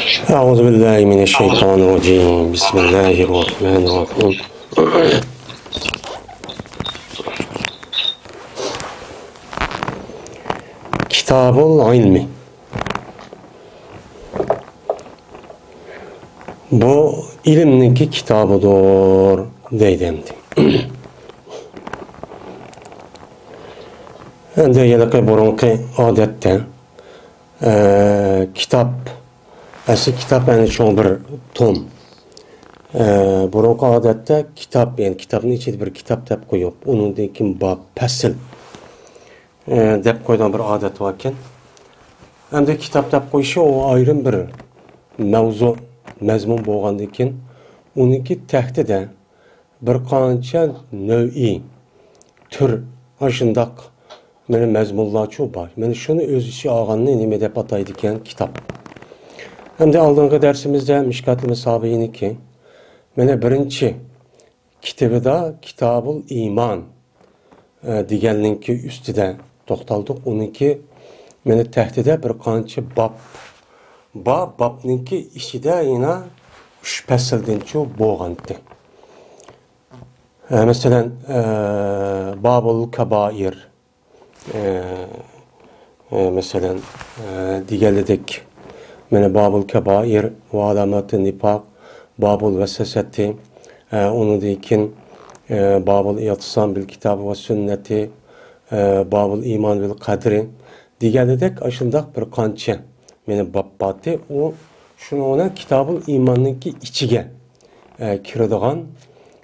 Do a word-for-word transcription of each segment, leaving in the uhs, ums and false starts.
أعوذ بالله من الشيطان الرجيم. بسم الله الرحمن الرحيم. كتاب العلم. بۇ ئىلىمنىڭكى كىتابىدۇر، دەيدۇ ئەمدى. ئەمدى ھېلىقى بۇرۇنقى ئادەتتە، ئە، كىتاب، ئەسلى كىتاب، يەنى چوڭ بىر توم. ئە، بۇرۇنقى ئادەتتە كىتاب، يەنى كىتابنىڭ ئىچىدە بىر كىتاب دەپ قويۇپ، ئۇنىڭدىن كېيىن باب، پەسىل، ئە، دەپ قويىدىغان بىر ئادەت باركەن. ئەمدى كىتاب دەپ قويۇشى ئۇ ئايرىم بىر مەۋزۇ، مەزمۇن بولغاندىن كېيىن، ئۇنىڭكى تەھتىدە بىر قانچە نەۋئىي، تۈر، ئاشۇنداق مانا مەزمۇنلارچۇ بار. مانا شۇنى ئۆز ئىچىگە ئالغاننى نېمە دەپ ئاتايدىكەن؟ كىتاب. ئەمدى ئالدىنقى دەرسىمىزدە مىشكاتۇل مەسابىھنىڭكى مانا بىرىنچى كىتابىدا كىتابۇل ئىمان، ئە، دېگەننىڭكى ئۈستىدە توختالدۇق. ئۇنىڭكى مانا تەھتىدە بىر قانچە باب بار. بابنىڭكى ئىچىدە يەنە ئۈچ پەسىلدىنچۇ بولغانتى. ئە، مەسىلەن، ئە، بابۇل كابائىر، ئە، ئە، مەسىلەن، ئە، دېگەنلىدەك، مانا بابۇل كابائىر ۋە ئالاماتى نىپاق، بابۇل ۋەسۋەسەتى، ئە، ئۇنىڭدىن كېيىن، ئە، بابۇل ئېتىسام بىل كىتابى ۋە سۈننەتى، ئە، بابۇل ئىمان بىل قەدرى دېگەنلىدەك، ئاشۇنداق بىر قانچە مانا باب بارتى. ئۇ شۇنىڭ بىلەن كىتابۇل ئىماننىڭكى ئىچىگە، ئە، كىرىدىغان،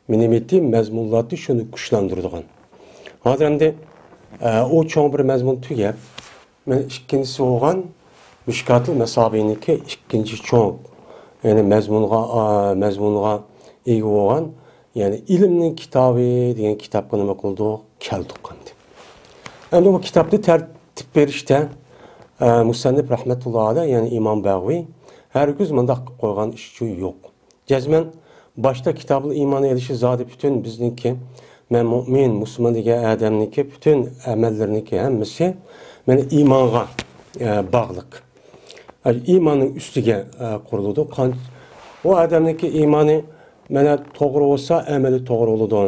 مانا نېمىتى مەزمۇنلارنى شۇنى كۈچلەندۈرىدىغان. ھازىر ئەمدى، ئە، ئۇ چوڭ بىر مەزمۇن تۈگەپ، مانا ئىككىنچىسى بولغان مىشكاتۇل مەسابىنىڭكى ئىككىنچى چوڭ، يەنى مەزمۇنغا، ئا، مەزمۇنغا ئىگە بولغان، يەنى ئىلىمنىڭ كىتابى دېگەن كىتابقا نېمە قىلدۇق؟ كەلدۇق ئەمدى. ئەمدى بۇ كىتابنى تەرتىپ بېرىشتە، ئە، مۇسەننىپ رەھمەتۇللا ئەلەيھ، يەنى ئىمام بەغۋى ھەرگىز مۇنداق قىلىپ قويغان ئىشى يوق. جەزمەن باشتا كىتابۇل ئىمانى ئېلىشى زادى پۈتۈن بىزنىڭكى، مەن مۇئمىن، مۇسۇلمان دېگەن ئادەمنىڭكى پۈتۈن ئەمەللىرىنىڭكى ھەممىسى مانا ئىمانغا، ئە، باغلىق. ئە، ئىماننىڭ ئۈستىگە، ئە، قۇرۇلىدۇ. قان-، ئۇ ئادەمنىڭكى ئىمانى مانا توغرا بولسا، ئەمەلى توغرا بولىدۇ.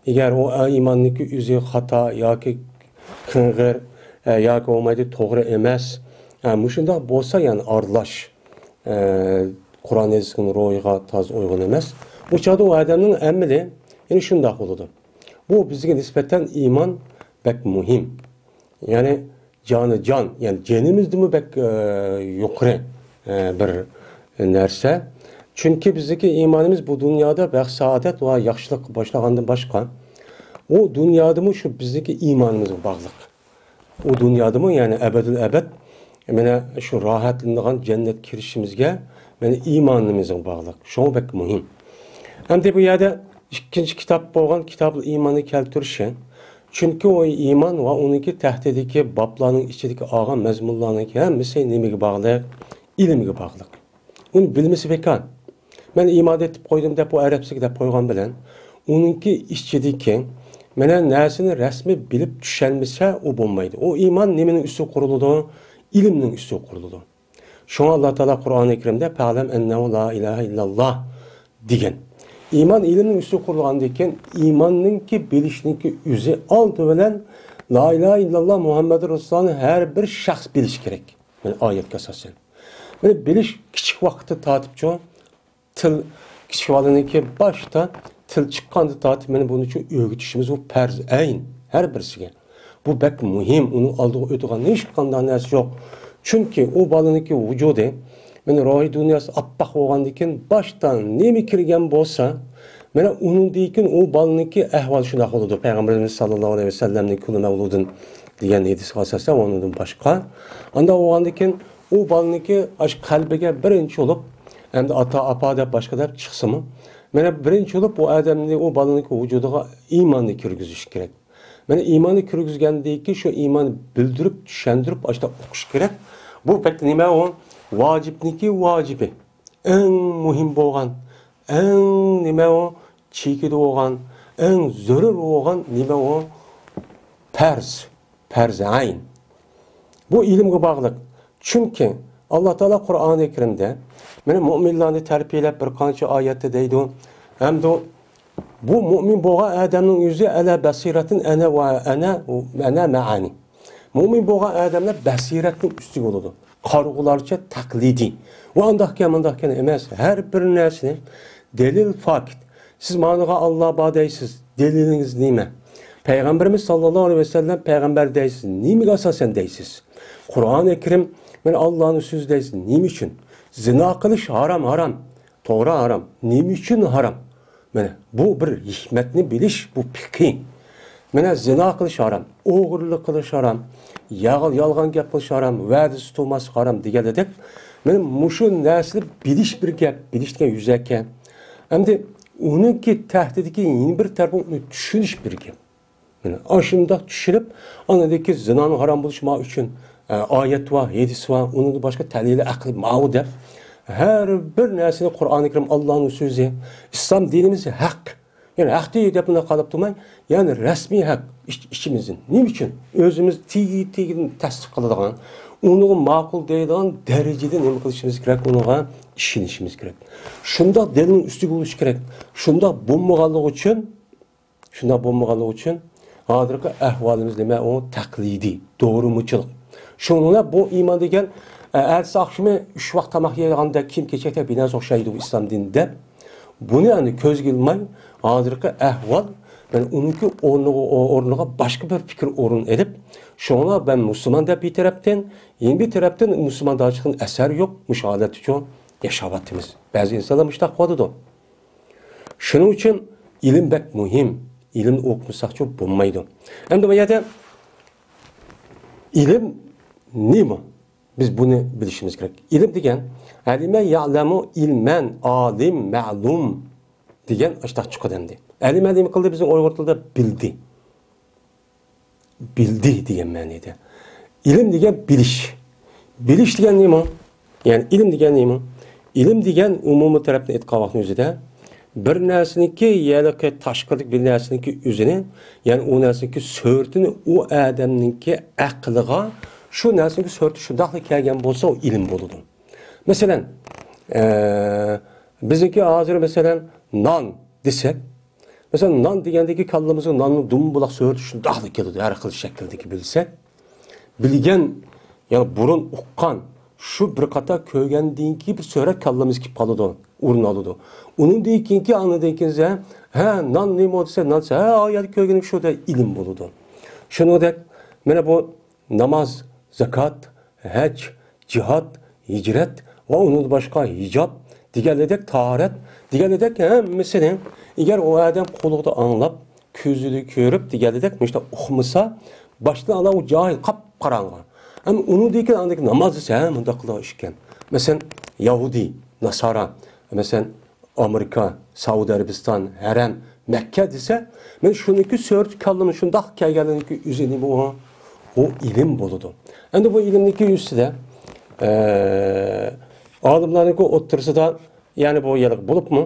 ئەگەر ئۇ، ئە، ئىماننىڭكى ئۆزى خاتا ياكى قىڭغىر، ئە، ياكى بولمايدۇ توغرا ئەمەس، ئە، مۇشۇنداق بولسا، يەنى ئارىلاش، ئە، قۇرئان ھەدىسنىڭ روھىغا تازا ئۇيغۇن ئەمەس. ئۇ چاغدا ئۇ ئادەمنىڭ ئەمىلى، يەنى شۇنداق بولىدۇ. بۇ بىزگە نىسبەتەن ئىمان بەك مۇھىم. يەنى جانى جان، يەنى جېنىمىزدىنمۇ بەك، ئە، يۇقىرى، ئە، بىر نەرسە. چۈنكى بىزدىكى ئىمانىمىز بۇ دۇنيادا بەخت-سائادەت ۋە ياخشىلىققا باشلىغاندىن باشقا، ئۇ دۇنيادىمۇ شۇ بىزدىكى ئىمانىمىزغا باغلىق. ئۇ دۇنيادىمۇ، يەنى ئەبەدۇل ئەبەد، مانا شۇ راھەتلىنىدىغان جەننەتكە كىرىشىمىزگە، مانا ئىمانىمىزغا باغلىق. شۇڭا بەك مۇھىم. ئەمدى بۇ يەردە ئىككىنچى كىتاب بولغان كىتابۇل ئىماننى كەلتۈرۈشى. چۈنكى ئۇ ئىمان ۋە ئۇنىڭكى تەھتىدىكى بابلارنىڭ ئىچىدىكى ئالغان مەزمۇنلارنىڭكى ھەممىسى نېمىگە باغلىق؟ ئىلىمگە باغلىق. ئۇنى بىلمىسە بىكار. مەن ئىمان ئېيتىپ قويدۇم دەپ، ئۇ ئەرەبسىگە دەپ قويغان بىلەن، ئۇنىڭكى ئىچىدىكى مانا نەرسىنى رەسمىي بىلىپ چۈشەنمىسە، ئۇ بولمايدۇ. ئۇ ئىمان نېمىنىڭ ئۈستىگە قۇرۇلىدۇ؟ ئىلىمنىڭ ئۈستىگە قۇرۇلىدۇ. شۇڭا ئاللا تائالا قۇرئانى كەرىمدە، «فەئلەم ئەننەھۇ لا ئىلاھە ئىللاللا» دېگەن. ئىمان ئىلىمنىڭ ئۈستىگە قۇرۇلغاندىن كېيىن، ئىماننىڭكى، بىلىشنىڭكى ئۆزى ئالدى بىلەن لا ئىلاھە ئىللاللا مۇھەممەدۇر رەسۇلۇللانى ھەر بىر شەخس بىلىشى كېرەك. مانا ئايەتكە ئاساسەن. مانا بىلىش كىچىك ۋاقىتتا تارتىپچۇ، تىل، كىچىك بالىنىڭكى باشتا تىل چىققاندا تارتىپ مانا بۇنىچۇ ئۆگىتىشىمىز بۇ پەرز ئەين ھەر بىرسىگە. بۇ بەك مۇھىم، ئۇنىڭ ئالدىغا ئۆتىدىغان ھېچقانداق نەرسە يوق. چۈنكى ئۇ بالىنىڭكى ۋۇجۇدى، مانا روھىي دۇنياسى ئاپئاق بولغاندىن كېيىن باشتا نېمە كىرگەن بولسا، مانا ئۇنىڭدىن كېيىن ئۇ بالىنىڭكى ئەھۋالى شۇنداق بولىدۇ. پەيغەمبىرىمىز ساللاللاھۇ ئەلەيھى ۋەسەللەمنىڭ كۇلۇ مەۋلۇدىن دېگەن ھەدىسكە ئاساسەن، ئۇنىڭدىن باشقا. ئانداق بولغاندىن كېيىن ئۇ بالىنىڭكى ئاشۇ قەلبىگە بىرىنچى بولۇپ، ئەمدى ئاتا، ئاپا دەپ، باشقا دەپ چىقسىمۇ، مانا بىرىنچى بولۇپ ئۇ ئادەمنى، ئۇ بالىنىڭكى ۋۇجۇدىغا ئىماننى كىرگۈزۈش كېرەك. مانا ئىماننى كىرگۈزگەندىن كېيىن شۇ ئىماننى بىلدۈرۈپ، چۈشەندۈرۈپ، ئاشۇنداق ئوقۇش كېرەك. بۇ بەك نېمە ئۇ؟ ۋاجىپنىڭكى ۋاجىپى. ئەڭ مۇھىم بولغان، ئەڭ نېمە ئۇ؟ چېكىدە بولغان، ئەڭ زۆرۈر بولغان نېمە ئۇ؟ پەرز. پەرزى ئەين. بۇ ئىلىمگە باغلىق. چۈنكى ئاللا تائالا قۇرئانى كەرىمدە، مانا، مۇئمىنلارنى تەربىيەلەپ بىر قانچە ئايەتتە دەيدۇ. ھەمدە بۇ مۇئمىن بولغان ئادەمنىڭ ئۆزى ئەلا بەسىرەتىن ئەنە ۋە ئەنە، ئەنە مەئانى. مۇئمىن بولغان ئادەملەر بەسىرەتنىڭ ئۈستىگە بولىدۇ. قارىغۇلارچە تەقلىدىي. ۋە ئانداقكەن، مۇنداقكەن ئەمەس. ھەر بىر نەرسىنى دەلىل، فاكت. سىز مانىغا ئاللا بار دەيسىز. دەلىلىڭىز نېمە؟ پەيغەمبىرىمىز ساللاللاھۇ ئەلەيھى ۋەسەللەم پەيغەمبەر دەيسىز. نېمىگە ئاساسەن دەيسىز؟ قۇرئانى كەرىم، مانا، ئاللانىڭ سۆزى دەيسىز. نېمە ئۈچۈن؟ زىنا قىلىش ھارام، ھارام. توغرا، ھارام. نېمە ئۈچۈن ھارام؟ مانا، بۇ بىر ھېكمەتنى بىلىش، بۇ پىقھى. مانا، زىنا قىلىش ھارام، ئوغرىلىق قىلىش ھارام، ياغ-، يالغان گەپ قىلىش ھارام، ۋەدىسى تۇرماسلىق ھارام دېگەندەك، مانا، مۇشۇ نەرسىنى بىلىش بىر گەپ، بىلىش دېگەن يۈزەككەن. ئەمدى ئۇنىڭكى تەھتىدىكى يەنە بىر تەرىپى ئۇنى چۈشىنىش بىر گەپ. مانا ئاشۇنداق چۈشىنىپ، ئاندىن كېيىن زىنانىڭ ھارام بولۇشى ما ئۈچۈن، ئە، ئايەت بار، ھەدىس بار، ئۇنىڭدىن باشقا دەلىلى ئەقلى ماۋۇ دەپ، ھەر بىر نەرسىنى قۇرئانى كەرىم ئاللانىڭ سۆزى، ئىسلام دىنىمىز ھەق. يەنى ھەق دېدى دەپ مۇنداق قاراپ تۇرماي، يەنى رەسمىي ھەق، ئىچ-، ئىچىمىزدىن. نېمە ئۈچۈن؟ ئۆزىمىز تېگى-، تېگىدىن تەستىق قىلىدىغان، ئۇنىڭغا ماقۇل دەيدىغان دەرىجىدە نېمە قىلىشىمىز كېرەك؟ ئۇنىڭغا ئىشىنىشىمىز كېرەك. شۇنداق دەلىلنىڭ ئۈستىگە بولۇشى كېرەك. شۇنداق بولمىغانلىقى ئۈچۈن، شۇنداق بولمىغانلىقى ئۈچۈن ھازىرقى ئەھۋالىمىز نېمە؟ ئۇ تەقلىدىي، دورىمۇچىلىق. شۇنىڭ بىلەن بۇ ئىمان دېگەن، ئە، ئەتىسى ئاخشىمى ئۈچ ۋاق تاماق يەيدىغاندەك، كىيىم كېچەكتەك بىر نەرسە ئوخشايدۇ ئىسلام دىنى دەپ، بۇنى ئەنە كۆزگە ئىلماي، ھازىرقى ئەھۋال، مانا ئۇنىڭكى ئورنىغا، ئورنىغا باشقا بىر پىكىر ئورۇن ئېلىپ، شۇڭا مەن مۇسۇلمان دەپ بىر تەرەپتىن، يەنە بىر تەرەپتىن مۇسۇلماندارچىلىقتىن ئەسەر يوق، مۇشۇ ھالەتتىچۇ ياشاۋاتىمىز. بەزى ئىنسانلار مۇشۇنداق قىلىۋاتىدۇ. شۇنىڭ ئۈچۈن ئىلىم بەك مۇھىم. ئىلىمنى ئوقۇمىساقچۇ بولمايدۇ. ئەمدى بۇ يەردە ئىلىم نېمە؟ بىز بۇنى بىلىشىمىز كېرەك. ئىلىم دېگەن، ئەلىمە يەلەمۇ ئىلمەن، ئالىم، مەلۇم دېگەن ئاشۇنداق چىقىدۇ ئەمدى. ئەلىمە نېمە قىلدى؟ بىزنىڭ ئۇيغۇر تىلىدا بىلدى. بىلدى دېگەن مەنىدە. ئىلىم دېگەن بىلىش. بىلىش دېگەن نېمە؟ يەنى ئىلىم دېگەن نېمە؟ ئىلىم دېگەن ئومۇمىي تەرەپتىن ئېيتقان ۋاقىتنىڭ ئۆزىدە بىر نەرسىنىڭكى، يەنى تاشقىرىدىكى بىر نەرسىنىڭكى ئۆزىنى، يەنى ئۇ نەرسىنىڭكى سۈرىتىنى ئۇ ئادەمنىڭكى ئەقلىغا شۇ نەرسىنىڭكى سۈرىتى شۇنداقلا كەلگەن بولسا، ئۇ ئىلىم بولىدۇ. مەسىلەن، ئە، بىزنىڭكى ھازىر، مەسىلەن، نان دېسەك، مەسىلەن، نان دېگەندىكى كاللىمىزغا ناننىڭ دومبىلاق سۈرىتى شۇنداقلا كېلىدۇ، ھەر خىل شەكىلدىكى بىلسەك. بىلگەن، يەنى بۇرۇن ئۇققان، شۇ بىر قاتار كۆرگەندىن كېيىن بىر سۈرەت كاللىمىزغا كېلىپ قالىدۇ، ئورۇن ئالىدۇ. ئۇنىڭدىن كېيىنكى، ئاندىن كېيىن، ھە، نان نېمە دېسە، نان دېسە، ھە، ئا يەردە كۆرگىنىم شۇ دەپ ئىلىم بولىدۇ. شۇنىڭدەك، مانا بۇ ناماز، زاكات، ھەج، جىھاد، ھىجرەت ۋە ئۇنىڭدىن باشقا ھىجاب دېگەنلىدەك، تاھارەت دېگەنلىدەك ھەممىسىنى ئەگەر ئۇ ئادەم قۇلىقىدا ئاڭلاپ، كۆزىدە كۆرۈپ دېگەنلىدەك مۇشۇنداق ئۇقمىسا، باشتىن ئالا ئۇ جاھىل قاپقاراڭغۇ. ئەمما ئۇنىڭدىن كېيىن ئاندىن كېيىن ناماز دېسە، ھە، مۇنداق قىلىدىغان ئىش ئىكەن. مەسىلەن، يەھۇدىي، ناسارا، مەسىلەن، ئامېرىكا، سەئۇدى ئەرەبىستان، ھەرەم، مەككە دېسە، مەن شۇنىڭكى سۈرىتى كاللىمىز شۇنداق كەلگەنلىكى ئۆزى نېمە ئۇ؟ ئۇ ئىلىم بولىدۇ. ئەمدى بۇ ئىلىمنىڭكى ئۈستىدە، ئە، ئالىملارنىڭكى ئوتتۇرىسىدا، يەنى بۇ يەرلىك بولۇپمۇ،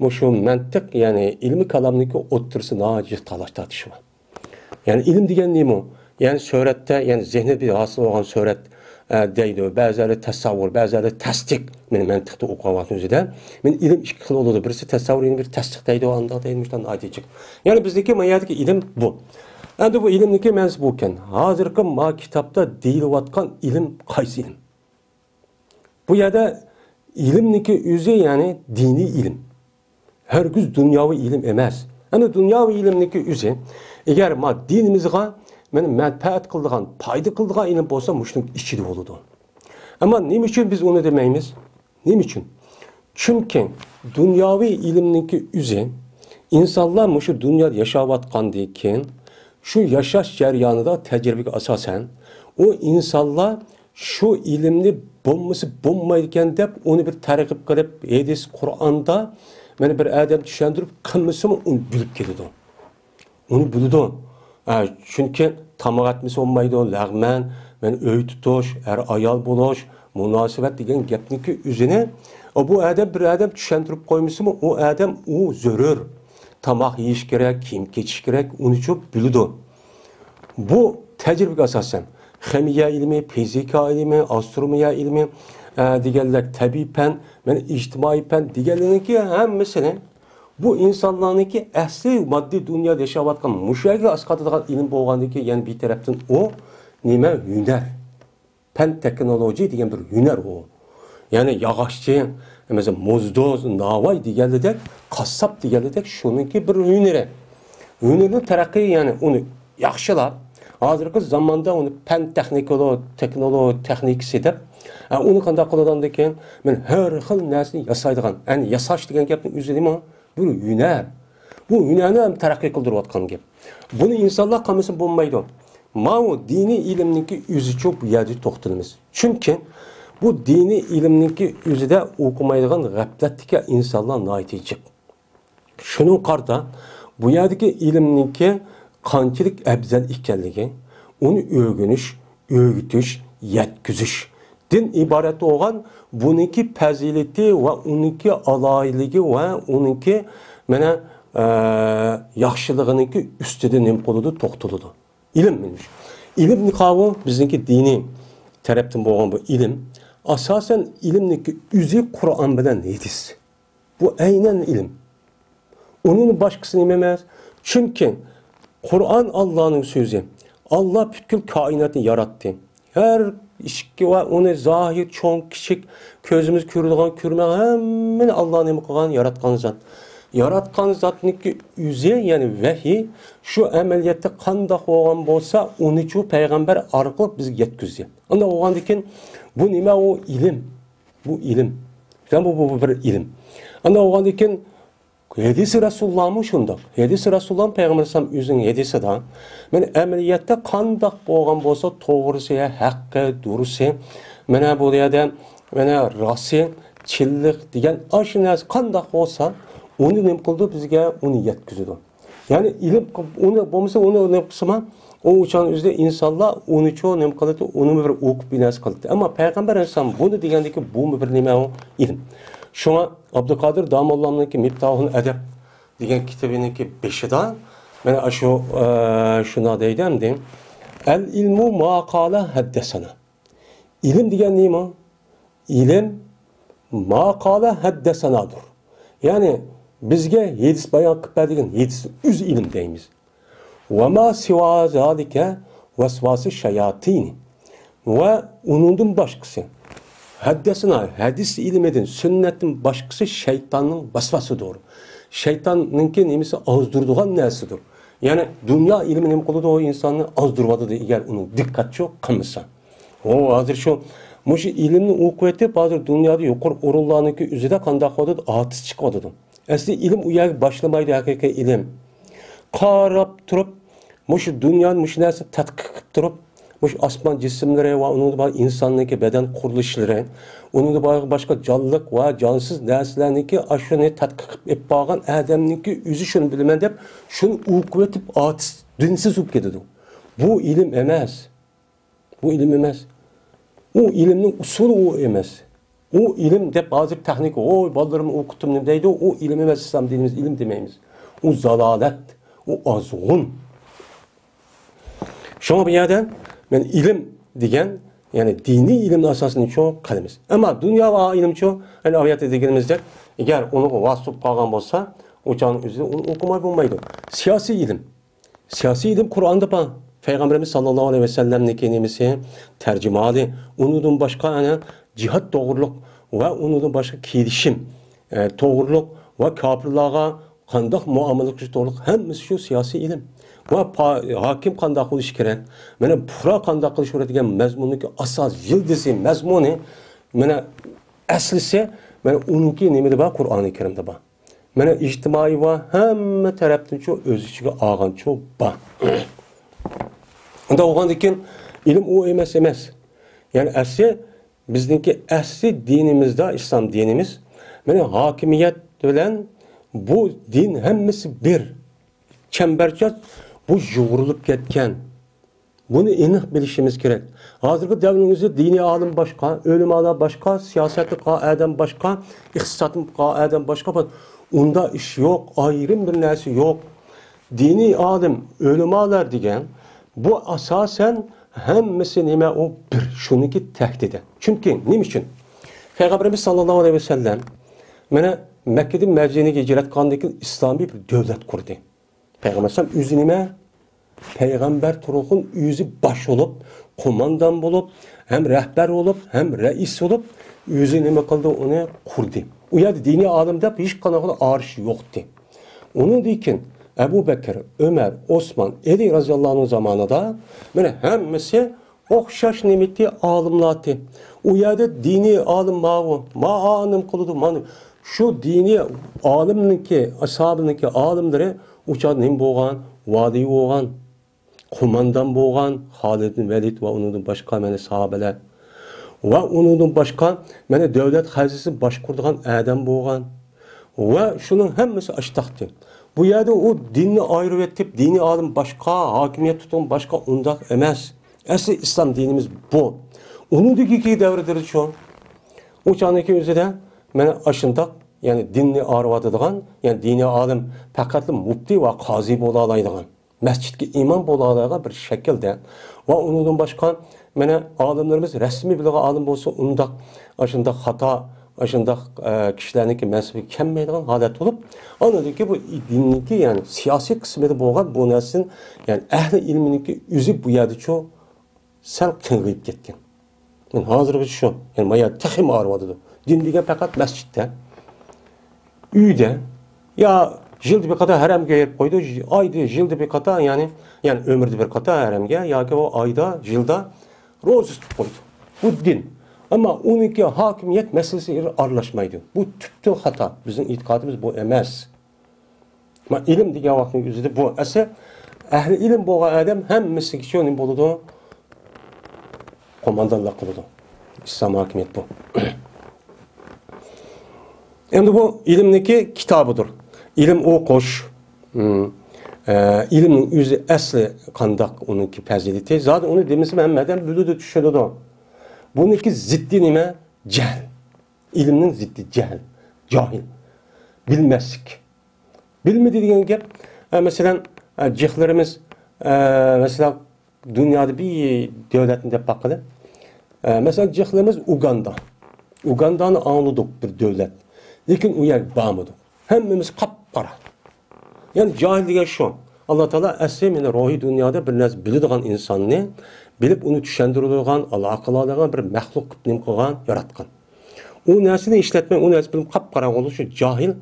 مۇشۇ مەنتىق، يەنى ئىلمىي كالامنىڭكى ئوتتۇرىسىدا ناھايىتى تالاش تارتىش بار. يەنى ئىلىم دېگەن نېمە؟ يەنى سۈرەتتە، يەنى زېھنىدە بىر ھاسىل بولغان سۈرەت، ئە، دەيدۇ. بەزىلەر تەسەۋۋۇر، بەزىلەر تەستىق. مېنىڭ مەنتىقتا ئوقۇغان ۋاقتىم ئۆزىدە. مېنىڭ ئىلىم ئىككى خىل بولىدۇ. بىرسى تەسەۋۋۇر، يەنە بىر تەستىق دەيدۇ، ئانداق دەيدۇ، مۇشۇنداق ناھايىتى جىق. يەنى بىزنىڭكى ما يەردىكى ئىلىم بۇ. ئەمدى بۇ ئىلىمنىڭكى مەنىسى بۇكەن. ھازىرقى ما كىتابتا دېيىلىۋاتقان ئىلىم قايسى ئىلىم؟ بۇ يەردە ئىلىمنىڭكى ئۆزى، يەنى دىنىي ئىلىم. ھەرگىز دۇنياۋى ئىلىم ئەمەس. ئەنە دۇنياۋى ئىلىمنىڭكى ئۆزى، ئەگەر ما دىنىمىزغا مانا مەنپەئەت قىلىدىغان، پايدا قىلىدىغان ئىلىم بولسا، مۇشۇنىڭ ئىچىدە بولىدۇ. ئەمما نېمە ئۈچۈن بىز ئۇنى دېمەيمىز؟ نېمە ئۈچۈن؟ چۈنكى دۇنياۋى ئىلىمنىڭكى ئۆزى، ئىنسانلار مۇشۇ دۇنيادا ياشاۋاتقاندىن كېيىن، شۇ ياشاش جەريانىدا تەجرىبىگە ئاساسەن، ئۇ ئىنسانلار شۇ ئىلىمنى بولمىسا بولمايدىكەن دەپ، ئۇنى بىر تەرغىب قىلىپ، ھەدىس، قۇرئاندا مانا بىر ئادەم چۈشەندۈرۈپ قىلمىسىمۇ، ئۇنى بىلىپ كېتىدۇ. ئۇنى بىلىدۇ. ئە، چۈنكى تاماق ئەتمىسە بولمايدۇ، لەغمەن، مانا ئۆي تۇتۇش، ئەر-ئايال بولۇش، مۇناسىۋەت دېگەن گەپنىڭكى ئۆزىنى، ئۇ، بۇ ئادەم بىر ئادەم چۈشەندۈرۈپ قويمىسىمۇ، ئۇ ئادەم ئۇ زۆرۈر. تاماق يېيىش كېرەك، كىيىم كىيىش كېرەك، ئۇنىچۇ بىلىدۇ. بۇ تەجرىبىگە ئاساسەن، خىمىيە ئىلمى، فىزىكا ئىلمى، ئاسترونومىيە ئىلمى، ئە، دېگەنلەر تەبىئىي پەن، مانا ئىجتىمائىي پەن دېگەنلەرنىڭكى ھەممىسىنى بۇ ئىنسانلارنىڭكى ئەسلى ماددىي دۇنيادا ياشاۋاتقان مۇشۇ يەرگە ئاسقاتىدىغان ئىلىم بولغاندىكىن، يەنە بىر تەرەپتىن ئۇ نېمە؟ ھۈنەر. پەن تېخنولوگىيە دېگەن بىر ھۈنەر ئۇ. يەنى ياغاچچى، مەسىلەن، موزدوز، ناۋاي دېگەنلىدەك، قاسساپ دېگەنلىدەك، شۇنىڭكى بىر ھۈنىرى. ھۈنىرىنى تەرەققىي، يەنى ئۇنى ياخشىلاپ، ھازىرقى زاماندا ئۇنى پەن تېخنىكولو-، تېخنولو-، تېخنىكىسى دەپ، ئە، ئۇنى قانداق قىلىدىغاندىكىن، مەن ھەر خىل نەرسىنى ياسايدىغان، يەنى ياساش دېگەن گەپنىڭ ئۆزى نېمە؟ بىر ھۈنەر. بۇ ھۈنەرنى ھەم تەرەققىي قىلدۇرۇۋاتقان گەپ. بۇنى ئىنسانلار قىلمىسا بولمايدۇ. ماۋۇ دىنىي ئىلىمنىڭكى ئۆزىچۇ بۇ يەردە توختىلىمىز. چۈنكى بۇ دىنىي ئىلىمنىڭكى ئۆزىدە ئوقۇمايدىغان غەپلەتتىكى ئىنسانلار ناھايىتى جىق. شۇنىڭغا قارىتا، بۇ يەردىكى ئىلىمنىڭكى قانچىلىك ئەۋزەل ئىكەنلىكى، ئۇنى ئۆگىنىش، ئۆگىتىش، يەتكۈزۈشتىن ئىبارەت بولغان بۇنىڭكى پەزىلىتى ۋە ئۇنىڭكى ئالاھىدىلىكى ۋە ئۇنىڭكى، مانا، ئە، ياخشىلىقىنىڭكى ئۈستىدە نېمە قىلىدۇ؟ توختىلىدۇ. ئىلىم، مانا شۇ. ئىلىم نىقابى بىزنىڭكى دىنىي تەرەپتىن بولغان بۇ ئىلىم، ئاساسەن ئىلىمنىڭكى ئۆزى قۇرئان بىلەن ھەدىس. بۇ ئەينەن ئىلىم. ئۇنىڭ باشقىسى نېمە ئەمەس؟ چۈنكى قۇرئان ئاللانىڭ سۆزى. ئاللا پۈتكۈل كائىناتنى ياراتتى. ھەر ئىشىكى ۋە ئۇنى زاھىر، چوڭ، كىچىك، كۆزىمىز كۆرىدىغان، كۆرمەيدىغان، ھەممىنى ئاللا نېمە قىلغان؟ ياراتقان زات. ياراتقان زاتنىڭكى ئۆزى، يەنى ۋەھىي، شۇ ئەمەلىيەتتە قانداق بولغان بولسا، ئۇنىچۇ پەيغەمبەر ئارقىلىق بىزگە يەتكۈزدى. ئانداق بولغاندىكىن، بۇ نېمە؟ ئۇ ئىلىم. بۇ ئىلىم. بۇ، بۇ، بۇ بىر ئىلىم. ئانداق بولغاندىكىن، ھەدىسى رەسۇلۇللامۇ شۇنداق. ھەدىسى رەسۇلۇللام پەيغەمبەر ئەلەيھىسسالام ئۆزىنىڭ ھەدىسىدە، مانا ئەمەلىيەتتە قانداق بولغان بولسا توغرىسى، ھەققى، دۇرۇسى، مانا بۇ يەردە، مانا راستى، چىنلىق دېگەن ئاشۇ نەرسە قانداق بولسا، ئۇنى نېمە قىلىدۇ؟ بىزگە ئۇنى يەتكۈزىدۇ. يەنى ئىلىم، ئۇنى بولمىسا، ئۇنى نېمە قىلسىما، ئۇ ئۇچان ئۆزىدە ئىنسانلار ئۇنىچۇ نېمە قىلىدۇ؟ ئۇنىمۇ بىر ئوقۇپ بىر نەرسە قىلىدۇ. ئەمما پەيغەمبەر ئەلەيھىسسالام بۇنى دېگەندىكى بۇمۇ بىر نېمە ئۇ؟ ئىلىم. شۇڭا ئابدۇقادىر داموللامنىڭكى مىپتاھۇل ئەدەب دېگەن كىتابىنىڭكى بېشىدا، مانا شۇ، ئە، شۇنداق دەيدۇ ئەمدى. ئەل ئىلمۇ ما قالە ھەددەسەنە. ئىلىم دېگەن نېمە؟ ئىلىم ما قالە ھەددەسەنادۇر. يەنى بىزگە ھەدىس بايان قىلىپ بەرگەن ھەدىس ئۆزى ئىلىم دەيمىز. ۋە ما سىۋا زالىكە ۋەسۋاسە شەياتىنى. ۋە ئۇنىڭدىن باشقىسى. ھەددەسەنا، ھەدىس ئىلمىدىن، سۈننەتتىن باشقىسى شەيتاننىڭ ۋەسۋاسىدۇر. شەيتاننىڭكى نېمىسى؟ ئازدۇرىدىغان نەرسىدۇر. يەنى دۇنيا ئىلمى نېمە قىلىدۇ؟ ئۇ ئىنساننى ئازدۇرۇۋاتىدۇ، ئەگەر ئۇنى دىققەتچۇ قىلمىسا. ئۇ ھازىر شۇ، مۇشۇ ئىلىمنى ئوقۇۋېتىپ، ھازىر دۇنيادا يۇقىرى ئورۇنلارنىڭكى ئۆزىدە قانداق قىلىۋاتىدۇ؟ ئارتىس چىقىۋاتىدۇ. ئەسلى ئىلىم ئۇ يەرگە باشلىمايدۇ، ھەقىقىي ئىلىم. قاراپ تۇرۇپ، مۇشۇ دۇنيانى، مۇشۇ نەرسىنى تەتقىق قىلىپ تۇرۇپ، مۇشۇ ئاسمان جىسىملىرى ۋە ئۇنىڭدا بار ئىنساننىڭكى بەدەن قۇرۇلۇشلىرى، ئۇنىڭدا بار باشقا جانلىق ۋە جانسىز نەرسىلەرنىڭكى ئاشۇنى تەتقىق قىلىپ ئېلىپ بارغان ئادەمنىڭكى ئۆزى شۇنى بىلىمەن دەپ، شۇنى ئوقۇۋېتىپ، ئارتىس، دىنسىز بولۇپ كېتىدۇ. بۇ ئىلىم ئەمەس. بۇ ئىلىم ئەمەس. ئۇ ئىلىمنىڭ ئۇسۇلى ئۇ ئەمەس. ئۇ ئىلىم دەپ ھازىر تېخنىكا، ۋوي، بالىلىرىمنى ئوقۇتتۇم نېمە دەيدۇ، ئۇ ئىلىم ئەمەس، ئىسلام دىنىمىز ئىلىم دېمەيمىز. ئۇ زالالەت، ئۇ ئازغۇن. شۇڭا بۇ يەردە مەن ئىلىم دېگەن، يەنى دىنىي ئىلىمنى ئاساسىنى شۇ قىلىمىز. ئەمما دۇنيا ۋە ئىلىمچۇ، يەنى ئايەتتە دېگىنىمىزدەك، ئەگەر ئۇنىڭغا ۋاسىتە بولۇپ قالغان بولسا، ئۇ چاغنىڭ ئۆزىدە ئۇنى ئوقۇماي بولمايدۇ. سىياسىي ئىلىم. سىياسىي ئىلىم قۇرئاندا بار. پەيغەمبىرىمىز ساللاللاھۇ ئەلەيھى ۋەسەللەمنىڭكى نېمىسى؟ تەرجىمىھالى. ئۇنىڭدىن باشقا ئەنە جىھاد توغرۇلۇق ۋە ئۇنىڭدىن باشقا كېلىشىم، ئە، توغرۇلۇق ۋە كاپىرلارغا قانداق مۇئامىلە قىلىش توغرۇلۇق ھەممىسى شۇ سىياسىي ئىلىم. ۋە پا-، ھاكىم قانداق بولۇشى كېرەك، مانا پۇقرا قانداق قىلىشى كېرەك دېگەن مەزمۇننىڭكى ئاساس يىلدىزى، مەزمۇنى، مانا ئەسلىسى، مانا ئۇنىڭكى نېمىدە بار؟ قۇرئانى كەرىمدە بار. مانا ئىجتىمائىي ۋە ھەممە تەرەپتىنچۇ ئۆز ئىچىگە ئالغانچۇ بار. ئۇنداق بولغاندىكىن ئىلىم ئۇ ئەمەس، ئەمەس. يەنى ئەسلى، بىزنىڭكى ئەسلى دىنىمىزدا، ئىسلام دىنىمىز، مانا ھاكىمىيەت بىلەن بۇ دىن ھەممىسى بىر. چەمبەرچاس بۇ يۇغۇرۇلۇپ كەتكەن. بۇنى ئېنىق بىلىشىمىز كېرەك. ھازىرقى دەۋرنىڭ ئۆزى دىنىي ئالىم باشقا، ئۆلىمالار باشقا، سىياسەتتە قالغان ئادەم باشقا، ئىقتىسادتا قالغان ئادەم باشقا. ئۇنداق ئىش يوق، ئايرىم بىر نەرسە يوق. دىنىي ئالىم، ئۆلىمالار دېگەن، بۇ ئاساسەن ھەممىسى نېمە؟ ئۇ بىر، شۇنىڭكى تەھدىتى. چۈنكى نېمە ئۈچۈن؟ پەيغەمبىرىمىز ساللاللاھۇ ئەلەيھى ۋەسەللەم مانا مەككىدىن مەدىنىگە ھىجرەت قىلغاندىن كېيىن ئىسلامىي بىر دۆلەت قۇردى. پەيغەمبەر ئەلەيھىسسالام ئۆزى نېمە؟ پەيغەمبەر تۇرغۇن ئۆزى باش بولۇپ، قوماندان بولۇپ، ھەم رەھبەر بولۇپ، ھەم رەئىس بولۇپ، ئۆزى نېمە قىلدى، ئۇنى قۇردى. ئۇ يەردە دىنىي ئالىم دەپ ھېچقانداق ئارىش يوقتى. ئۇنىڭدىن كېيىن ئەبۇ بەكىر، ئۆمەر، ئوسمان، ئەلى رازىياللاھۇ ئەنھۇ زامانىدا مانا ھەممىسى ئوخشاش نېمىتى ئالىملاتى. ئۇ يەردە دىنىي ئالىم ماۋۇ، ما ئالىم قىلىدۇ، مانا شۇ دىنىي ئالىمنىڭكى، ئەسھابىنىڭكى ئالىملىرى ئۇ چاغدا نېمە بولغان؟ ۋالىي بولغان، قوماندان بولغان، خالىد بىن ۋەلىد ۋە ئۇنىڭدىن باشقا مانا ساھابىلەر. ۋە ئۇنىڭدىن باشقا مانا دۆلەت خەزىنىسىنى باشقۇرىدىغان ئادەم بولغان. ۋە شۇنىڭ ھەممىسى ئاشتاقتى. بۇ يەردە ئۇ دىننى ئايرىۋېتىپ، دىنىي ئالىم باشقا، ھاكىمىيەت تۇتقان باشقا، ئۇنداق ئەمەس. ئەسلى ئىسلام دىنىمىز بۇ. ئۇنىڭدىكى دەۋردىچۇ، ئۇ چاغنىڭكى ئۆزىدە مانا ئاشۇنداق، يەنى دىننى ئايرىۋاتىدىغان، يەنى دىنىي ئالىم پەقەتلا مۇپتى ۋە قازى بولالايدىغان، مەسچىتكە ئىمام بولالايدىغان بىر شەكىلدە. ۋە ئۇنىڭدىن باشقا مانا ئالىملىرىمىز رەسمىي بىلىدىغان ئالىم بولسا ئۇنداق، ئاشۇنداق خاتا، ئاشۇنداق، ئە، كىشىلەرنىڭكى مەنسىپىگە كەلمەيدىغان ھالەت بولۇپ، ئاندىن كېيىن بۇ دىننىڭكى، يەنى سىياسىي قىسمىدا بولغان بۇ نەرسىدىن، يەنى ئەھلى ئىلمىنىڭكى ئۆزى بۇ يەردىچۇ سەل قىلغىيىپ كەتكەن. مانا ھازىرغىچە شۇ. يەنى ما يەردە تېخىمۇ ئايرىۋاتىدۇ. دىن دېگەن پەقەت مەسچىتتە، ئۆيدە، يا يىلدا بىر قېتىم ھەرەمگە بېرىپ قويىدۇ، ئايدا، يىلدا بىر قېتىم، يەنى، يەنى ئۆمرىدە بىر قېتىم ھەرەمگە ياكى ئۇ ئايدا، يىلدا روزا تۇتۇپ قويىدۇ. بۇ دىن. ئەمما ئۇنىڭكى ھاكىمىيەت مەسىلىسىگە ئارىلاشمايدۇ. بۇ تۈپتىن خاتا. بىزنىڭ ئېتىقادىمىز بۇ ئەمەس. ما ئىلىم دېگەن ۋاقىتنىڭ ئۆزىدە بۇ ئەسلى ئەھلى ئىلىم بولغان ئادەم ھەممىسىگە شۇ نېمە بولىدۇ؟ قوماندانلىق قىلىدۇ. ئىسلام ھاكىمىيەت بۇ. ئەمدى بۇ ئىلىمنىڭكى كىتابىدۇر. ئىلىم ئوقۇش، ئىلىمنىڭ ئۆزى ئەسلى قانداق ئۇنىڭكى پەزىلىتى؟ زادى ئۇنى دېمىسىمۇ ھەممە ئادەم بىلىدۇ، چۈشىنىدۇ. بۇنىڭكى زىددى نېمە؟ جەھل. ئىلىمنىڭ زىددى جەھل. جاھىل. بىلمەسلىك. بىلمىدى دېگەن گەپ، ئە، مەسىلەن، ئە، جىقلىرىمىز، ئە، مەسىلەن، دۇنيادا بىر دۆلەتنى دەپ باققىلى. ئە، مەسىلەن، جىقلىرىمىز ئۇگاندا. ئۇگاندانى ئاڭلىدۇق بىر دۆلەت. لېكىن ئۇ يەرگە بارمىدۇق. ھەممىمىز قاپقارا. يەنى جاھىل دېگەن شۇ. ئاللا تائالا ئەسلى مانا روھىي دۇنيادا بىر نەرسە بىلىدىغان ئىنساننى بىلىپ ئۇنى چۈشەندۈرىدىغان، ئالاقە قىلالىغان بىر مەخلۇق قىلىپ نېمە قىلغان، ياراتقان. ئۇ نەرسىنى ئىشلەتمەي، ئۇ نەرسە بىلىپ قاپقاراڭغۇ بولۇش شۇ جاھىل،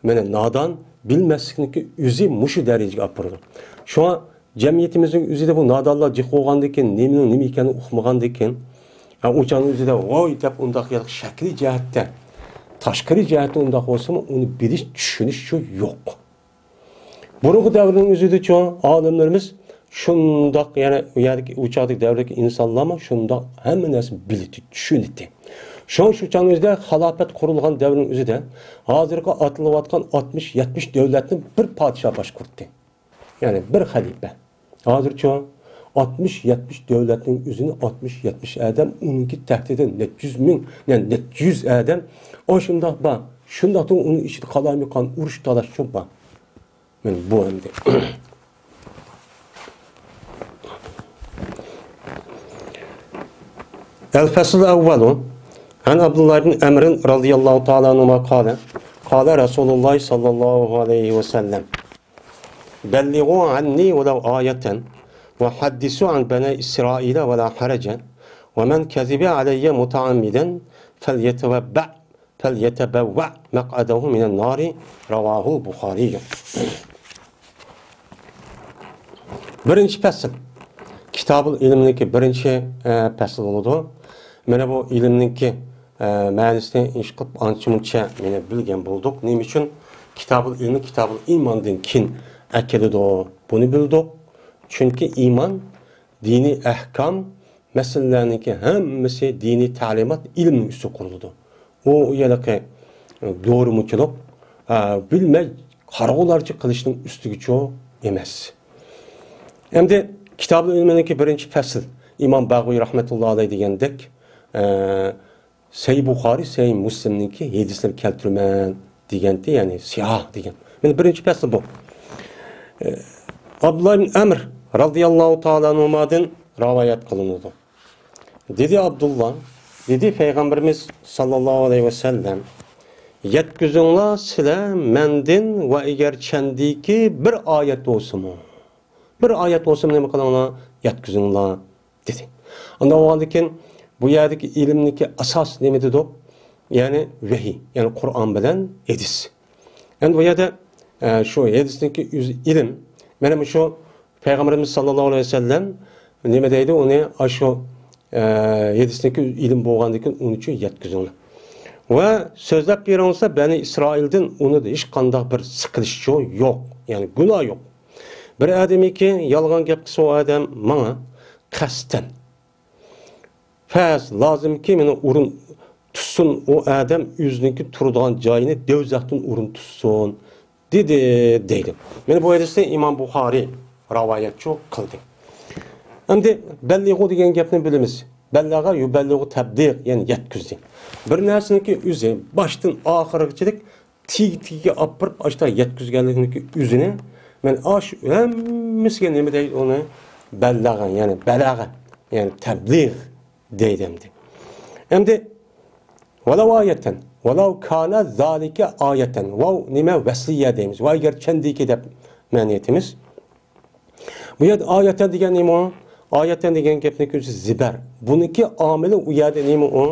مانا نادان، بىلمەسلىكنىڭكى ئۆزى مۇشۇ دەرىجىگە ئاپىرىدۇ. شۇڭا جەمئىيىتىمىزنىڭ ئۆزىدە بۇ نادانلار جىق بولغاندىن كېيىن، نېمىنىڭ نېمە ئىكەنلىكىنى ئۇقمىغاندىن كېيىن، ھە، ئۇ چاغنىڭ ئۆزىدە ۋوي دەپ ئۇنداق يا شەكلىي جەھەتتە، تاشقىرى جەھەتتە ئۇنداق بولسىمۇ، ئۇنى بىلىش، چۈشىنىش شۇ يوق. بۇرۇنقى دەۋرنىڭ ئۆزىدىچۇ ئالىملىرىمىز شۇنداق، يەنى ئۇ يەردىكى، ئۇ چاغدىكى دەۋردىكى ئىنسانلارمۇ شۇنداق ھەممە نەرسىنى بىلىتتى، چۈشىنىتتى. شۇنىڭ شۇ چاغنىڭ ئۆزىدە خىلاپەت قۇرۇلغان دەۋرنىڭ ئۆزىدە ھازىرقى ئاتىلىۋاتقان ئاتمىش، يەتمىش دۆلەتنى بىر پادىشاھ باشقۇرتتى. يەنى بىر خەلىپە. ھازىرچۇ ئاتمىش، يەتمىش دۆلەتنىڭ ئۆزىنى ئاتمىش، يەتمىش ئادەم، ئۇنىڭكى تەھتىدە نەچچە يۈز مىڭ، يەنى نەچچە يۈز ئادەم. ئاشۇنداق بار. شۇنداقتىن ئۇنىڭ ئىچىدە قالايمىقان ئۇرۇش تالاشچۇ بار. مانا بۇ ئەمدى. الفصل الأول. عن عبد الله بن عمرو رضي الله تعالى عنهما قال، قال رسول الله صلى الله عليه وسلم، بلغوا عني ولو آية، وحدثوا عن بني إسرائيل ولا حرج، ومن كذب علي متعمدا فليتبوأ فليتبوأ مقعده من النار. رواه البخاري. بىرىنچى پەسىل. كىتابۇل ئىلىمنىڭكى بىرىنچى، ئە، پەسىل بولىدۇ. مانا بۇ ئىلىمنىڭكى، ئە، مەنىسىنى ئىشقىلىپ ئانچە-مۇنچە مانا بىلگەن بولدۇق. نېمە ئۈچۈن؟ كىتابۇل ئىلمى كىتابۇل ئىماندىن كېيىن ئەكېلىدۇ. بۇنى بىلدۇق. چۈنكى ئىمان، دىنىي ئەھكام، مەسىلىلەرنىڭكى ھەممىسى دىنىي تەلىمات ئىلىمنىڭ ئۈستىگە قۇرۇلىدۇ. ئۇ ھېلىقى دورىمۇچىلىق، ئە، بىلمەي قارىغۇلارچە قىلىشنىڭ ئۈستىگىچۇ ئەمەس. ئەمدى كىتابۇل ئىلمىنىڭكى بىرىنچى پەسىل، ئىمام باغۋىي رەھمەتۇللا ئەلەيھ دېگەندەك، ئە، سەھىھ بۇخارىي، سەھىھ مۇسلىمنىڭكى ھەدىسلىرىنى كەلتۈرىمەن دېگەنتى، يەنى سىھاھ دېگەن. مانا بىرىنچى پەسىل بۇ. ئە، ئابدۇللا ئىبن ئەمر رەزىياللاھۇ تائالا ئەنھۇمادىن رىۋايەت قىلىنىدۇ. دېدى ئابدۇللا، دېدى پەيغەمبىرىمىز ساللاللاھۇ ئەلەيھى ۋەسەللەم، يەتكۈزۈڭلار سىلەر مەندىن ۋە ئەگەر چەندىكى بىر ئايەت بولسىمۇ، بىر ئايەت بولسىمۇ نېمە قىلىڭلار، يەتكۈزۈڭلار، دېدى. ئاندىن بولغاندىن كېيىن بۇ يەردىكى ئىلىمنىڭكى ئاساس نېمە دېدۇق؟ يەنى ۋەھىي، يەنى قۇرئان بىلەن ھەدىس. ئەمدى بۇ يەردە، ئە، شۇ ھەدىسنىڭكى ئۆزى ئىلىم. مانا شۇ پەيغەمبىرىمىز ساللاللاھۇ ئەلەيھى ۋەسەللەم نېمە دەيدۇ؟ ئۇنى ئاشۇ، ئە، ھەدىسنىڭكى ئىلىم بولغاندىن كېيىن ئۇنى شۇ يەتكۈزۈڭلار. ۋە سۆزلەپ بېرىڭلار، بەنى ئىسرائىلدىن ئۇنى ھېچقانداق بىر سىقىلىش يوق، يەنى گۇناھ يوق. بىر ئادەمكى يالغان گەپ قىلسا، ئۇ ئادەم ماڭا قەستەن پەس، لازىمكى مېنى ئورۇن تۇتسۇن، ئۇ ئادەم ئۆزىنىڭكى تۇرىدىغان جايىنى دوزاختىن ئورۇن تۇتسۇن، دېدى، دەيدۇ. مانا بۇ ھەدىسنى ئىمام بۇخارىي رىۋايەتچۇ قىلدى. ئەمدى بەللىغۇ دېگەن گەپنى بىلىمىز. بەللەغە يۇبەللىغۇ تەبلىغ، يەنى يەتكۈزدى. بىر نەرسىنىڭكى ئۆزى باشتىن ئاخىرغىچىلىك تىك-تىكىگە ئاپىرىپ، ئاشتا يەتكۈزگەنلىكنىڭكى ئۆزىنى، مەن ئاش ھەممىسىگە نېمە دەيدۇ ئۇنى؟ بەللەغە، يەنى بەلەغە، يەنى تەبلىغ دەيدۇ ئەمدى. ئەمدى، ۋەلەۋ ئايەتەن، ۋەلەۋ كانە زالىكە ئايەتەن. ۋاۋ نېمە؟ ۋەسلىيە دەيمىز. ۋاۋ ئەگەر چەندىكى دەپ مەنە ئېيتىمىز. بۇ يەردە ئايەتەن دېگەن نېمە ئۇ؟ ئايەتەن دېگەن گەپنىڭكى ئۆزى زىبەر. بۇنىڭكى ئامىلى ئۇ يەردە نېمە ئۇ؟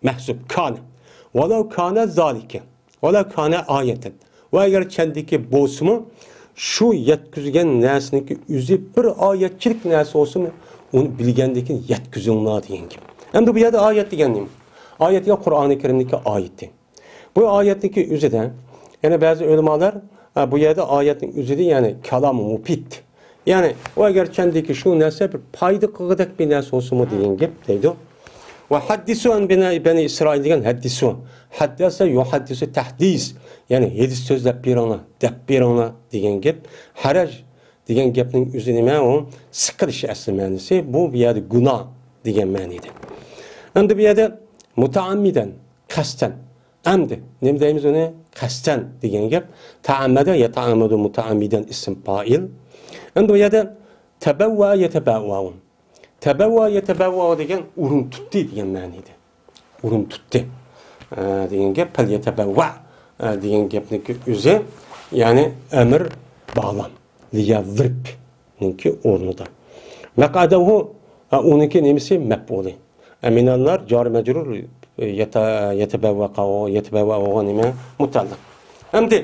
مەھزۇپ، كانە. ۋەلەۋ كانە زالىكە. ۋەلەۋ كانە ئايەتەن. ۋە ئەگەر چەندىكى بولسىمۇ، شۇ يەتكۈزگەن نەرسىنىڭكى ئۆزى بىر ئايەتچىلىك نەرسە بولسىمۇ، ئۇنى بىلگەندىن كېيىن يەتكۈزۈڭلار دېگەن گەپ. ئەمدى بۇ يەردە ئايەت دېگەن نېمە؟ ئايەت دېگەن قۇرئانى كەرىمدىكى ئايىتى. بۇ ئايەتنىڭكى ئۆزىدە، يەنە بەزى ئۆلىمالار، ھە، بۇ يەردە ئايەتنىڭ ئۆزىدە، يەنى كالام مۇپىت. يەنى، ئۇ ئەگەر چەندىكى شۇ نەرسە بىر پايدا قىلغۇدەك بىر نەرسە بولسىمۇ دېگەن گەپ دەيدۇ. ۋە ھەددىسۇ ئەن بەنى، بەنى ئىسرائىل دېگەن ھەددىسۇ. ھەددەسە يۇھەددىسۇ تەھدىس. يەنى ھەدىس سۆزلەپ بېرىڭلار، دەپ بېرىڭلار دېگەن گەپ. ھەرەج دېگەن گەپنىڭ ئۆزى نېمە ئۇ؟ سىقىلىش ئەسلى مەنىسى. بۇ، بۇ يەردە گۇناھ دېگەن مەنىدە. ئەمدى بۇ يەردە مۇتەئەممىدەن، قەستەن. ئەمدى نېمە دەيمىز ئۇنى؟ قەستەن دېگەن گەپ. تەئەممەدە يەتەئەممەدۇ مۇتەئەممىدەن ئىسىم پائىل. ئەمدى بۇ يەردە تەبەۋۋە يەتەبەۋۋەئۇ. تەبەۋۋە يەتەبەۋۋەئۇ دېگەن ئورۇن تۇتتى دېگەن مەنىدە. ئورۇن تۇتتى، ئە، دېگەن گەپ. پەل يەتەبەۋۋە، ئە، دېگەن گەپنىڭكى ئۆزى، يەنى ئەمىر باغلام. لىيەزرىبنىڭكى ئورنىدا. مەقئەدەھۇ، ئە، ئۇنىڭكى نېمىسى؟ مەپئۇلى. ئەمىنەللار جارى مەجرۇر، يەتە-، يەتەبەۋۋە قاۋۇ، يەتەبەۋۋە ئوغۇ نېمە؟ مۇتەئەللىق. ئەمدى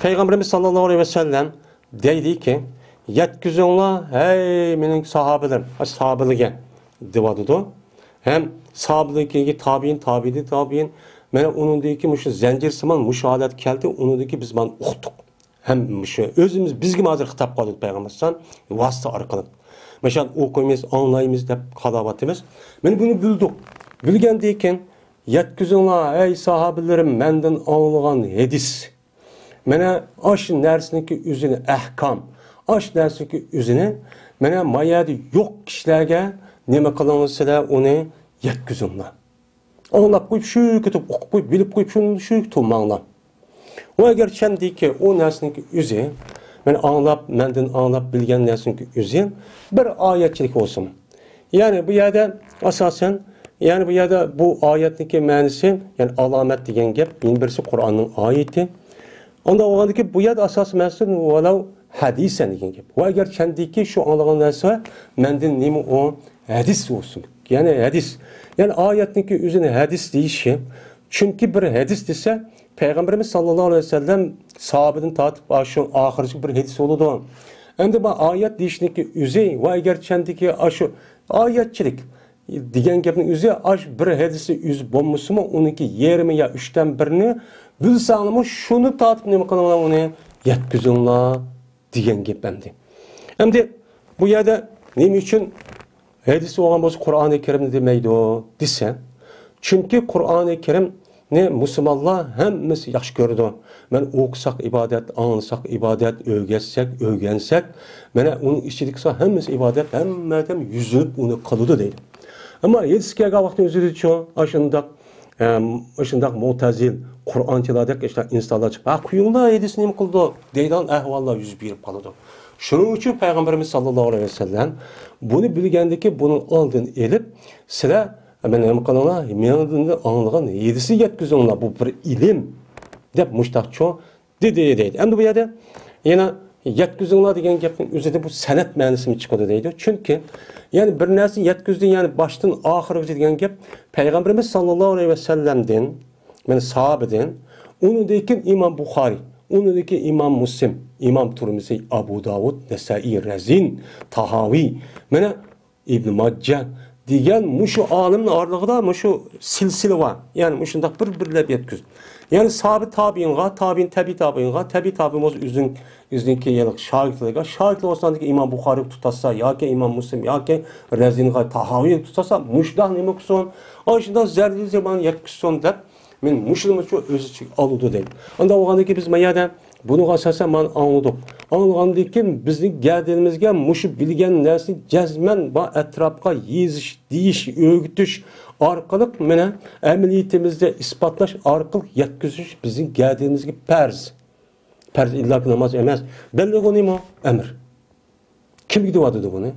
پەيغەمبىرىمىز ساللاللاھۇ ئەلەيھى ۋەسەللەم دەيدىكى، يەتكۈزۈڭلار، ھەي مېنىڭ ساھابىلىرىم، ئاش ساھابىلىرىگە دېۋاتىدۇ. ھەم ساھابىلىرىگە تابىئىن، تابىئىن، تابىئىن. مانا ئۇنىڭدىكى مۇشۇ زەنجىر سىمان مۇشۇ ھالەت كەلدى، ئۇنىڭدىكى بىز مانا ئۇقتۇق. ھەم مۇشۇ ئۆزىمىز، بىزگىمۇ ھازىر خىتاب قىلىۋاتىدۇ پەيغەمبەر ئەلەيھىسسالام ۋاسىتە ئارقىلىق. مەسىلەن، ئوقۇيمىز، ئاڭلايمىز دەپ قالاۋاتىمىز. مانا بۇنى بىلدۇق. بىلگەندىن كېيىن، يەتكۈزۈڭلار، ئەي ساھابىلىرىم، مەندىن ئاڭلىغان ھەدىس. مانا ئاشۇ نەرسىنىڭكى ئۆزىنى ئەھكام، ئاشۇ نەرسىنىڭكى ئۆزىنى، مانا ما يەردە يوق كىشىلەرگە نېمە قىلىڭلار سىلەر، ئۇنى يەتكۈزۈڭلار. ئاڭلاپ قويۇپ، شۇ كېتىپ ئوقۇپ قويۇپ، بىلىپ قويۇپ، شۇ، شۇ تۇرماڭلار. ئۇ ئەگەر چەندىكى ئۇ نەرسىنىڭكى ئۆزى، مەن ئاڭلاپ، مەندىن ئاڭلاپ بىلگەن نەرسىنىڭكى ئۆزى بىر ئايەتچىلىك بولسىمۇ. يەنى بۇ يەردە ئاساسەن، يەنى بۇ يەردە بۇ ئايەتنىڭكى مەنىسى، يەنى ئالامەت دېگەن گەپ، يەنە بىرسى قۇرئاننىڭ ئايىتى. ئانداق بولغاندىكى بۇ يەردە ئاساسىي مەنىسى ۋەلەۋ ھەدىسەن دېگەن گەپ. ۋە ئەگەر چەندىكى شۇ ئاڭلىغان نەرسە مەندىن نېمە ئۇ ھەدىس بولسۇن. يەنى ھەدىس. يەنى ئايەتنىڭكى ئۆزىنى ھەدىس دېيىشى. چۈنكى بىر ھەدىس دېسە، پەيغەمبىرىمىز ساللاللاھۇ ئەلەيھى ۋەسەللەم ساھابىدىن تارتىپ، ئاشۇ ئاخىرىغىچە بىر ھەدىس بولىدۇ. ئەمدى بۇ ئايەت دېيىشنىڭكى ئۆزى ۋە ئەگەر چەندىكى ئاشۇ ئايەتچىلىك دېگەن گەپنىڭ ئۆزى، ئاش بىر ھەدىسى ئۆزى بولمىسىمۇ، ئۇنىڭكى يېرىمى يا ئۈچتىن بىرىنى بىلسەڭلىمۇ، شۇنى تارتىپ نېمە قىلىڭلار، ئۇنى يەتكۈزۈڭلار دېگەن گەپ ئەمدى. ئەمدى بۇ يەردە نېمە ئۈچۈن ھەدىس بولغان بولسا قۇرئانى كەرىمنى دېمەيدۇ دېسە، چۈنكى قۇرئانى كەرىم نى مۇسۇلمانلار ھەممىسى ياخشى كۆرىدۇ. مانا ئوقۇساق ئىبادەت، ئاڭلىساق ئىبادەت، ئۆگەتسەك، ئۆگەنسەك، مانا ئۇنىڭ ئىچىدىكى ھەممىسى ئىبادەت، ھەممە ئادەم يۈزلىنىپ ئۇنى قىلىدۇ دەيدۇ. ئەمما ھەدىس كەلگەن ۋاقىتنىڭ ئۆزىدىچۇ، ئاشۇنداق، ئەم، ئاشۇنداق مۇتەزىل، قۇرئانچىلاردەك ئىنسانلار چىقىپ، ھە، قويۇڭلار، ھەدىس نېمە قىلىدۇ دەيدىغان ئەھۋاللار يۈز بېرىپ قالىدۇ. شۇنىڭ ئۈچۈن پەيغەمبىرىمىز ساللاللاھۇ ئەلەيھى ۋەسەللەم بۇنى بىلگەندىكى بۇنىڭ ئالدىنى ئېلىپ، سىلەر، مەن نېمە قىلىڭلار، مېنىڭدىن ئاڭلىغان ھەدىسنى يەتكۈزۈڭلار، بۇ بىر ئىلىم، دەپ مۇشتاقچۇ دېدى، دەيدۇ. ئەمدى بۇ يەردە يەنە يەتكۈزۈڭلار دېگەن گەپنىڭ ئۆزىدە بۇ سەنەد مەنىسىمۇ چىقىدۇ دەيدۇ. چۈنكى، يەنى بىر نەرسە يەتكۈزدى، يەنى باشتىن ئاخىرغىچە دېگەن گەپ پەيغەمبىرىمىز ساللاللاھۇ ئەلەيھى ۋەسەللەمدىن، يەنى ساھابىدىن، ئۇنىڭدىن كېيىن ئىمام بۇخارىي، ئۇنىڭدىن كېيىن ئىمام مۇسلىم، ئىمام تۇرمىزى، ئابۇ داۋۇد، نەسائىي، رەزىن، تاھاۋى، مانا ئىبن ماججا دېگەن مۇشۇ ئالىمنىڭ ئارىلىقىدا مۇشۇ سىلسىلە بار. يەنى مۇشۇنداق بىر-بىرلەپ يەتكۈز. يەنى ساھابى تابىئىنغا، تابىئىن تەبىئى تابىئىنغا، تەبىئى تابىئىن بولسا ئۆزىنىڭ، ئۆزىنىڭكى يەنى شاگىرتلىرىگە، شاگىرتلار بولسا ئىمام بۇخارىغا تۇتاشسا ياكى ئىمام مۇسلىم ياكى رەزىنغا، تاھاۋىغا تۇتاشسا، مۇشۇنداق نېمە قىلسۇن؟ ئاشۇنداق زەرىرى زامان يەتكۈزسۇن دەپ، مەن مۇشۇنىمۇ شۇ ئۆز ئىچىگە ئالىدۇ دەيدۇ. ئانداق بولغاندىن كېيىن بىز ما يەردە بۇنىڭغا ئاساسەن مانا ئاڭلىدۇق. ئاڭلىغاندىن كېيىن بىزنىڭ گەدىنىمىزگە مۇشۇ بىلگەن نەرسىنى جەزمەن بار ئەتراپقا يېزىش، دېيىش، ئۆگىتىش ئارقىلىق، مانا ئەمەلىيىتىمىزدە ئىسپاتلاش ئارقىلىق يەتكۈزۈش بىزنىڭ گەدىنىمىزگە پەرز. پەرز ئىللاكى ناماز ئەمەس. بەللىغۇنى مۇ ئەمر. كىمگە دەۋاتىدۇ بۇنى؟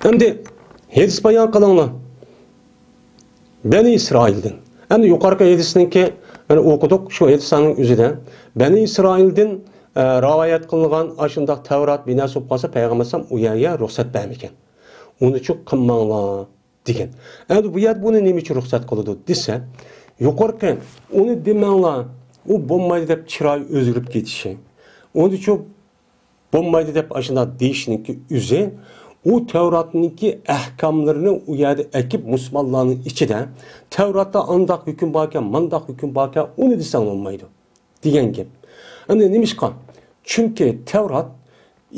ئەمدى ھەدىس بايان قىلىڭلار. بەنى ئىسرائىلدىن. ئەمدى يۇقىرىقى ھەدىسنىڭكى، يەنى ئوقۇدۇق، شۇ ھەدىسنىڭ ئۆزىدە بەنى ئىسرائىلدىن، ئە، رىۋايەت قىلىنغان ئاشۇنداق تەۋرات بىناسى بولۇپ قالسا، پەيغەمبەر ئەلەيھىسسالام ئۇ يەرگە رۇخسەت بەرمىگەن. ئۇنى چۈ قىلماڭلار دېگەن. ئەمدى بۇ يەردە بۇنى نېمە ئۈچۈن رۇخسەت قىلىدۇ دېسە، يۇقىرىقى، ئۇنى دېمەڭلار، ئۇ بولمايدۇ دەپ چىرايى ئۆزگىرىپ كېتىشى، ئۇنى چۈ بولمايدۇ دەپ ئاشۇنداق دېيىشنىڭكى ئۆزى، ئۇ تەۋراتنىڭكى ئەھكاملىرىنى ئۇ يەردە ئەكىپ مۇسۇلمانلارنىڭ ئىچىدە، تەۋراتتا ئانداق ھۆكۈم باركەن، مانداق ھۆكۈم باركەن، ئۇنى دېسەڭ بولمايدۇ دېگەن گەپ. ئەمدى نېمىشقا؟ چۈنكى تەۋرات،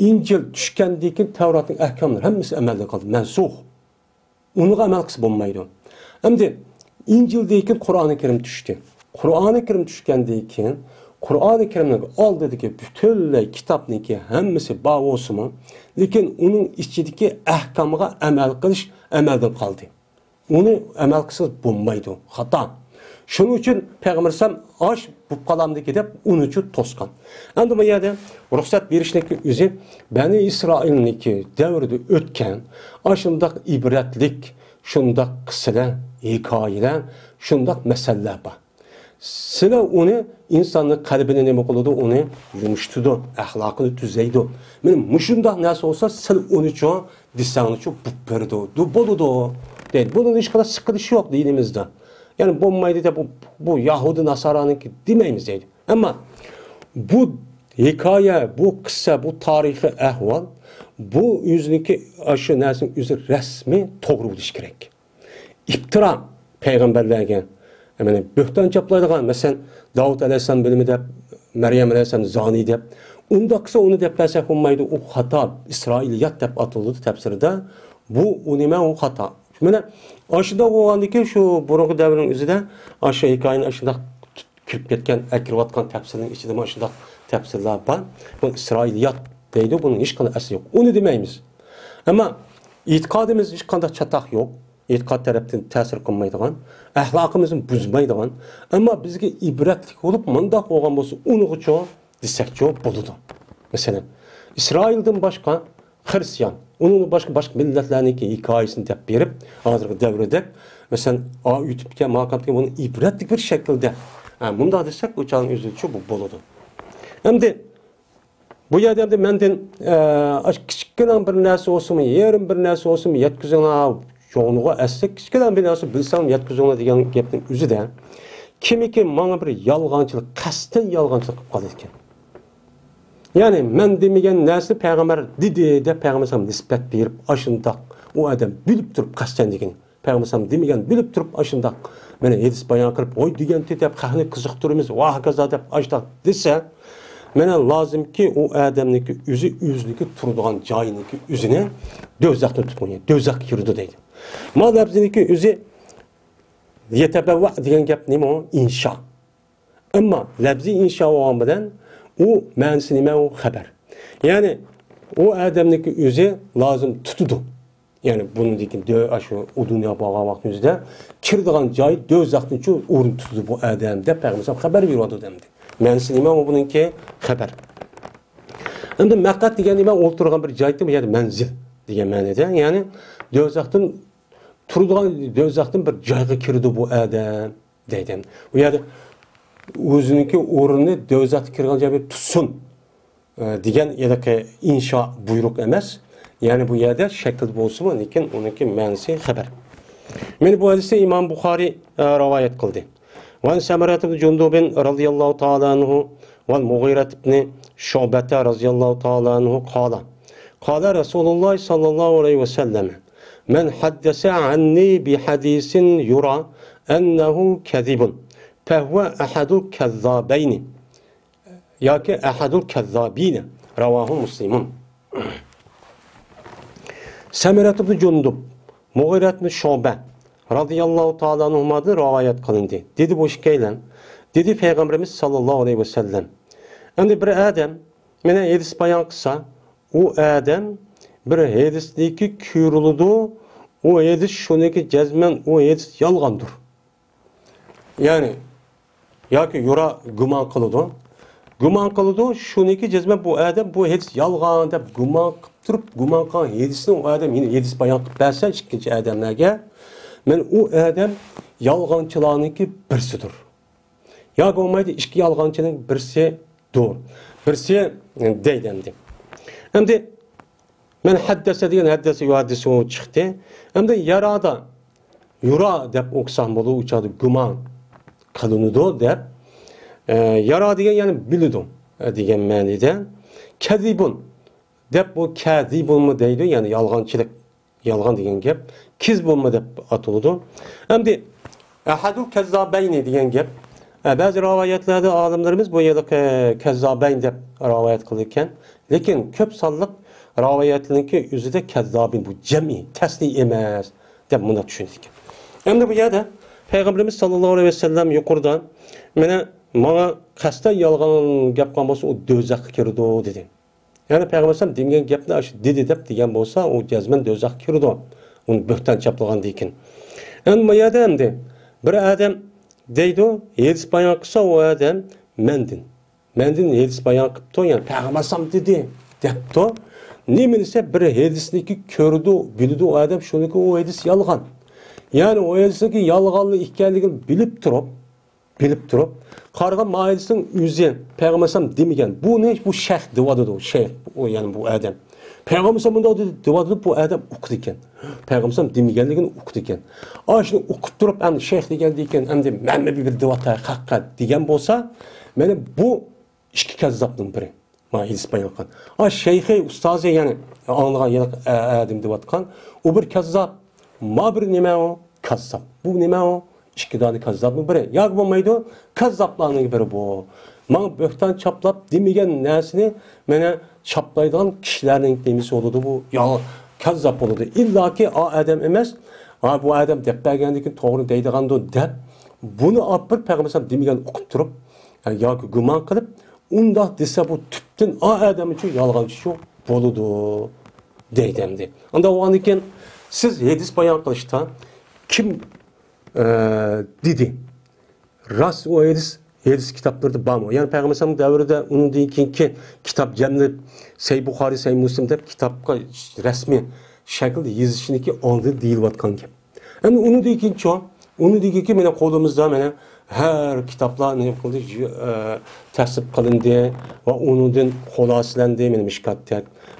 ئىنجىل چۈشكەندىن كېيىن تەۋراتنىڭ ئەھكاملىرى ھەممىسى ئەمەلدىن قالدى، مەنسۇخ. ئۇنىڭغا ئەمەل قىلسا بولمايدۇ. ئەمدى ئىنجىلدىن كېيىن قۇرئانى كەرىم چۈشتى. قۇرئانى كەرىم چۈشكەندىن كېيىن، قۇرئانى كەرىمنىڭ ئالدىدىكى پۈتۈنلەي كىتابنىڭكى ھەممىسى بار بولسىمۇ، لېكىن ئۇنىڭ ئىچىدىكى ئەھكامغا ئەمەل قىلىش ئەمەلدىن قالدى. ئۇنى ئەمەل قىلسىڭىز بولمايدۇ، خاتا. شۇنىڭ ئۈچۈن پەيغەمبەر ئەلەيھىسسالام ئاش بوپ قالامدىكى دەپ ئۇنى چۈ توسقان. ئەمدى بۇ يەردە رۇخسەت بېرىشنىڭكى ئۆزى بەنى ئىسرائىلنىڭكى دەۋرىدە ئۆتكەن ئاشۇنداق ئىبرەتلىك شۇنداق قىسسىلەر، ھېكايىلەر، شۇنداق مەسەللەر بار. سىلەر ئۇنى، ئىنساننىڭ قەلبىنى نېمە قىلىدۇ؟ ئۇنى يۇمشىتىدۇ، ئەخلاقىنى تۈزەيدۇ. مانا مۇشۇنداق نەرسە بولسا، سىلەر ئۇنىچۇ دېسەڭچۇ بولىدۇ، دۇ-، بولىدۇ، دەيدۇ. بۇنىڭ ھېچقانداق سىقىلىشى يوق دىنىمىزدا. يەنى بولمايدۇ دەپ بۇ، بۇ يەھۇدىي ناسارانىڭكى دېمەيمىز دەيدۇ. ئەمما بۇ ھېكايە، بۇ قىسسە، بۇ تارىخىي ئەھۋال، بۇ ئۆزىنىڭكى ئاشۇ نەرسىنىڭ ئۆزى رەسمىي توغرا بولۇشى كېرەك. ئىپتىرا پەيغەمبەرلەرگە، يەنى بۆھتان چاپلايدىغان، مەسىلەن، داۋۇت ئەلەيھىسسالام بىلىمى دەپ، مەريەم ئەلەيھىسسالام زانىي دەپ، ئۇنداق قىلسا ئۇنى دەپ بەرسەك بولمايدۇ، ئۇ خاتا، ئىسرائىلىيات دەپ ئاتىلىدۇ تەپسىرىدە. بۇ، ئۇ نېمە، ئۇ خاتا. مانا ئاشۇنداق بولغاندىكىن شۇ بۇرۇنقى دەۋرنىڭ ئۆزىدە ئاشۇ ھېكايىنى ئاشۇنداق كىرىپ كەتكەن، ئەكىرىۋاتقان تەپسىرنىڭ ئىچىدىمۇ شۇنداق تەپسىرلەر بار. بۇ ئىسرائىلىيات دەيدۇ، بۇنىڭ ھېچقانداق ئەسلى يوق. ئۇنى دېمەيمىز. ئەمما ئېتىقادىمىز ھېچقانداق چاتاق يوق. ئېتىقاد تەرەپتىن تەسىر قىلمايدىغان، ئەخلاقىمىزنى بۇزمايدىغان، ئەمما بىزگە ئىبرەتلىك بولۇپ، مۇنداق بولغان بولسا، ئۇنىغىچۇ دېسەكچۇ بولىدۇ. مەسىلەن، ئىسرائىلدىن باشقا خىرىستىيان، ئۇنىڭدىن باشقا، باشقا مىللەتلەرنىڭكى ھېكايىسىنى دەپ بېرىپ، ھازىرقى دەۋردەك، مەسىلەن، ئا، ئۆتۈپكەن، ماقامدىكى بۇنى ئىبرەتلىك بىر شەكىلدە، ھە، مۇنداق دېسەك، ئۇ چاغنىڭ ئۆزىچۇ بۇ بولىدۇ. ئەمدى بۇ يەردە ئەمدى مەندىن، ئە، ئاشۇ كىچىككىنە بىر نەرسە بولسىمۇ، يېرىم بىر نەرسە بولسىمۇ يەتكۈزۈڭلار، چوڭىغا ئەسلى كىچىككىنە بىر نەرسە بىلسەڭ يەتكۈزۈڭلار دېگەن گەپنىڭ ئۆزىدە، كىمكى ماڭا بىر يالغانچىلىق، قەستەن يالغانچىلىق قىلىپ قالىدىكەن. يەنى مەن دېمىگەن نەرسىنى پەيغەمبەر دېدى دەپ پەيغەمبەر ئەلەيھىسسالام نىسبەت بېرىپ، ئاشۇنداق ئۇ ئادەم بىلىپ تۇرۇپ قەستەن دېگىنى. پەيغەمبەر ئەلەيھىسسالام دېمىگەن، بىلىپ تۇرۇپ ئاشۇنداق مانا ھەدىس بايان قىلىپ، ۋاي دېگەنتى دەپ خەقنى قىزىقتۇرىمىز، ۋە ھاكازا دەپ ئاشۇنداق دېسە، مانا لازىمكى ئۇ ئادەمنىڭكى ئۆزى، ئۆزىنىڭكى تۇرىدىغان جايىنىڭكى ئۆزىنى دوزاخنى تۇتقان، دوزاخقا كىرىدۇ دەيدۇ. ما لەپزىنىڭكى ئۆزى يەتەبەۋۋە دېگەن گەپ نېمە ئۇ؟ ئىنشا. ئەمما لەپزىي ئىنشا بولغان بىلەن ئۇ مەنىسى نېمە؟ ئۇ خەبەر. يەنى ئۇ ئادەمنىڭكى ئۆزى لازىم تۇتىدۇ. يەنى بۇنىڭدىن كېيىن دۆ-، ئاشۇ ئۇ دۇنيا بولغان ۋاقىتنىڭ ئۆزىدە كىرىدىغان جاي دوزاختىنچۇ ئورۇن تۇتىدۇ بۇ ئادەم دەپ پەيغەمبەر خەبەر بېرىۋاتىدۇ ئەمدى. مەنىسى نېمە ئۇ بۇنىڭكى؟ خەبەر. ئەمدى مەقئەت دېگەن نېمە؟ ئولتۇرغان بىر جايدىن، بۇ يەردە مەنزىل. دېگەن مەنىدە، يەنى دوزاختىن تۇرىدىغان، دوزاختىن بىر جايغا كىرىدۇ بۇ ئادەم دەيدۇ. بۇ يەردە ئۆزىنىڭكى ئورنىنى دوزاختا كىرگەن جاي بىلەن تۇتسۇن، ئە، دېگەن ھېلىقى ئىنشا بۇيرۇق ئەمەس. يەنى بۇ يەردە شەكىل بولسىمۇ، لېكىن ئۇنىڭكى مەنىسى خەۋەر. مانا بۇ ھەدىسنى ئىمام بۇخارىي، ئە، رىۋايەت قىلدى. وعن سمرة بن جندب رضي الله تعالى عنه والمغيرة بن شعبة رضي الله تعالى عنه قال، قال رسول الله صلى الله عليه وسلم، من حدث عني بحديث يرى أنه كذب فهو أحد الكذابين. ياكى أحد الكذابين. رواه مسلم. سمرة بن جندب، مۇغىرەت بىن شۇبە رازىياللاھۇ تائالا ئەنھۇمادىن رىۋايەت قىلىندى. دېدى بۇ ئىككىيلەن، دېدى پەيغەمبىرىمىز ساللاللاھۇ ئەلەيھى ۋەسەللەم، ئەمدى بىر ئادەم مانا ھەدىس بايان قىلسا، ئۇ ئادەم بىر ھەدىسنىكى كۆرۈلىدۇ، ئۇ ھەدىس شۇنىكى جەزمەن ئۇ ھەدىس يالغاندۇر. يەنى ياكى يۇرا گۇمان قىلىدۇ. گۇمان قىلىدۇ، شۇنىكى جەزمەن بۇ ئادەم بۇ ھەدىس يالغان دەپ گۇمان قىلىپ تۇرۇپ، گۇمان قىلغان ھەدىسنى ئۇ ئادەم يەنە ھەدىس بايان قىلىپ بەرسە ئىككىنچى ئادەملەرگە، مانا ئۇ ئادەم يالغانچىلارنىڭكى بىرسىدۇر. ياكى بولمايدۇ، ئىككى يالغانچىنىڭ بىرسىدۇر. بىرسى دەيدۇ ئەمدى. ئەمدى مەن ھەددەسە دېگەن ھەددەسە يۇھەددىسۇ چىقتى. ئەمدى يارادا يۇرا دەپ ئوقۇسام بولىدۇ، ئۇ چاغدا گۇمان قىلىنىدۇ دەپ. ئە، يارا دېگەن يەنى بىلىدۇ، ئە، دېگەن مەنىدە. كەزىبۇن دەپ بۇ كەزىبۇنمۇ دەيدۇ، يەنى يالغانچىلىق، يالغان دېگەن گەپ. كىزبۇنمۇ دەپ ئاتىلىدۇ. ئەمدى ئەھەدۇل كەززابەينى دېگەن گەپ. ئە، بەزى رىۋايەتلەردە ئالىملىرىمىز بۇ يەردە كەززابەين دەپ رىۋايەت قىلىدىكەن. لېكىن كۆپ سانلىق رىۋايەتلەرنىڭكى ئۆزىدە كەززابىن، بۇ جەمئىي، تەسنىيە ئەمەس دەپ مۇنداق چۈشىنىدىكەن. ئەمدى بۇ يەردە پەيغەمبىرىمىز ساللاللاھۇ ئەلەيھى ۋەسەللەم يۇقىرىدا مانا ماڭا قەستەن يالغان گەپ قىلغان بولسا، ئۇ دوزاخقا كىرىدۇ دېدى. يەنى پەيغەمبەر ئەلەيھىسسالام دېمىگەن گەپنى ئاشۇ دېدى دەپ دېگەن بولسا، ئۇ جەزمەن دوزاخقا كىرىدۇ. ئۇنى بۆھتان چاپلىغاندىن كېيىن. ئەمدى ما يەردە ئەمدى بىر ئادەم دەيدۇ، ھەدىس بايان قىلسا ئۇ ئادەم مەندىن. مەندىن ھەدىس بايان قىپتۇ، يەنى پەيغەمبەر ئەلەيھىسسالام دېدى دەپتۇ. نېمە دېسە بىر ھەدىسنىكى كۆرىدۇ، بىلىدۇ ئۇ ئادەم شۇنىكى ئۇ ھەدىس يالغان. يەنى ئۇ ھەدىسنىكى يالغانلىق ئىكەنلىكىنى بىلىپ تۇرۇپ، بىلىپ تۇرۇپ، قارىغان ما ھەدىسنىڭ ئۆزى پەيغەمبەر ئەلەيھىسسالام دېمىگەن. بۇنى بۇ شەيخ دېۋاتىدۇ، شەيخ، ئۇ يەنى بۇ ئادەم. پەيغەمبەر ئەلەيھىسسالام مۇنداق دېدى، دېۋاتىدۇ، بۇ ئادەم ئۇقىدىكەن. پەيغەمبەر ئەلەيھىسسالام دېمىگەنلىكىنى ئۇقىدىكەن. ئاشۇنى ئۇقۇپ تۇرۇپ، ئەمدى شەيخ دېگەندىكىن، ئەمدى مەنمۇ بىر دېۋاتاي خەققە دېگەن بولسا، مانا بۇ ئىككى كەززاپنىڭ بىرى. ما ھەدىس بايان قىلغان. ئا، شەيخى، ئۇستازى، يەنى ئاڭلىغان يەنە، ئە، ئادەم دېۋاتقان. ئۇ بىر كەززاپ. ما بىر نېمە ئۇ؟ كەززاپ. بۇ نېمە ئۇ؟ ئىككى دانە كەززاپنىڭ بىرى. ياكى بولمايدۇ، كەززاپلارنىڭ بىرى بۇ. ماڭا بۆھتان چاپلاپ دېمىگەن نەرسىنى مانا چاپلايدىغان كىشىلەرنىڭ نېمىسى بولىدۇ بۇ؟ يا، كەززاپ بولىدۇ. ئىللاكى ئا ئادەم ئەمەس، ھا، بۇ ئادەم دەپ بەرگەندىكىن توغرا دەيدىغاندۇ دەپ، بۇنى ئاپىرىپ پەيغەمبەر ئەلەيھىسسالام دېمىگەن ئۇقۇپ تۇرۇپ، ياكى گۇمان قىلىپ، ئۇنداق دېسە، بۇ تۈپتىن ئا ئادەمچۇ يالغانچىچۇ بولىدۇ دەيدۇ ئەمدى. ئانداق بولغاندىكىن سىز ھەدىس بايان قىلىشتا كىم، ئە، دېدى؟ راست ئۇ ھەدىس، ھەدىس كىتابلىرىدا بارمۇ؟ يەنى پەيغەمبەر ئەلەيھىسسالام دەۋرىدە ئۇنىڭدىن كېيىنكى كىتاب جەملىنىپ، سەھىھ بۇخارىي، سەھىھ مۇسلىم دەپ كىتابقا رەسمىي شەكىلدە يېزىشنىكى ئالدىدا دېيىلىۋاتقان گەپ. ئەمدى ئۇنىڭدىن كېيىنچۇ؟ ئۇنىڭدىن كېيىنكى مانا قولىمىزدا مانا ھەر كىتابلار نېمە قىلدى، ئە، تەسنىپ قىلىندى ۋە ئۇنىڭدىن خۇلاسىلەندى، مانا مىشكات.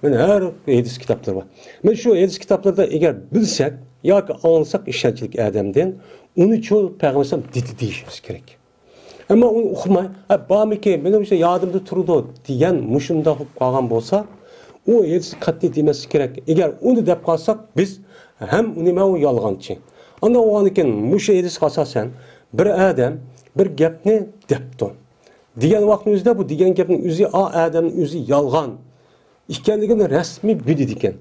مانا ھەر ھەدىس كىتابلىرى بار. مانا شۇ ھەدىس كىتابلىرىدا ئەگەر بىلسەك ياكى ئاڭلىساق ئىشەنچلىك ئادەمدىن، ئۇنىچۇ پەيغەمبەر ئەلەيھىسسالام دېدى دېيىشىمىز كېرەك. ئەمما ئۇنى ئۇقماي، ئە، بارمىكىن، مېنىڭ شۇ يادىمدا تۇرىدۇ دېگەن مۇشۇنداق بولۇپ قالغان بولسا، ئۇ ھەدىسنى قەتئىي دېمەسلىك كېرەك. ئەگەر ئۇنى دەپ قالساق، بىز ھەم نېمە ئۇ يالغانچى. ئانداق بولغاندىكىن مۇشۇ ھەدىسكە ئاساسەن بىر ئادەم بىر گەپنى دەپتۇ. دېگەن ۋاقىتنىڭ ئۆزىدە بۇ دېگەن گەپنىڭ ئۆزى ئا ئادەمنىڭ ئۆزى يالغان ئىكەنلىكىنى رەسمىي بىلىدىكەن.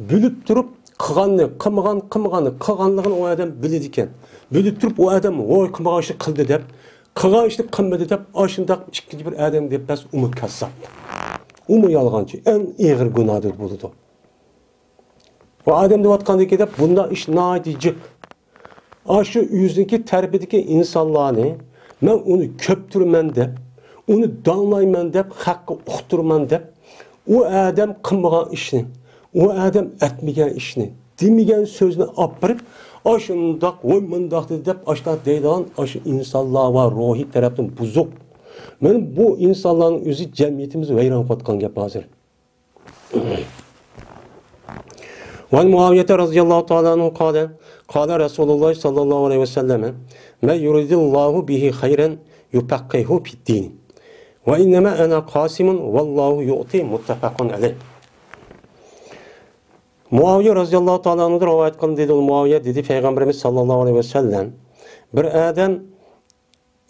بىلىپ تۇرۇپ قىلغاننى قىلمىغان، قىلمىغاننى قىلغانلىقىنى ئۇ ئادەم بىلىدىكەن. بىلىپ تۇرۇپ ئۇ ئادەم ۋوي قىلمىغان ئىشنى قىلدى دەپ، قىلغان ئىشنى قىلمىدى دەپ، ئاشۇنداق ئىككىنچى بىر ئادەم دەپ بەرسە، ئۇمۇ كەززاپ. ئۇمۇ يالغانچى، ئەڭ ئېغىر گۇناھدىن بولىدۇ. بۇ ئادەم دەۋاتقاندىكى دەپ بۇنداق ئىش ناھايىتى جىق. ئاشۇ ئۆزىنىڭكى تەرىپىدىكى ئىنسانلارنى مەن ئۇنى كۆپتۈرىمەن دەپ، ئۇنى داڭلايمەن دەپ، خەققە ئۇقتۇرىمەن دەپ، ئۇ ئادەم قىلمىغان ئىشنى، ئۇ ئادەم ئەتمىگەن ئىشنى، دېمىگەن سۆزنى ئاپىرىپ، ئاشۇنداق، ۋوي مۇنداق دېدى دەپ، ئاشۇنداق دەيدىغان ئاشۇ ئىنسانلار ۋە روھىي تەرەپتىن بۇزۇق. مانا بۇ ئىنسانلارنىڭ ئۆزى جەمئىيىتىمىزنى ۋەيران قىلىۋاتقان گەپ ھازىر. وعن معاوية رضي الله تعالى عنه قال، قال رسول الله صلى الله عليه وسلم، من يرد الله به خيرا يفقهه في الدين. وإنما أنا قاسم والله يعطي، متفق عليه. مۇئاۋىيە رەزىياللاھۇ تائالا ئەنھۇدىن رىۋايەت قىلىندى، دېدى مۇئاۋىيە، دېدى پەيغەمبىرىمىز ساللاللاھۇ ئەلەيھى ۋەسەللەم، بىر ئادەم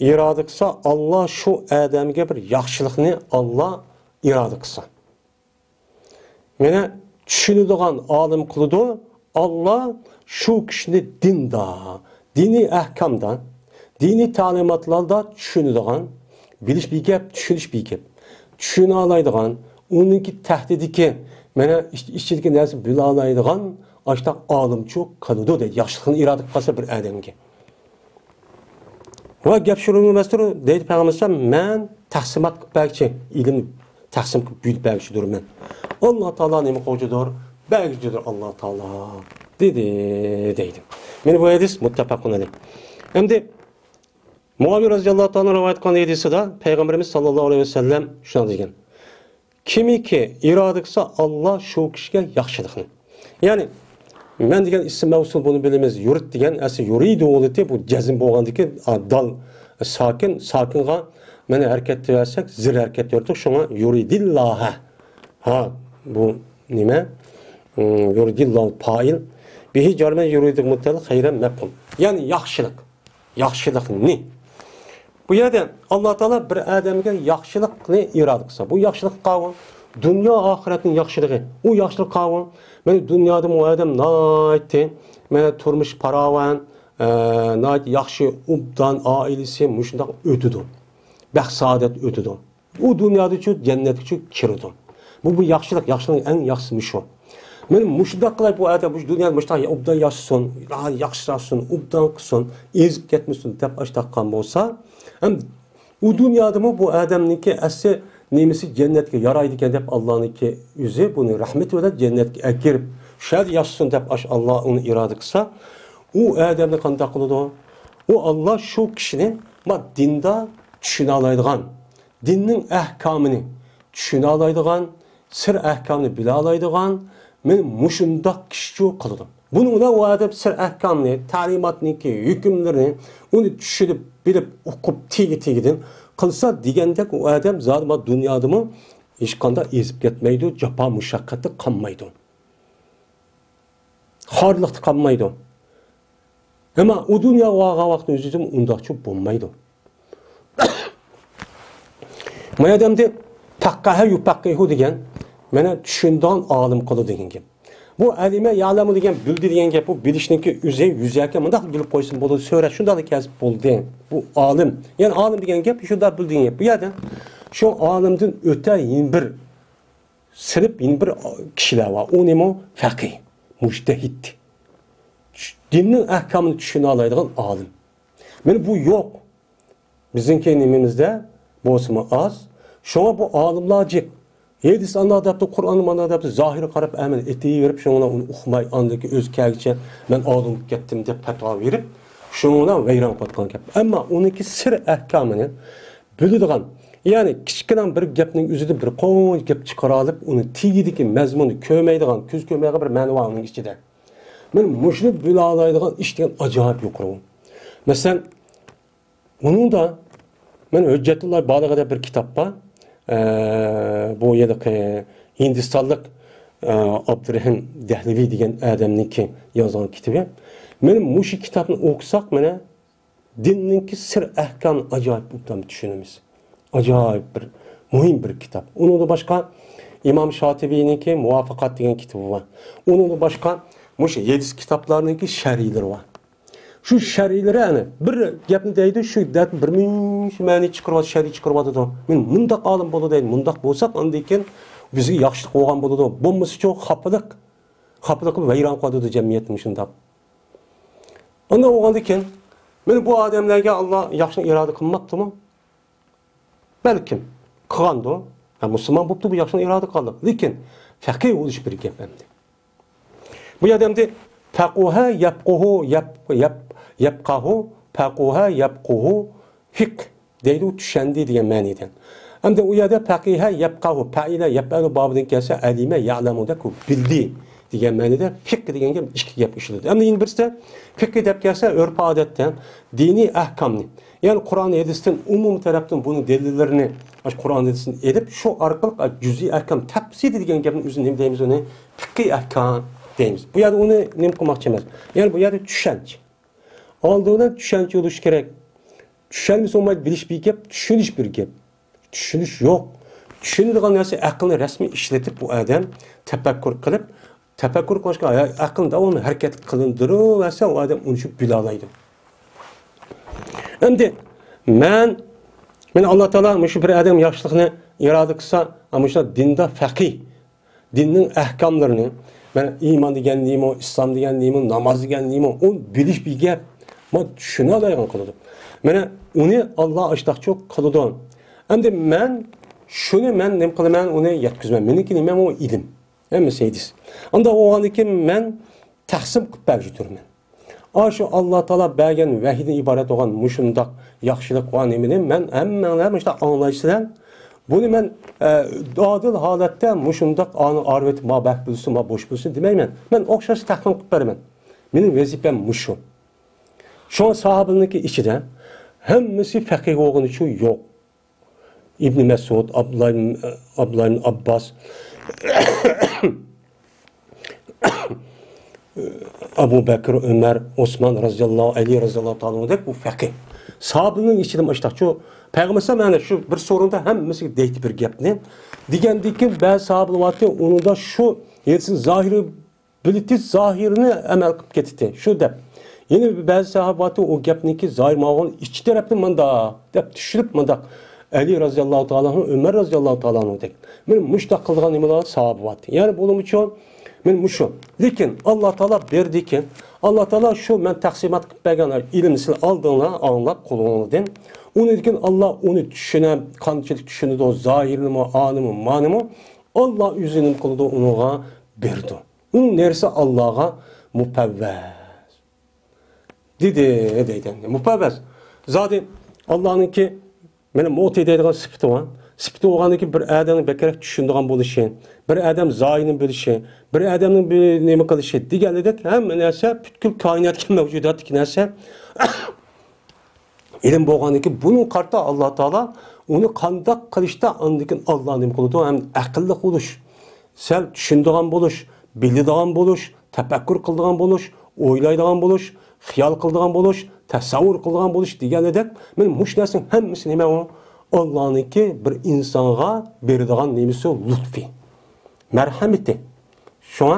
ئىرادە قىلسا، ئاللا شۇ ئادەمگە بىر ياخشىلىقنى ئاللا ئىرادە قىلسا. مانا چۈشىنىدىغان ئالىم قىلىدۇ، ئاللا شۇ كىشىنى دىندا، دىنىي ئەھكامدا، دىنىي تەلىماتلاردا چۈشىنىدىغان، بىلىش بىر گەپ، چۈشىنىش بىر گەپ. چۈشىنەلەيدىغان، ئۇنىڭكى تەھتىدىكى، مانا ئىچ-، ئىچىدىكى نەرسىنى بىلەلەيدىغان ئاشۇنداق ئالىمچۇ قىلىدۇ دەيدۇ، ياخشىلىقنى ئىرادە قىلسا بىر ئادەمگە. ۋە گەپ شۇنىڭ ئەمەستۇر، دەيدۇ پەيغەمبەر ئەلەيھىسسالام، مەن تەقسىمات قىلىپ بەرگۈچى، ئىلىمنى تەقسىم قىلىپ بۆلۈپ بەرگۈچىدۇر مەن. ئاللا تائالا نېمە قىلغۇچىدۇر؟ بەرگۈچىدۇر ئاللا تائالا، دېدى، دەيدۇ. مانا بۇ ھەدىس مۇتتەپەقۇن ئەلەيھ. ئەمدى مۇئاۋىيە رەزىياللاھۇ تائالا رىۋايەت قىلغان ھەدىسىدە پەيغەمبىرىمىز ساللاللاھۇ ئەلەيھى ۋەسەللەم شۇنداق دېگەن. كىمكى ئىرادە قىلسا، ئاللا شۇ كىشىگە ياخشىلىقنى. يەنى، مەن دېگەن ئىسىم مەۋسۇل، بۇنى بىلىمىز. يۇرىد دېگەن ئەسلى يۇرىدۇ بولىدۇ، بۇ جەزم بولغاندىكىن، ئا، دال ساكىن، ساكىنغا مانا ھەرىكەت بەرسەك، زىر ھەرىكەت يورۇتۇق، شۇڭا يۇرىدىللاھە. ھا، بۇ نېمە؟ ئىم، يۇرىدىللاھۇ پائىل. بىھى جارمەن يۇرىدۇ مۇتەل خەيرەن مەپھۇم. يەنى ياخشىلىق. ياخشىلىقنى. بۇ يەردە ئاللا تائالا بىر ئادەمگە ياخشىلىقنى ئىرادە قىلسا، بۇ ياخشىلىق قاۋۇ، دۇنيا ئاخىرەتنىڭ ياخشىلىقى، ئۇ ياخشىلىق قاۋۇ. مانا دۇنيادىمۇ ئۇ ئادەم ناھايىتى، مانا تۇرمۇش پاراۋان، ئە، ناھايىتى ياخشى، ئوبدان، ئائىلىسى مۇشۇنداق ئۆتىدۇ. بەخت سائادەت ئۆتىدۇ. ئۇ دۇنيادىچۇ، جەننەتكىچۇ كىرىدۇ. بۇ، بۇ ياخشىلىق، ياخشىلىقنىڭ ئەڭ ياخشىسى مۇشۇ. مانا مۇشۇنداق قىلاي، بۇ ئادەم مۇشۇ دۇنيادا مۇشۇنداق ئوبدان ياشىسۇن، ياخشىلاشسۇن، ئوبدان قىلسۇن، ئېزىپ كەتمىسۇن دەپ ئاشتاق قىلغان بولسا، ھەم ئۇ دۇنيادىمۇ بۇ ئادەمنىڭكى ئەسلى نېمىسى جەننەتكە يارايدىكەن دەپ، ئاللانىڭكى ئۆزى بۇنى رەھمىتى بىلەن جەننەتكە ئەكىرىپ، شۇ يەردە ياشىسۇن دەپ ئاش ئاللا ئۇنى ئىرادە قىلسا، ئۇ ئادەمنى قانداق قىلىدۇ؟ ئۇ ئاللا شۇ كىشىنى ما دىندا چۈشىنەلەيدىغان، دىننىڭ ئەھكامىنى چۈشىنەلەيدىغان، سىر ئەھكامنى بىلەلەيدىغان، مانا مۇشۇنداق كىشىچۇ قىلىدۇ. بۇنىڭ بىلەن ئۇ ئادەم سىر ئەھكامنى، تەلىماتنىڭكى ھۆكۈملىرىنى ئۇنى چۈشىنىپ، بىلىپ، ئۇقۇپ، تېگى-تېگىدىن قىلسا دېگەندەك، ئۇ ئادەم زادىلا دۇنيادىمۇ ھېچقانداق ئېزىپ كەتمەيدۇ، جاپا مۇشەققەتتە قالمايدۇ. خارلىقتا قالمايدۇ. ئەمما ئۇ دۇنياغا بارغان ۋاقىتنىڭ ئۆزىدىمۇ ئۇنداقچۇ بولمايدۇ. ما يەردە ئەمدى پەققەھە يۇپەققىھۇ دېگەن، مانا چۈشىنىدىغان ئالىم قىلىدۇ دېگەن گەپ. بۇ ئەلىمە يەلەمۇ دېگەن، بىلدى دېگەن گەپ، بۇ بىلىشنىڭكى ئۆزى يۈزەكى مۇنداق بىلىپ قويسىمۇ بولىدۇ، سۆرەپ شۇنداقلا كەسىپ بولدى. بۇ ئالىم. يەنى ئالىم دېگەن گەپ شۇنداق بىلدى دېگەن گەپ. بۇ يەردە شۇ ئالىمدىن ئۆتە يەنە بىر سىنىپ، يەنە بىر كىشىلەر بار. ئۇ نېمە؟ فەقىھ، مۇجتەھىد. دىننىڭ ئەھكامىنى چۈشىنەلەيدىغان ئالىم. مانا بۇ يوق. بىزنىڭكى نېمىمىزدە بولسىمۇ ئاز. شۇڭا بۇ ئالىملار جىق. ھەدىس ئانا دەپتۇ، قۇرئان مانا دەپتۇ، زاھىرى قاراپ ئەمەل ئېتىۋېرىپ، شۇڭا ئۇنى ئۇقماي، ئاندىن كېيىن ئۆزى كەلگۈچە مەن ئالىم بولۇپ كەتتىم دەپ پەتىۋا بېرىپ، شۇنىڭ بىلەن ۋەيران قىلىۋاتقان گەپ. ئەمما ئۇنىڭكى سىر ئەھكامىنى بىلىدىغان، يەنى كىچىككىنە بىر گەپنىڭ ئۆزىدىن بىر قانچە گەپ چىقىرالىپ، ئۇنى تېگىدىكى مەزمۇننى كۆرمەيدىغان، كۆز كۆرمەيدىغان بىر مەنە بار ئۇنىڭ ئىچىدە. مانا مۇشۇنى بىلەلەيدىغان ئىش دېگەن ئاجايىپ يۇقىرى. مەسىلەن، ئۇنىڭدا مەن ھۆججەتۇللا بالىغە دەپ بىر كىتاب بار. ئە، بۇ ھېلىقى ھىندىستانلىق، ئە، ئابدۇرېھىم دەھلىۋى دېگەن ئادەمنىڭكى يازغان كىتابى. مانا مۇشۇ كىتابنى ئوقۇساق، مانا دىننىڭكى سىر ئەھكامىنى ئاجايىپ ئوبدان چۈشىنىمىز. ئاجايىپ بىر مۇھىم بىر كىتاب. ئۇنىڭدىن باشقا ئىمام شاتىبىنىڭكى مۇۋاپىقات دېگەن كىتابى بار. ئۇنىڭدىن باشقا مۇشۇ ھەدىس كىتابلارنىڭكى شەرھلىرى بار. شۇ شەرھلىرى ئەنە بىر گەپنى دەيدۇ، شۇ دەپ بىر مۇنچە مەنە چىقىرىۋاتىدۇ، شەرھ چىقىرىۋاتىدۇ. مەن مۇنداق ئالىم بولىدۇ دەيدۇ. مۇنداق بولساق ئاندىن كېيىن بىزگە ياخشىلىق بولغان بولىدۇ. بولمىسىچۇ خاپىلىق، خاپىلىق قىلىپ ۋەيران قىلىۋاتىدۇ جەمئىيەتنى مۇشۇنداق. ئانداق بولغاندىن كېيىن مانا بۇ ئادەملەرگە ئاللا ياخشىلىق ئىرادە قىلماپتىمۇ؟ بەلكىم قىلغاندۇ. ھە، مۇسۇلمان بوپتۇ، بۇ ياخشىلىق ئىرادە قىلغانلىق. لېكىن فەقىھ بولۇش بىر گەپ ئەمدى. بۇ يەردە ئەمدى فەقۇھە يەپقۇھۇ، يەپ-، يەپ-، يەپقاھۇ، فەقۇھە يەپقۇھۇ، فىق دەيدۇ، چۈشەندى دېگەن مەنىدە. ئەمدى ئۇ يەردە فەقىھە يەپقاھۇ، پەئىلە يەپئەلۇ بابىدىن كەلسە، ئەلىمە يەئلەمۇ دەپ، بۇ بىلدى دېگەن مەنىدە فىق دېگەن گەپ، ئىككى گەپ ئىشلىتىلىدۇ. ئەمدى يەنە بىرسىدە فىق دەپ كەلسە، ئۆرپ-ئادەتتە دىنىي ئەھكامنى، يەنى قۇرئان ھەدىستىن ئومۇمىي تەرەپتىن بۇنىڭ دەلىللىرىنى، قۇرئان ھەدىستىن ئېلىپ، شۇ ئارقىلىق جۈزئىي ئەھكام، تەپسىلىي دېگەن گەپنى ئۆزىنى نېمە دەيمىز؟ ئۇنى فىقھىي ئەھكام دەيمىز. بۇ يەردە ئۇنى نېمە قىلماقچى ئەمەس. يەنى بۇ يەردە چۈشەنچە. ئالدى بىلەن چۈشەنچە بولۇشى كېرەك. چۈشەنمىسە بولمايدۇ، بىلىش بىر گەپ، چۈشىنىش بىر گەپ. چۈشىنىش يوق. چۈشىنىدىغان نەرسە ئەقىلنى رەسمىي ئىشلىتىپ، بۇ ئادەم تەپەككۇر قىلىپ، تەپەككۇر قىلىشقا ئەقىلنى داۋاملىق ھەرىكەت قىلدۇرۇۋەرسە، ئۇ ئادەم ئۇنى شۇ بىلالايدۇ. ئەمدى مەن، مەن ئاللا تائالا مۇشۇ بىر ئادەم ياخشىلىقنى ئىرادە قىلسا، مۇشۇ دىندا فەقىھ، دىننىڭ ئەھكاملىرىنى، مەن ئىمان دېگەن نېمە، ئىسلام دېگەن نېمە، ناماز دېگەن نېمە، ئۇنى بىلىش بىر گەپ. مانا چۈشىنەلەيدىغان قىلىدۇ. مانا ئۇنى ئاللا ئاشتاقچۇ قىلىدۇ. ئەمدى مەن شۇنى مەن نېمە قىلىمەن، ئۇنى يەتكۈزىمەن. مېنىڭكى نېمەم ئۇ ئىلىم. ھەممىسى ھەدىس. ئاندا بولغاندىن كېيىن مەن تەقسىم قىلىپ بەرگۈچى تۇرىمەن. ئاشۇ ئاللا تائالا بەرگەن ۋەھىدىن ئىبارەت بولغان مۇشۇنداق ياخشىلىق ۋە نېمىنى مەن ھەممەڭلار مۇشۇنداق ئاڭلايسىلەر. بۇنى مەن، ئە، ئادىل ھالەتتە مۇشۇنداق ئانى ئارىۋېتىپ، ما بەك بىلسۇن، ما بوش بىلسۇن دېمەيمەن. مەن ئوخشاش تەقسىم قىلىپ بېرىمەن. مېنىڭ ۋەزىپەم مۇشۇ. شۇڭا ساھابىلەرنىڭكى ئىچىدە ھەممىسى فەقىھ بولغىنىچۇ يوق. ئىبنى مەسئۇد، ئابدۇللا ئىبن، ئابدۇللا ئىبن ئابباس، ئەبۇ بەكرى، ئۆمەر، ئوسمان رەزىياللاھۇ، ئەلى رەزىياللاھۇ تائالا ئەنھۇدەك بۇ فەقىھ. ساھابىنىڭ ئىچىدە مۇشۇنداقچۇ، پەيغەمبەر ئەلەيھىسسالام ئەنە شۇ بىر سورۇندا ھەممىسىگە دەيتتى بىر گەپنى. دېگەندىن كېيىن بەزى ساھابىلار بارتى، ئۇنىڭدا شۇ ھەدىسنى زاھىرى بىلىتى زاھىرىنى ئەمەل قىلىپ كېتىتتى. شۇ دەپ. يەنە بەزى ساھابە بارتى، ئۇ گەپنىكى زاھىر ماڭغان ئىچ تەرەپنى مۇنداق دەپ چۈشۈرۈپ مۇنداق. ئەلى رەزىياللاھۇ تائالا ئەنھۇ، ئۆمەر رەزىياللاھۇ تائالا ئەنھۇدەك. مانا مۇشۇنداق قىلغان نېمىلەر ساھابە بارتى. يەنى بولۇمىچۇ، مانا مۇشۇ. لېكىن ئاللا تائالا بەردىكەن، ئاللا تائالا شۇ مەن تەقسىمات قىلىپ بەرگەن ئىلىمنى سىلەر ئالدىڭلار، ئاڭلاپ قۇلىقىڭلاردىن. ئۇنىڭدىن كېيىن ئاللا ئۇنى چۈشىنە، قانچىلىك چۈشىنىدۇ، زاھىرىنىمۇ، ئانىمۇ، مانىمۇ، ئاللا ئۆزى نېمە قىلىدۇ، ئۇنىڭغا بېرىدۇ. ئۇنىڭ نېرىسى ئاللاغا مۇپەۋۋەز. دېدى، دەيدۇ ئەمدى. مۇپەۋۋەز. زادى ئاللانىڭكى مانا مۇتى دەيدىغان سۈپىتى بار. سۈپىتى بولغاندىن كېيىن بىر ئادەمنىڭ بەكرەك چۈشىنىدىغان بولۇشى، بىر ئادەم زاھىرنى بىلىشى، بىر ئادەمنىڭ بىر نېمە قىلىشى دېگەندەك ھەممە نەرسە پۈتكۈل كائىناتتىكى مەۋجۇداتتىكى نەرسە ئىلىم بولغاندىن كېيىن بۇنىڭغا قارىتا ئاللا تائالا ئۇنى قانداق قىلىشتا ئاندىن كېيىن ئاللا نېمە قىلىدۇ؟ ھەم ئەقىللىق بولۇش، سەل چۈشىنىدىغان بولۇش، بىلىدىغان بولۇش، تەپەككۇر قىلىدىغان بولۇش، ئويلايدىغان بولۇش، خىيال قىلىدىغان بولۇش، تەسەۋۋۇر قىلىدىغان بولۇش دېگەندەك، مانا مۇشۇ نەرسىنىڭ ھەممىسى نېمە ئۇ؟ ئاللانىڭكى بىر ئىنسانغا بېرىدىغان نېمىسى؟ لۇتپى، مەرھەمىتى. شۇڭا،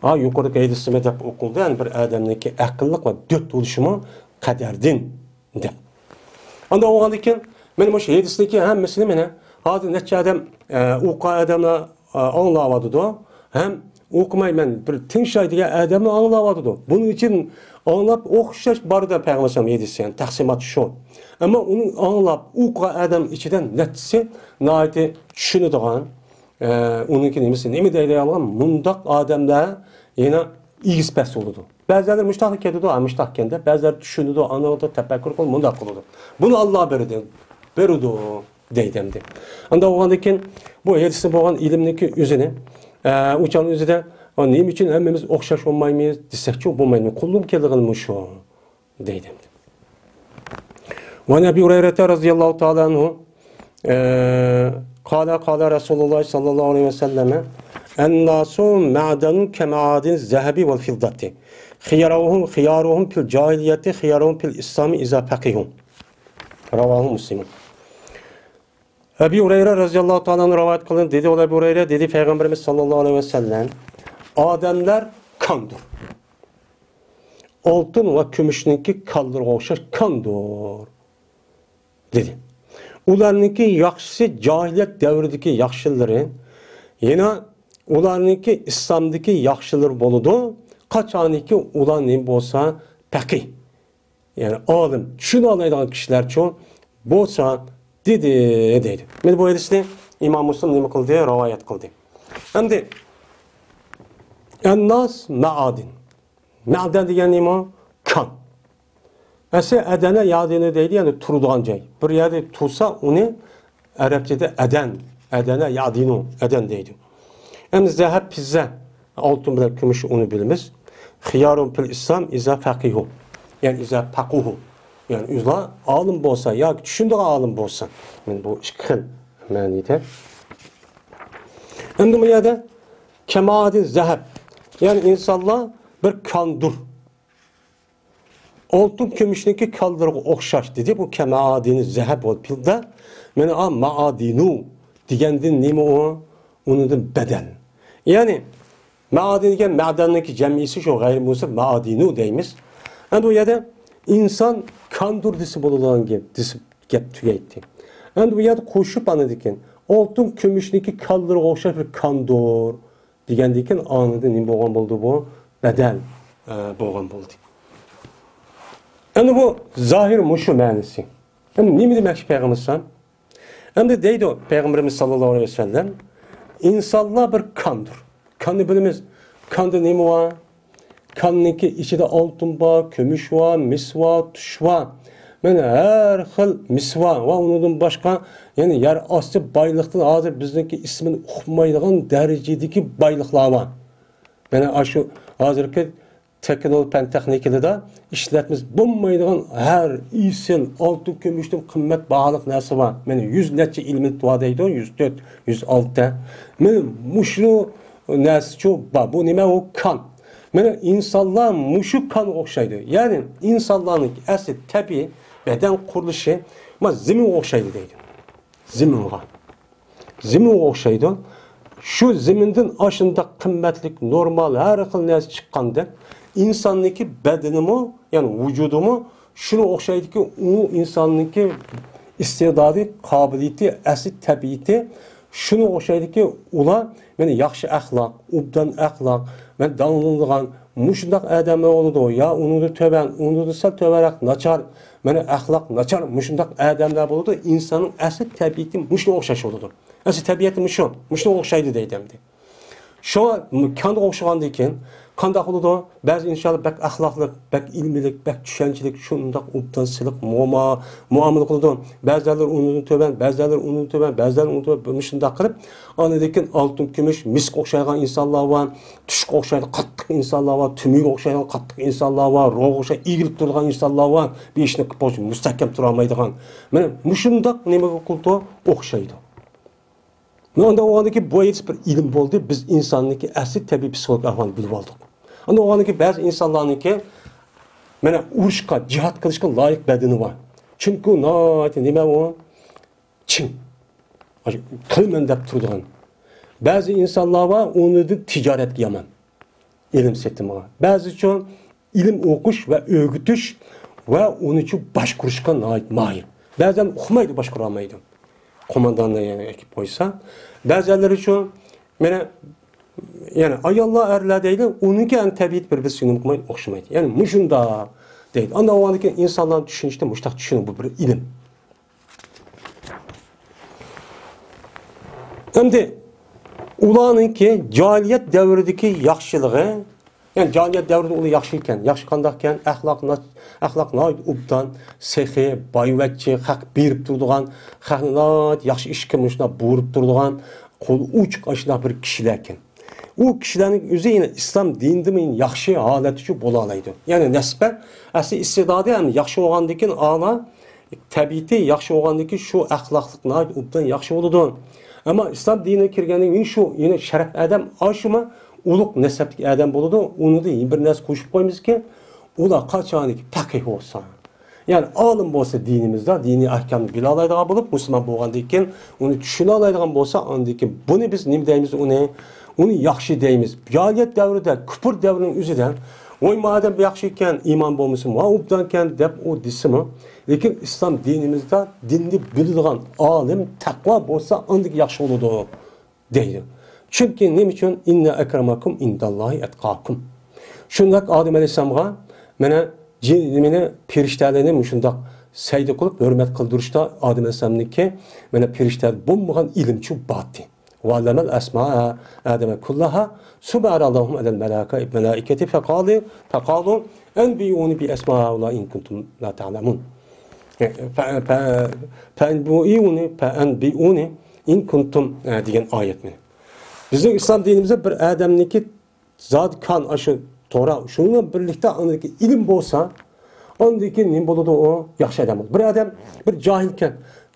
ھا، يۇقىرىدىكى ھەدىسىمۇ دەپ ئوقۇلدى، يەنى بىر ئادەمنىڭكى ئەقىللىق ۋە دۆت بولۇشىمۇ قەدەردىن دەپ. ئانداق بولغاندىن كېيىن، مانا مۇشۇ ھەدىستىكى ھەممىسىنى مانا ھازىر نەچچە ئادەم، ئە، ئوقۇغان ئادەملەر، ئە، ئاڭلاۋاتىدۇ. ھەم ئوقۇماي مەن بىر تىڭشاي دېگەن ئادەملەر ئاڭلاۋاتىدۇ. بۇنىڭ ئۈچۈن ئاڭلاپ ئوخشاش باردا پەيغەمبەر ئەلەيھىسسالام ھەدىسى، يەنى تەقسىمات شۇ. ئەمما ئۇنى ئاڭلاپ ئوقۇغان ئادەم ئىچىدە نەچچىسى ناھايىتى چۈشىنىدىغان، ئە، ئۇنىڭكى نېمىسى، نېمە دەيدىغان مۇنداق ئادەملەر يەنە ئېگىز پەس بولىدۇ. بەزىلەر مۇشتاق كېتىدۇ، ھە، مۇشتاق ئىكەن دەپ، بەزىلەر چۈشىنىدۇ، ئانىڭدا تەپەككۇر قىلىدۇ، مۇنداق قىلىدۇ. بۇنى ئاللا بېرىدۇ، بېرىدۇ دەيدۇ ئەمدى. ئاندا بولغاندىن كېيىن بۇ ھەدىستە بولغان ئىلىمنىڭكى ئۆزىنى، ئە، ئۇ چاغنىڭ ئۆزىدە، ئا، نېمە ئۈچۈن ھەممىمىز ئوخشاش بولمايمىز دېسەكچۇ، بولمايدۇ. قولدىن كېلىدىغىنى مۇشۇ. دەيدۇ. وعن أبي هريرة رضي الله تعالى عنه، ئە، قال، قال رسول الله صلى الله عليه وسلم، الناس معدن كمعادن الذهب والفضة، خيارهم، خيارهم في الجاهلية، خيارهم في الإسلام إذا فقهوا. رواه مسلم. ئەبى ھۇرەيرە رەزىياللاھۇ تائالا ئەنھۇ رىۋايەت قىلدى. دېدى، ئۇ ئەبى ھۇرەيرە دېدى، پەيغەمبىرىمىز ساللاللاھۇ ئەلەيھى ۋەسەللەم، ئادەملەر كاندۇر. ئالتۇن ۋە كۈمۈشنىڭكى كانلىرىغا ئوخشاش كاندۇر، دېدى. ئۇلارنىڭكى ياخشىسى جاھىلىيەت دەۋرىدىكى ياخشىلىرى، يەنە ئۇلارنىڭكى ئىسلامدىكى ياخشىلىرى بولىدۇ. قاچانكى ئۇلار نېمە بولسا پەقىھ، يەنى ئالىم، چۈشىنەلەيدىغان كىشىلەرچۇ بولسا، دېدى، دەيدۇ. مانا بۇ ھەدىسنى ئىمام مۇسلىم نېمە قىلدى؟ رىۋايەت قىلدى. ئەمدى ئەنناس مەئادىن. مەئدەن دېگەن نېمە؟ كان. ئەسلى ئەدەنە يادىنى دەيدۇ، يەنى تۇرىدىغان جاي. بىر يەردە تۇرسا، ئۇنى ئەرەبچىدە ئەدەن، ئەدەنە يادىنۇ، ئەدەن دەيدۇ. ئەمدى زەھەب، پىززە، ئالتۇن بىلەن كۈمۈش، ئۇنى بىلىمىز. خىيارۇن پىل ئىسلام ئىزا فەقىھۇ، يەنى ئىزا پەقۇھۇ، يەنى ئۇلار ئالىم بولسا ياكى چۈشىنىدىغان ئالىم بولسا. مانا بۇ ئىككى خىل مەنىدە. ئەمدى بۇ يەردە كەمەئادىن زەھەب، يەنى ئىنسانلار بىر كاندۇر، ئالتۇن كۈمۈشنىڭكى كانلىرىغا ئوخشاش دېدى. بۇ كەمەئادىنى زەھەب ۋەل پىلدە. مانا ئا مائادىنۇ دېگەندىن نېمە ئۇ؟ ئۇنىڭدىن بەدەل. يەنى مائادىن دېگەن مەدەننىڭكى جەمئىيسى شۇ غەيرىي مۇنسىپ مائادىنۇ دەيمىز. ئەمدى بۇ يەردە ئىنسان كاندۇر دېسە بولىدىغان گەپ، دېسە گەپ تۈگەيتتى. ئەمدى بۇ يەردە قوشۇپ ئاندىن كېيىن ئالتۇن كۈمۈشنىڭكى كانلىرىغا ئوخشاش بىر كاندۇر دېگەندىن كېيىن ئاندىن نېمە بولغان بولدى بۇ؟ بەدەل، ئە، بولغان بولدى. ئەمدى بۇ زاھىر مۇشۇ مەنىسى. ئەمدى نېمە دېمەكچى پەيغەمبەر ئەلەيھىسسالام؟ ئەمدى دەيدۇ پەيغەمبىرىمىز ساللاللاھۇ ئەلەيھى ۋەسەللەم، ئىنسانلار بىر كاندۇر. كاننى بىلىمىز. كاندا نېمە بار؟ كاننىڭكى ئىچىدە ئالتۇن بار، كۈمۈش بار، مىس بار، تۇش بار. مانا ھەر خىل مىس بار ۋە ئۇنىڭدىن باشقا، يەنى يەر ئاستى بايلىقتىن ھازىر بىزنىڭكى ئىسمىنى ئۇقمايدىغان دەرىجىدىكى بايلىقلار بار. مانا ئاشۇ ھازىرقى تېخنو پەن تېخنىكىلىدا ئىشلەتمىسە بولمايدىغان ھەر ئېسىل ئالتۇن كۈمۈشتىن قىممەت باھالىق نەرسە بار. مانا يۈز نەچچە ئېلېمېنت بار دەيدۇ، يۈز تۆت، يۈز ئالتە. مانا مۇشۇ نەرسىچۇ بار. بۇ نېمە؟ ئۇ كان. مانا ئىنسانلار مۇشۇ كانغا ئوخشايدۇ. يەنى ئىنسانلارنىڭ ئەسلى تەبىئىي بەدەن قۇرۇلۇشى مانا زېمىنغا ئوخشايدۇ دەيدۇ. زېمىنغا. زېمىنغا ئوخشايدۇ. شۇ زېمىندىن ئاشۇنداق قىممەتلىك، نورمال، ھەر خىل نەرسە چىققاندەك، ئىنساننىڭكى بەدىنىمۇ، يەنى ۋۇجۇدىمۇ شۇنىڭغا ئوخشايدۇكى، ئۇ ئىنساننىڭكى ئىستېدادى، قابىلىيىتى، ئەسلى تەبىئىتى شۇنىڭغا ئوخشايدۇكى، ئۇلار مانا ياخشى ئەخلاق، ئوبدان ئەخلاق، مانا داڭلىنىدىغان، مۇشۇنداق ئادەملەر بولىدۇ، يا ئۇنىڭدىن تۆۋەن، ئۇنىڭدىن سەل تۆۋەنرەك ناچار، مانا ئەخلاق ناچار، مۇشۇنداق ئادەملەر بولىدۇ. ئىنساننىڭ ئەسلى تەبىئىتى مۇشۇنىڭغا ئوخشاش بولىدۇ. ئەسلى تەبىئەتى مۇشۇ، مۇشۇنىڭغا ئوخشايدۇ دەيدۇ ئەمدى. شۇڭا كانغا ئوخشىغاندىن كېيىن قانداق بولىدۇ؟ بەزى ئىنسانلار بەك ئەخلاقلىق، بەك ئىلمىيلىك، بەك چۈشەنچىلىك، شۇنداق ئوبدان سىلىق مۇئامىلە قىلىدۇ. بەزىلەر ئۇنىڭدىن تۆۋەن، بەزىلەر ئۇنىڭدىن تۆۋەن، بەزىلەر ئۇنىڭدىن تۆۋەن، مۇشۇنداق قىلىپ، ئاندىن كېيىن ئالتۇن كۈمۈش مىسقا ئوخشايدىغان ئىنسانلار بار، تۇشقا ئوخشايدىغان قاتتىق ئىنسانلار بار، تۈمۈگە ئوخشايدىغان قاتتىق ئىنسانلار بار، روغا ئوخشاپ ئېگىلىپ تۇرىدىغان ئىنسانلار بار، بېشىنى قىپ قويۇپ مۇستەھكەم تۇرالمايدىغان. مانا مۇشۇنداق نېمىگە قىلىدۇ؟ ئوخشايدۇ. مانا ئۇنداق بولغاندىن كېيىن بۇ ھېلىقى بىر ئىلىم بولدى، بىز ئىنساننىڭكى ئەسلى تەبىئىي پسىخولوگىيە ئەھۋالىنى بىلىپ ئالدۇق. ئۇنداق بولغاندىن كېيىن بەزى ئىنسانلارنىڭكى مانا ئۇرۇشقا، جىھاد قىلىشقا لايىق بەدىنى بار. چۈنكى ئۇ ناھايىتى نېمە ئۇ؟ چىڭ. قىلىمەن دەپ تۇرىدىغان. بەزى ئىنسانلار بار، ئۇنىڭدىن تىجارەتكە يامان. ئىلىم سېتىمىغا. بەزىچۇ ئىلىم ئوقۇش ۋە ئۆگىتىش ۋە ئۇنىچۇ باشقۇرۇشقا ناھايىتى ماھىر. بەزەن ئۇقمايدۇ، باشقۇرالمايدۇ. قومانداننى يەنە ئەكىپ قويسا. بەزەنلىرىچۇ مانا، يەنى ئاياللار، ئەرلەر دەيدۇ، ئۇنىڭكى ئەنە تەبىئىتى بىر-بىرسىگە ئۇقمايدۇ، ئوخشىمايدۇ. يەنى مۇشۇنداق دەيدۇ. ئاندىن ئۇنىڭدىن كېيىن ئىنسانلارنى چۈشىنىشتە مۇشۇنداق چۈشىنىڭ، بۇ بىر ئىلىم. ئەمدى ئۇلارنىڭكى جاھىلىيەت دەۋرىدىكى ياخشىلىقى، يەنى جاھىلىيەت دەۋرىدە ئۇلار ياخشى ئىكەن. ياخشى قانداق ئىكەن؟ ئەخلاق نا-، ئەخلاق ناھايىتى ئوبدان، سېخىي، بايۋەچچە، خەق بېرىپ تۇرىدىغان، خەقنى ناھايىتى ياخشى ئىشقا مۇشۇنداق بۇيرۇپ تۇرىدىغان، قولى ئوچۇق ئاشۇنداق بىر كىشىلەر ئىكەن. ئۇ كىشىلەرنىڭ ئۆزى يەنە ئىسلام دىنىدىمۇ يەنە ياخشى ھالەتتىچۇ بولالايدۇ. يەنى نەسبەت، ئەسلى ئىستېدادى ھەم ياخشى بولغاندىن كېيىن ئالا، تەبىئىتى ياخشى بولغاندىن كېيىن شۇ ئەخلاقلىق ناھايىتى ئوبدان ياخشى بولىدۇ. ئەمما ئىسلام دىنىغا كىرگەندىن كېيىن شۇ يەنە شەرەپ ئادەم ئاشۇمۇ ئۇلۇق نەسەبتىكى ئادەم بولىدۇ. ئۇنىڭدا بىر نەرسە قوشۇپ قويىمىزكى، ئۇلار قاچانكى پەقىھ بولسا، يەنى ئالىم بولسا دىنىمىزدا، دىنىي ئەھكامنى بىلالايدىغان بولۇپ، مۇسۇلمان بولغاندىن كېيىن ئۇنى چۈشىنەلەيدىغان بولسا، ئاندىن كېيىن بۇنى بىز نېمە دەيمىز ئۇنى؟ ئۇنى ياخشى دەيمىز. جاھىلىيەت دەۋرىدە، كۇپۇر دەۋرىنىڭ ئۆزىدە، ۋاي، مۇ ئادەم ياخشى ئىكەن، ئىمان بولمىسا، مۇ ئوبدان ئىكەن دەپ ئۇ دېسىمۇ، لېكىن ئىسلام دىنىمىزدا دىننى بىلىدىغان ئالىم، تەقۋا بولسا، ئاندىكى ياخشى بولىدۇ. دەيدۇ. چۈنكى نېمە ئۈچۈن؟ «ئىننە ئەكرەمەكۇم ئىندەللاھى ئەتقاكۇم.» شۇنداق ئادەم ئەلەيھىسسالامغا مانا جىن، مانا پىرىشتەلەرنى مۇشۇنداق سەجدە قىلىپ ھۆرمەت قىلدۇرۇشتا ئادەم ئەلەيھىسسالامنىڭكى مانا پىرىشتە بولمىغان ئىلىمچۇ باتى. وعلم الأسماء آدم كلها ثم عرضهم على الملائكة، الملائكة فقالوا، فقالوا أنبئوني بأسماء هؤلاء إن كنتم لا تعلمون. فأنبئوني، فأنبئوني إن كنتم، دېگەن ئايەتنى. بىزنىڭ ئىسلام دىنىمىزدا بىر ئادەمنىڭكى زادى كان ئاشۇ تورا، شۇنىڭ بىلەن بىرلىكتە ئاندىكى ئىلىم بولسا، ئاندىن كېيىن نېمە بولىدۇ؟ ئۇ ياخشى ئادەم بولىدۇ. بىر ئادەم بىر جاھىل ئىكەن،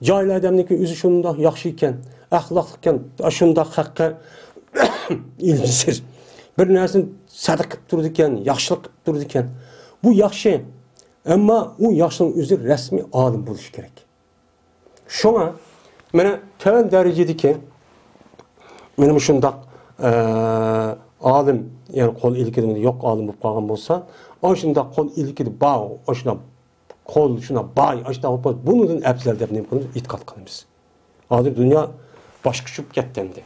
جاھىل ئادەمنىڭكى ئۆزى شۇنداق ياخشى ئىكەن، ئەخلاقلىق ئىكەن، شۇنداق خەققە ئىلىمسىز، بىر نەرسىنى سەدىقە قىلىپ تۇرىدىكەن، ياخشىلىق قىلىپ تۇرىدىكەن. بۇ ياخشى. ئەمما ئۇ ياخشىنىڭ ئۆزى رەسمىي ئالىم بولۇشى كېرەك. شۇڭا مانا تۆۋەن دەرىجىدىكى مانا مۇشۇنداق، ئە، ئالىم، يەنى قول ئىلكىدە يوق ئالىم بولۇپ قالغان بولسا، ئاشۇنداق قول ئىلكىدە بار، ئاشۇنداق قول شۇنداق باي، ئاشۇنداق بولۇپ قالسا، بۇنىڭدىن ئەپزەل دەپ نېمە قىلىمىز؟ ئېتىقاد قىلىمىز. ھازىر دۇنيا باشقىچە بولۇپ كەتتى ئەمدى.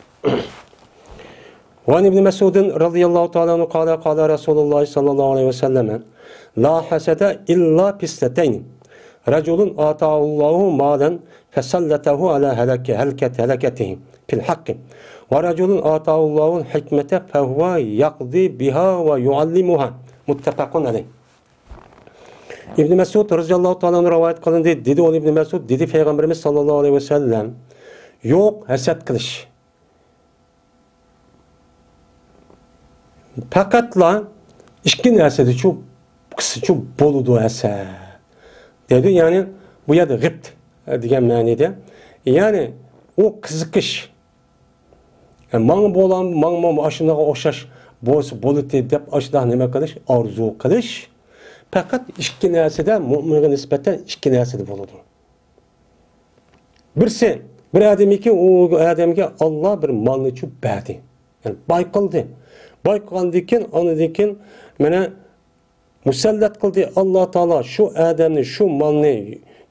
وعن ابن مسعود رضي الله تعالى عنه قال، قال رسول الله صلى الله عليه وسلم: لا حسد إلا في اثنتين، رجل آتاه الله مالا فسلطه على هلك-، هلكة-، هلكته في الحق، ورجل آتاه الله الحكمة فهو يقضي بها ويعلمها. متفق عليه. ئىبن مەسئۇد رەزىياللاھۇ تائالا ئەنھۇ رىۋايەت قىلىندى. دېدى ئۇ ئىبن مەسئۇد، دېدى پەيغەمبىرىمىز ساللاللاھۇ ئەلەيھى ۋەسەللەم: يوق ھەسەت قىلىش. پەقەتلا ئىككى نەرسىدىچۇ، قىسىچۇ بولىدۇ ھەسەت. دەيدۇ، يەنى بۇ يەردە غىبت دېگەن مەنىدە. يەنى ئۇ قىزىقىش. ئە، ماڭا بولام، ماڭا ئاشۇنىڭغا ئوخشاش بولسا بولىتى دەپ ئاشۇنداق نېمە قىلىش، ئارزۇ قىلىش. پەقەت ئىككى نەرسىدە، مۇئمىنغا نىسبەتەن ئىككى نەرسىدە بولىدۇ. بىرسى، بىر ئادەمكى، ئۇ ئادەمگە ئاللا بىر مالنىچۇ بەردى. يەنى باي قىلدى. باي قىلغاندىن كېيىن، ئاندىن كېيىن مانا مۇسەللەت قىلدى ئاللا تائالا شۇ ئادەمنى، شۇ مالنى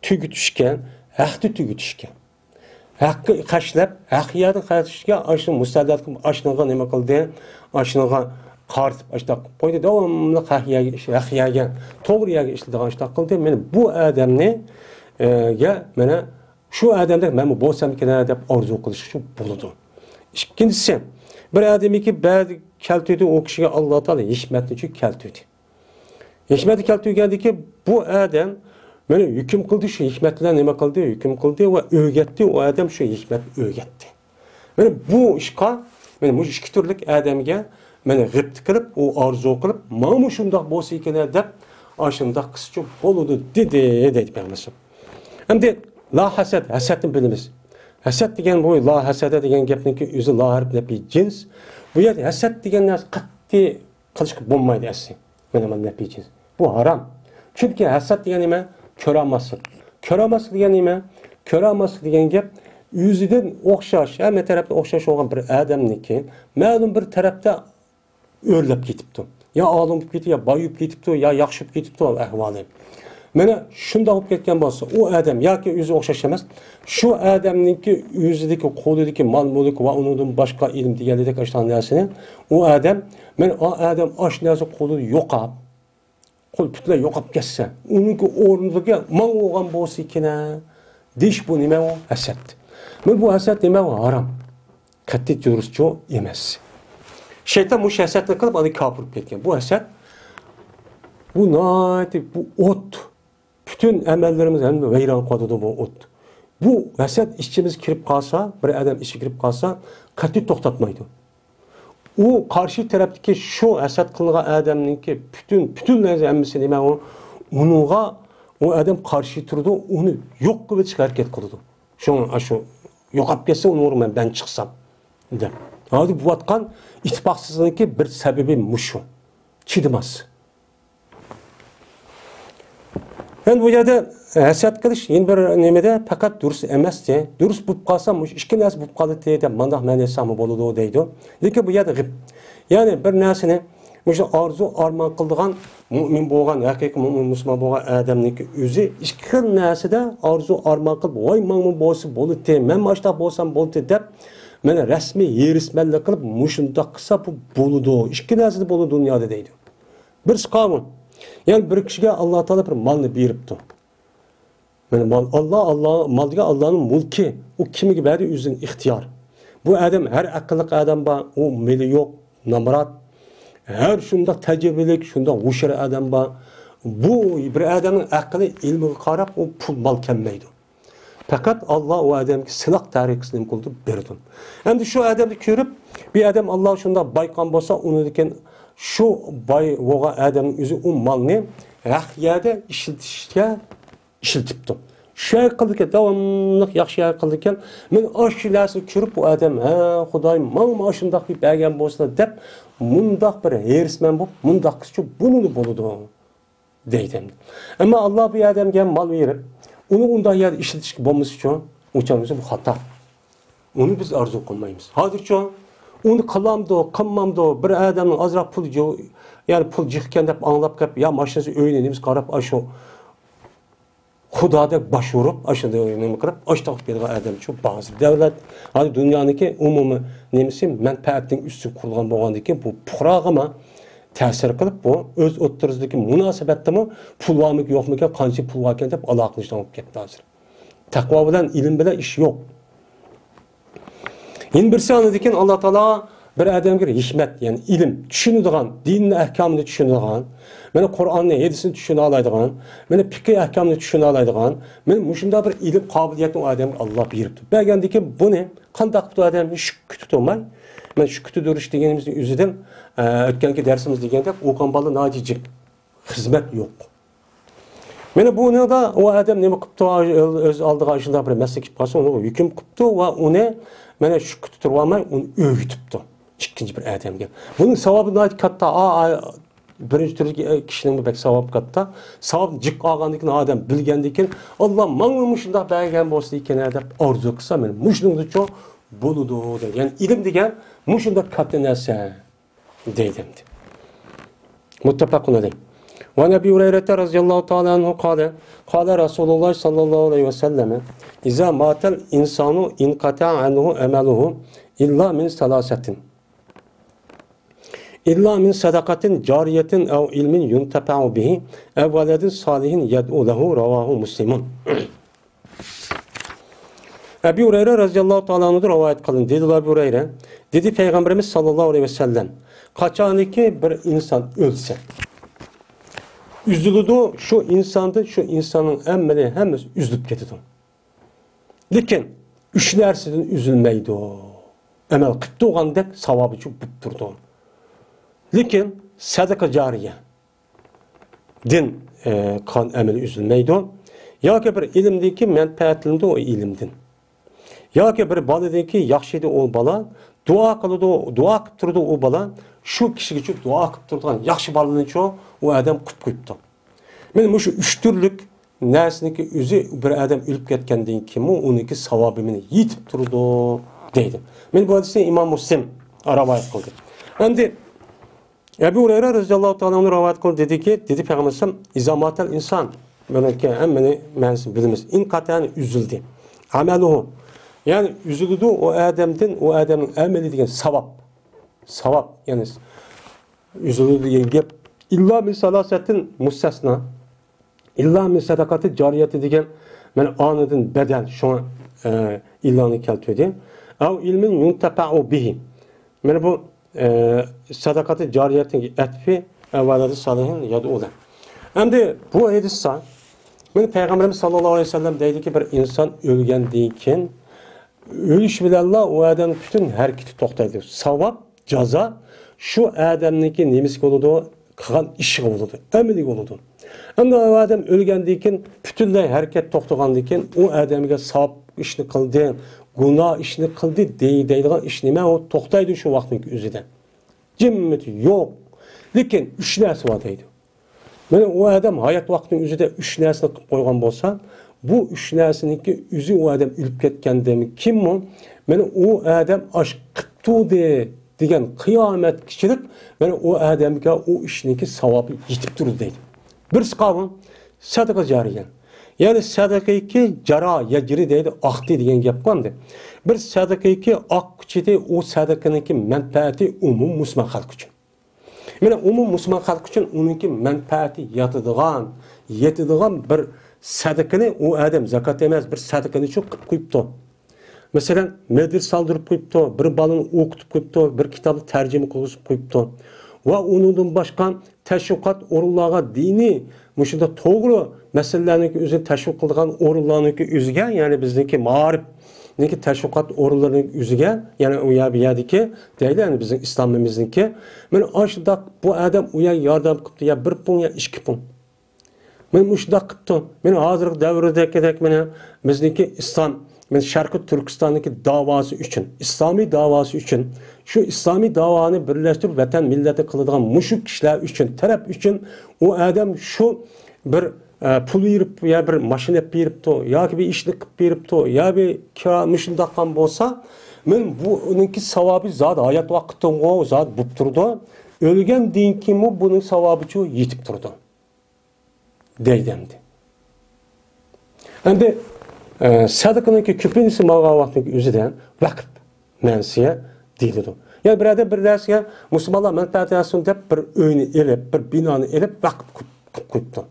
تۈگىتىشكە، ھەقنى تۈگىتىشكە. ھەققە خەجلەپ، ھەق يەردە خەجلەشكە ئاشۇ مۇسەللەت قىلىپ، ئاشۇنىڭغا نېمە قىلدى؟ ئاشۇنىڭغا قارىتىپ، ئاشۇنداق قىلىپ قويدى. داۋاملىق ھەق يەرگە ئىش-، ھەق يەرگە، توغرا يەرگە ئىشلىتىدىغان ئىشلار قىلدى. مانا بۇ ئادەمنى، ئە، گە، مانا شۇ ئادەمدەك مەنمۇ بولسامكىن دەپ ئارزۇ قىلىش شۇ بولىدۇ. ئىككىنچىسى، بىر ئادەمكى بەزى كەلتۈردى، ئۇ كىشىگە ئاللا تائالا ھېكمەتنى كەلتۈردى. ھېكمەتنى كەلتۈرگەندىكى بۇ ئادەم مانا ھۆكۈم قىلدى، شۇ ھېكمەت بىلەن نېمە قىلدى؟ ھۆكۈم قىلدى ۋە ئۆگەتتى، ئۇ ئادەم شۇ ھېكمەتنى ئۆگەتتى. مانا بۇ ئىشقا، مانا مۇشۇ ئىككى تۈرلۈك ئادەمگە مانا غىبتە قىلىپ، ئۇ ئارزۇ قىلىپ، مانا مۇشۇنداق بولسا ئىكەن دەپ، ئاشۇنداق قىلسىچۇ بولىدۇ دېدى، دەيدۇ پەيغەمبەر. ئەمدى لا ھەسەد، ھەسەدنى بىلىمىز. ھەسەد دېگەن بۇ لا ھەسەدە دېگەن گەپنىڭكى ئۆزى لا ھەرپ نەپى جىنس. بۇ يەردە ھەسەد دېگەن نەرسە قەتئىي قىلىشقا بولمايدۇ ئەسلى. مانا، مانا نەپى جىنس. بۇ ھارام. چۈنكى ھەسەت دېگەن نېمە؟ كۆرەلماسلىق. كۆرەلماسلىق دېگەن نېمە؟ كۆرەلماسلىق دېگەن گەپ ئۆزىدىن ئوخشاش، ھەممە تەرەپتىن ئوخشاش بولغان بىر ئادەمنىڭكى مەلۇم بىر تەرەپتە ئۆرلەپ كېتىپتۇ. يا ئالىم بولۇپ كېتىپتۇ، يا باي بولۇپ كېتىپتۇ، يا ياخشى بولۇپ كېتىپتۇ ئەھۋالى. مانا شۇنداق بولۇپ كەتكەن بولسا، ئۇ ئادەم ياكى ئۆزى ئوخشاش ئەمەس، شۇ ئادەمنىڭكى ئۆزىدىكى، قولىدىكى مال-مۈلۈك ۋە ئۇنىڭدىن باشقا ئىلىم دېگەنلىكتەك ئاشۇنداق نەرسىنى، ئۇ ئادەم، مانا ئۇ ئادەم ئاشۇ نەرسە قولىدا يوقاپ، قول پۈتۈنلەي يوقاپ كەتسە، ئۇنىڭكى ئورنىدىكى ماڭا بولغان بولسا ئىكەن دېيىش، بۇ نېمە ئۇ؟ ھەسەت. مانا بۇ ھەسەت نېمە ئۇ؟ ھارام. قەتئىي دۇرۇسچۇ ئەمەس. شەيتان مۇشۇ ھەسەتنى قىلىپ، ئاندىن كاپىر بولۇپ كەتكەن. بۇ ھەسەت، بۇ ناھايىتى، بۇ ئوت. پۈتۈن ئەمەللىرىمىز ھەممە ۋەيران قىلىۋاتىدۇ بۇ ئوت. بۇ ھەسەت ئىچىمىزگە كىرىپ قالسا، بىر ئادەم ئىچىگە كىرىپ قالسا، قەتئىي توختاتمايدۇ. ئۇ قارشى تەرەپتىكى شۇ ھەسەت قىلىنغان ئادەمنىڭكى پۈتۈن، پۈتۈنلەي ھەممىسى نېمە ئۇ؟ ئۇنىڭغا ئۇ ئادەم قارشى تۇرىدۇ، ئۇنى يوق قىلىۋېتىشكە ھەرىكەت قىلىدۇ. شۇڭا ئاشۇ يوقاپ كەتسە، ئۇنىڭ ئورنىغا مەن، مەن چىقسام دەپ. ھازىر بولۇۋاتقان ئىتتىپاقسىزلىقنىڭكى بىر سەۋەبى مۇشۇ. چىدىماس. يەنى بۇ يەردە ھەسەت قىلىش يەنە بىر نېمىدە پەقەت دۇرۇس ئەمەستى. دۇرۇس بولۇپ قالسا، مۇشۇ ئىككى نەرسە بولۇپ قالاتتى دەپ مانداق مەنە ئېيتساقمۇ بولىدۇ دەيدۇ. لېكىن بۇ يەردە غىب. يەنى بىر نەرسىنى مۇشۇ ئارزۇ ئارمان قىلىدىغان مۇئمىن بولغان، ھەقىقىي مۇئمىن مۇسۇلمان بولغان ئادەمنىڭكى ئۆزى ئىككى خىل نەرسىدە ئارزۇ ئارمان قىلىپ، ۋاي ماڭا بولسا بولاتتى، مەن ماشۇنداق بولسام بولاتتى دەپ، مانا رەسمىي ھېرىسمەنلىك قىلىپ، مۇشۇنداق قىلسا بۇ بولىدۇ، ئىككى نەرسىدە بولىدۇ دۇنيادا دەيدۇ. بىرسى قاۋۇل. يەنى بىر كىشىگە ئاللا تائالا بىر مالنى بېرىپتۇ. مانا مال، ئاللا، ئاللا، مال دېگەن ئاللانىڭ مۈلكى. ئۇ كىمگە بەردى؟ ئۆزىنىڭ ئىختىيار. بۇ ئادەم ھەر ئەقىللىق ئادەم بار، ئۇ مېلى يوق، نامرات. ھەر شۇنداق تەجرىبىلىك، شۇنداق ھوشيار ئادەم بار. بۇ بىر ئادەمنىڭ ئەقلى، ئىلمىغا قاراپ ئۇ پۇل مال كەلمەيدۇ. پەقەت ئاللا ئۇ ئادەمگە سىلاق تەرىقىسىنى نېمە قىلىدۇ؟ بېرىدۇ. ئەمدى شۇ ئادەمنى كۆرۈپ، بىر ئادەم ئاللا شۇنداق بايقان بولسا، ئۇنىڭدىن كېيىن شۇ باي بولغان ئادەمنىڭ ئۆزى ئۇ مالنى ھەق يەردە ئىشلىتىشكە ئىشلىتىپتۇ. شۇ يەر قىلىدىكەن، داۋاملىق ياخشى يەر قىلىدىكەن. مەن ئاشۇ نەرسىنى كۆرۈپ، بۇ ئادەم، ھە، خۇدايىم، ماڭا ئاشۇنداق قىلىپ بەرگەن بولسىلا دەپ، مۇنداق بىر ھېرىسمەن بولۇپ، مۇنداق قىلسىچۇ بولىدۇ، دەيدۇ. ئەمما ئاللا بۇ ئادەمگە مال بېرىپ، ئۇنى ئۇنداق يەردە ئىشلىتىشكە بولمىسىچۇ، ئۇ چاغ بۇ خاتا. ئۇنى بىز ئارزۇ قىلمايمىز. ھازىرچۇ، ئۇنى قىلامدۇ، قىلمامدۇ، بىر ئادەمنىڭ ئازراق پۇل جو-، يەنى پۇل جىقكەن دەپ ئاڭلاپ كەپ، يا ماشىنىسى، ئۆيىنى، نېمىسى قاراپ، ئاشۇ خۇدادەك باش ئۇرۇپ، ئاشۇنداق نېمە قىلىپ، ئاشتاق بېرىدىغان ئادەمچۇ بار ھازىر. دۆلەت، ھازىر دۇنيانىڭكى ئومۇمىي نېمىسى مەنپەئەتنىڭ ئۈستىگە قۇرۇلغان بولغاندىكىن، بۇ پۇقراغىمۇ تەسىر قىلىپ، بۇ ئۆز ئوتتۇرىسىدىكى مۇناسىۋەتتىمۇ پۇل بارمىكىن، يوقمىكىن، قانچە پۇل باركەن دەپ ئالاقىلىشىدىغان بولۇپ كەتتى ھازىر. تەقۋا بىلەن، ئىلىم بىلەن ئىش يوق. يەنە بىرسى ئاندىن كېيىن ئاللا تائالا بىر ئادەمگە ھېكمەت، يەنى ئىلىم، چۈشىنىدىغان، دىننى ئەھكامىنى چۈشىنىدىغان، مانا قۇرئاننى، ھەدىسنى چۈشىنەلەيدىغان، مانا پىقھىي ئەھكامنى چۈشىنەلەيدىغان، مانا مۇشۇنداق بىر ئىلىم قابىلىيەتنى ئۇ ئادەمگە ئاللا بېرىپتۇ. بەرگەندىن كېيىن بۇنى قانداق قىپتۇ ئادەم؟ شۈككە تۇتۇلماي، مانا شۈككە تۇتۇلۇش دېگىنىمىزنىڭ ئۆزىدىن، ئە، ئۆتكەنكى دەرسىمىزدە دېگەندەك، ئوقۇغان بالا ناھايىتى جىق. خىزمەت يوق. مانا بۇنىڭدا ئۇ ئادەم نېمە قىپتۇ؟ ئۆز ئالدىغا شۇنداق بىر مەسىلە كېلىپ قالسا، ئۇنى ھۆكۈم قىپتۇ ۋە ئۇنى مانا شۈككە تۇتۇۋالماي، ئۇنى ئۆگىتىپتۇ ئىككىنچى بىر ئادەمگە. بۇنىڭ ساۋابى ناھايىتى كاتتا. ئا، ئا، بىرىنچى تۈردىكى كىشىنىڭ بەك ساۋابى كاتتا. ساۋابنى جىق ئالغاندىن كېيىن، ئادەم بىلگەندىن كېيىن، ئاللا ماڭا مۇشۇنداق بەرگەن بولسا ئىكەن دەپ ئارزۇ قىلسا، مانا مۇشۇنىڭدىچۇ بولىدۇ دەيدۇ. يەنى ئىلىم دېگەن مۇشۇنداق كاتتا نەرسە. دەيدۇ ئەمدى. مۇتتەپەقۇن ئەلەيھ. ۋە ئەبى ھۇرەيرەتە رەزىيەللاھۇ تائالا ئەنھۇ قالە، قالە رەسۇلۇللاھ سەللەللاھۇ ئەلەيھى ۋە سەللەم، ئىزا ماتەل ئىنسانۇ ئىنقەتەئە ئەنھۇ ئەمەلۇھۇ ئىللا مىن سەلاسەتىن. ئىللا مىن سەدەقەتىن جارىيەتىن ئەۋ ئىلمىن يۇنتەپەئۇ بىھى ئەۋ ۋەلەدىن سالىھىن يەدئۇ لەھۇ، رەۋاھۇ مۇسلىمۇن. ئەبى ھۇرەيرە رەزىياللاھۇ تائالا ئەنھۇدىن رىۋايەت قىلىندى. دېدى ئەبۇ ھۇرەيرە، دېدى پەيغەمبىرىمىز ساللاللاھۇ ئەلەيھى ۋەسەللەم، قاچانكى بىر ئىنسان ئۆلسە، ئۈزۈلىدۇ شۇ ئىنساندىن، شۇ ئىنساننىڭ ئەمەلى ھەممىسى ئۈزۈلۈپ كېتىدۇ. لېكىن ئۈچ نەرسىدىن ئۈزۈلمەيدۇ. ئەمەل قىپ تۇرغاندەك ساۋابىچۇ بوپ تۇرىدۇ. لېكىن سەدىقە جارىيە دىن، ئە، قىلغان ئەمىلى ئۈزۈلمەيدۇ. ياكى بىر ئىلىمدىنكى مەنپەئەتلىنىدۇ ئۇ ئىلىمدىن. ياكى بىر بالىدىنكى ياخشى ئىدى ئۇ بالا، دۇئا قىلىدۇ، دۇئا قىلىپ تۇرىدۇ ئۇ بالا. شۇ كىشىگىچۇ دۇئا قىلىپ تۇرىدىغان ياخشى بالىنىچۇ ئۇ ئادەم قىپ قويۇپتۇ. مانا مۇشۇ ئۈچ تۈرلۈك نەرسىنىڭكى ئۆزى بىر ئادەم ئۆلۈپ كەتكەندىن كېيىنمۇ ئۇنىڭكى ساۋابى مانا يېتىپ تۇرىدۇ دەيدۇ. مانا بۇ ھەدىسنى ئىمام مۇسلىم رىۋايەت قىلدى. ئەمدى ئەبۇ ھۇرەيرە رەزىياللاھۇ تائالا ئەنھۇ رىۋايەت قىلدى، دېدىكى، دېدى پەيغەمبەر ئەلەيھىسسالام، ئىزا ماتەل ئىنسان، بۇنىڭكى ھەممىنى مەنىسىنى بىلىمىز. ئىنقەتەئە، ئۈزۈلدى. ئەمەلۇھۇ، يەنى ئۈزۈلىدۇ ئۇ ئادەمدىن، ئۇ ئادەمنىڭ ئەمىلى دېگەن ساۋاب. ساۋاب، يەنى ئۈزۈلىدۇ دېگەن گەپ. ئىللا مىن سالاسەتىن مۇستەسنا. ئىللا مىن سەدەقەتى جارىيەتى دېگەن، مانا ئانىدىن بەدەل، شۇڭا، ئە، ئىللانى كەلتۈردى. ئەۋ ئىلمىن يۇنتەپەئۇ بىھى. مانا بۇ، ئە، سەدەقەتى جارىيەتنىڭ ئەتپى، ئەۋ ۋەلەدى سالىھىن يەدئۇ لەھ. ئەمدى بۇ ھەدىستە، مانا پەيغەمبىرىمىز ساللاللاھۇ ئەلەيھى ۋەسەللەم دەيدىكى، بىر ئىنسان ئۆلگەندىن كېيىن، ئۆلۈش بىلەنلا ئۇ ئادەمنىڭ پۈتۈن ھەرىكىتى توختايدۇ. ساۋاب جازا شۇ ئادەمنىڭكى نېمىسىگە بولىدۇ؟ قىلغان ئىشىغا بولىدۇ، ئەمىلىگە بولىدۇ. ئەمدى ئۇ ئادەم ئۆلگەندىن كېيىن پۈتۈنلەي ھەرىكەت توختىغاندىن كېيىن، ئۇ ئادەمگە ساۋاب ئىشنى قىلدى، گۇناھ ئىشنى قىلدى دەي-، دەيدىغان ئىش نېمە؟ ئۇ توختايدۇ شۇ ۋاقىتنىڭ ئۆزىدە. جىممىتى يوق. لېكىن ئۈچ نەرسە بار دەيدۇ. مانا ئۇ ئادەم ھايات ۋاقتىنىڭ ئۆزىدە ئۈچ نەرسىنى قىلىپ قويغان بولسا، بۇ ئۈچ نەرسىنىڭكى ئۆزى ئۇ ئادەم ئۆلۈپ كەتكەندىن كېيىنمۇ، مانا ئۇ ئادەم ئاش قىپتۇ دېگەن قىيامەتكىچىلىك، مانا ئۇ ئادەمگە ئۇ ئىشنىڭكى ساۋابى يېتىپ تۇرىدۇ دەيدۇ. بىرسى قالغان سەدىقە جارىيە. يەنى سەدىقىكى جارا يەجرى دەيدۇ، ئاقتى دېگەن گەپ قالدى. بىر سەدىقىكى ئاققۇچىدى، ئۇ سەدىقىنىڭكى مەنپەئەتى ئومۇمىي مۇسۇلمان خەلق ئۈچۈن. مانا ئومۇمىي مۇسۇلمان خەلق ئۈچۈن ئۇنىڭكى مەنپەئەتى ياتىدىغان، يېتىدىغان بىر سەدىقىنى ئۇ ئادەم زاكات ئەمەس، بىر سەدىقىنى شۇ قىلىپ قويۇپتۇ. مەسىلەن، مەدرىسە سالدۇرۇپ قويۇپتۇ، بىر بالىنى ئوقۇتۇپ قويۇپتۇ، بىر كىتابنى تەرجىمە قىلغۇزۇپ قويۇپتۇ. ۋە ئۇنىڭدىن باشقا تەشۋىقات ئورۇنلارغا دىنىي، مۇشۇنداق توغرا مەسىلىلەرنىڭكى ئۆزىنى تەشۋىق قىلىدىغان ئورۇنلارنىڭكى ئۆزىگە، يەنى بىزنىڭكى مائارىپنىڭكى تەشۋىقات ئورۇنلىرىنىڭ ئۆزىگە، يەنى ئۇ يەر، بۇ يەردىكى دەيلى، يەنى بىزنىڭ ئىسلامىمىزنىڭكى، مانا ئاشۇنداق بۇ ئادەم ئۇ يەرگە ياردەم قىپتۇ، يا بىر پۇڭ، يا ئىككى پۇڭ. مەن مۇشۇنداق قىپتۇ. مەن ھازىرقى دەۋردىكىدەك مانا بىزنىڭكى ئىسلام، مەن شەرقىي تۈركىستاندىكى داۋاسى ئۈچۈن، ئىسلامىي داۋاسى ئۈچۈن، شۇ ئىسلامىي داۋانى بىرلەشتۈرۈپ ۋەتەن مىللەتنى قىلىدىغان مۇشۇ كىشىلەر ئۈچۈن، تەرەپ ئۈچۈن ئۇ ئادەم شۇ بىر، ئە، پۇل بېرىپ، يا بىر ماشىنا ئېلىپ بېرىپتۇ، ياكى بىر ئىشنى قىلىپ بېرىپتۇ، يا بىر كىرا مۇشۇنداق قىلغان بولسا، مەن بۇنىڭكى ساۋابى زادى ھايات ۋاقتىمغا زادى بولۇپ تۇرىدۇ. ئۆلگەندىن كېيىنمۇ بۇنىڭ ساۋابىچۇ يېتىپ تۇرىدۇ. دەيدۇ ئەمدى. ئەمدى، ئە، سەدىقىنىڭكى كۆپىنچىسى ماڭغان ۋاقىتنىڭ ئۆزىدە ۋەقىپ مەنىسىگە دېيىلىدۇ. يەنى بىر ئادەم بىر نەرسىگە مۇسۇلمانلار مەنپەئەت ئالسۇن دەپ بىر ئۆينى ئېلىپ، بىر بىنانى ئېلىپ ۋەقىپ قىلىپ، قىلىپ قويۇپتۇ.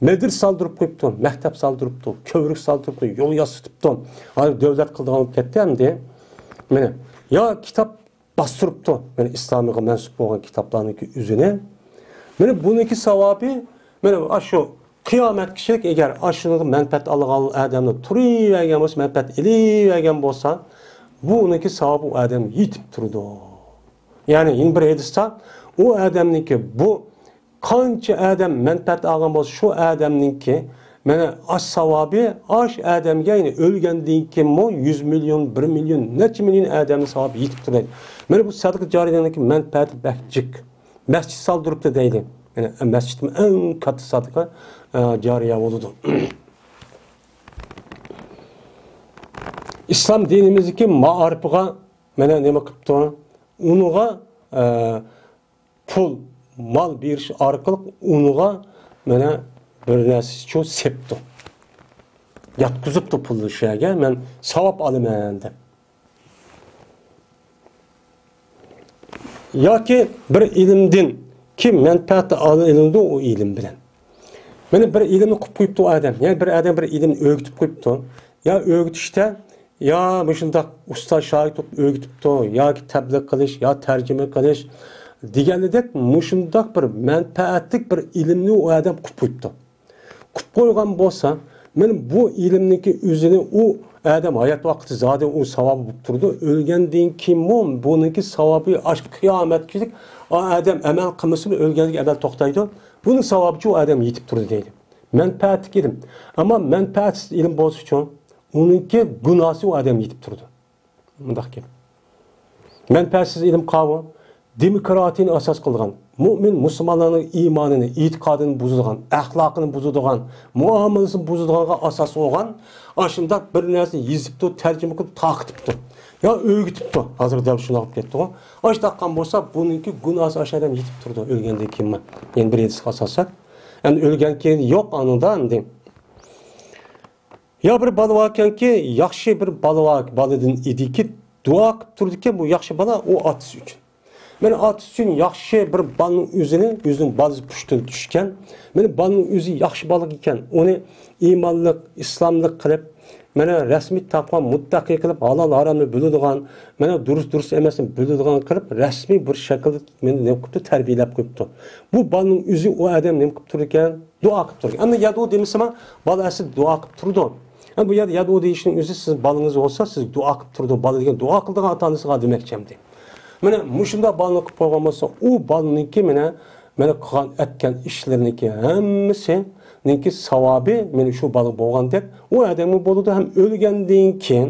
مەدرىسە سالدۇرۇپ قويۇپتۇ، مەكتەپ سالدۇرۇپتۇ، كۆۋرۈك سالدۇرۇپتۇ، يول ياسىتىپتۇ. ھازىر دۆلەت قىلىدىغان بولۇپ كەتتى ئەمدى. مانا، يا كىتاب باستۇرۇپتۇ، مانا ئىسلامغا مەنسۇپ بولغان كىتابلارنىڭكى ئۆزىنى. مانا بۇنىڭكى ساۋابى، مانا ئاشۇ قىيامەتكىچىلىك ئەگەر ئاشۇنىڭغا مەنپەئەت ئالغان ئادەمنى تۇرۇۋەرگەن بولسا، مەنپەئەت ئېلىۋەرگەن بولسا، بۇنىڭكى ساۋابى ئۇ ئادەمگە يېتىپ تۇرىدۇ. يەنى يەنە بىر ھەدىستە ئۇ ئادەمنىڭكى بۇ قانچە ئادەم مەنپەئەت ئالغان بولسا، شۇ ئادەمنىڭكى، مانا، ئاش ساۋابى، ئاش ئادەمگە، يەنى ئۆلگەندىن كېيىنمۇ يۈز مىليون، بىر مىليون، نەچچە مىليون ئادەمنىڭ ساۋابى يېتىپ تۇرىدۇ. مانا بۇ سەدىقە جارىيەنىڭكى مەنپەئەتى بەك جىق. مەسچىت سالدۇرۇپتۇ دەيدۇ. يەنى مەسچىتمۇ ئەڭ كاتتا سەدىقە، ئە، جارىيە بولىدۇ. ئىسلام دىنىمىزدىكى مائارىپىغا، مانا، نېمە قىپتۇ؟ ئۇنىڭغا، ئە، پۇل، مال بېرىش ئارقىلىق ئۇنىڭغا، مانا، بىر نەرسىچۇ سېپىپتۇ. ياتقۇزۇپتۇ پۇلنى شۇ يەرگە، مەن ساۋاب ئالىمەن دەپ. ياكى بىر ئىلىمدىن كىم مەنپەئەت ئېلىنىدۇ ئۇ ئىلىم بىلەن. مانا بىر ئىلىمنى قىلىپ قويۇپتۇ ئادەم. يەنى بىر ئادەم بىر ئىلىمنى ئۆگىتىپ قويۇپتۇ. يا ئۆگىتىشتە، يا مۇشۇنداق ئۇستاز شاگىرت ئۆگىتىپتۇ، ياكى تەبلىغ قىلىش، يا تەرجىمە قىلىش دېگەندەك مۇشۇنداق بىر مەنپەئەتلىك بىر ئىلىمنى ئۇ ئادەم قىلىپ قويۇپتۇ. قىلىپ قويغان بولسا، مانا بۇ ئىلىمنىڭكى ئۆزىنى ئۇ ئادەم ھايات ۋاقتى زادى ئۇ ساۋابى بولۇپ تۇرىدۇ. ئۆلگەندىن كېيىنمۇ بۇنىڭكى ساۋابى ئاشۇ قىيامەتكىچىلىك ئۇ ئادەم ئەمەل قىلمىسىمۇ ئۆلگەندىن كېيىن ئەمەل توختايدۇ. بۇنىڭ ساۋابىچۇ ئۇ ئادەم يېتىپ تۇرىدۇ دەيدۇ. مەنپەئەتلىك ئىلىم. ئەمما مەنپەئەتسىز ئىلىم بولسىچۇ، ئۇنىڭكى گۇناھسى ئۇ ئادەم يېتىپ تۇرىدۇ. مۇنداق گەپ. مەنپەئەتسىز ئىلىم قاۋۇ، دېموكراتىيىنى ئاساس قىلغان، مۇئمىن مۇسۇلمانلارنىڭ ئىمانىنى، ئېتىقادىنى بۇزىدىغان، ئەخلاقىنى بۇزىدىغان، مۇئامىلىسىنى بۇزىدىغانغا ئاساس بولغان، ئاشۇنداق بىر نەرسىنى يېزىپتۇ، تەرجىمە قىلىپ تارقىتىپتۇ. يا ئۆگىتىپتۇ. ھازىر دەل شۇنداق بولۇپ كەتتىغۇ. ئاشۇنداق قىلغان بولسا، بۇنىڭكى گۇناھسى ئاشۇ ئادەم يېتىپ تۇرىدۇ، ئۆلگەندىن كېيىنمۇ. يەنە بىر ھەدىسكە ئاساسەن. ئەمدى ئۆلگەن كېيىن يوق ئانىڭدا ئەمدى. يا بىر بالا باركەنكى، ياخشى بىر بالا بار، بالىدىن ئىدىكى، دۇئا قىلىپ تۇرىدىكەن بۇ ياخشى بالا ئۇ ئاتىسى ئۈچۈن. مانا ئاتىسى ئۈچۈن ياخشى بىر بالىنىڭ ئۆزىنى، ئۆزىنىڭ بالىسى پۇشتىن چۈشكەن. مانا بالىنىڭ ئۆزى ياخشى بالا ئىكەن، ئۇنى ئىمانلىق، ئىسلاملىق قىلىپ، مانا رەسمىي تەقۋا مۇتتەقى قىلىپ، ھالال ھارامنى بىلىدىغان، مانا دۇرۇس، دۇرۇس ئەمەسنى بىلىدىغان قىلىپ، رەسمىي بىر شەكىلدە مېنى نېمە قىپتۇ، تەربىيەلەپ قويۇپتۇ. بۇ بالىنىڭ ئۆزى ئۇ ئادەم نېمە قىپ تۇرىدىكەن؟ دۇئا قىپ تۇرىدىكەن. ئەمما يەدئۇ دېمىسىمۇ، بالا ئەسلىدە دۇئا قىپ تۇرىدۇ. ئەمما بۇ يەردە يەدئۇ دېيىشنىڭ ئۆزى سىز بالىڭىز بولسا، سىز دۇئا قىپ تۇرىدۇ. بالا دېگەن دۇئا قىلىدىغان ئاتا-ئانىسىغا دېمەكچى ئەمدى. مانا مۇشۇنداق بالىنى قىپ قويغان بولسا، ئۇ بالىنىڭكى مانا، مانا قىلغان ئەتكەن ئىشلىرىنىڭكى ھەممىسىنىڭكى ساۋابى مانا شۇ بالا بولغاندەك، ئۇ ئادەمگە بولىدۇ ھەم ئۆلگەندىن كېيىن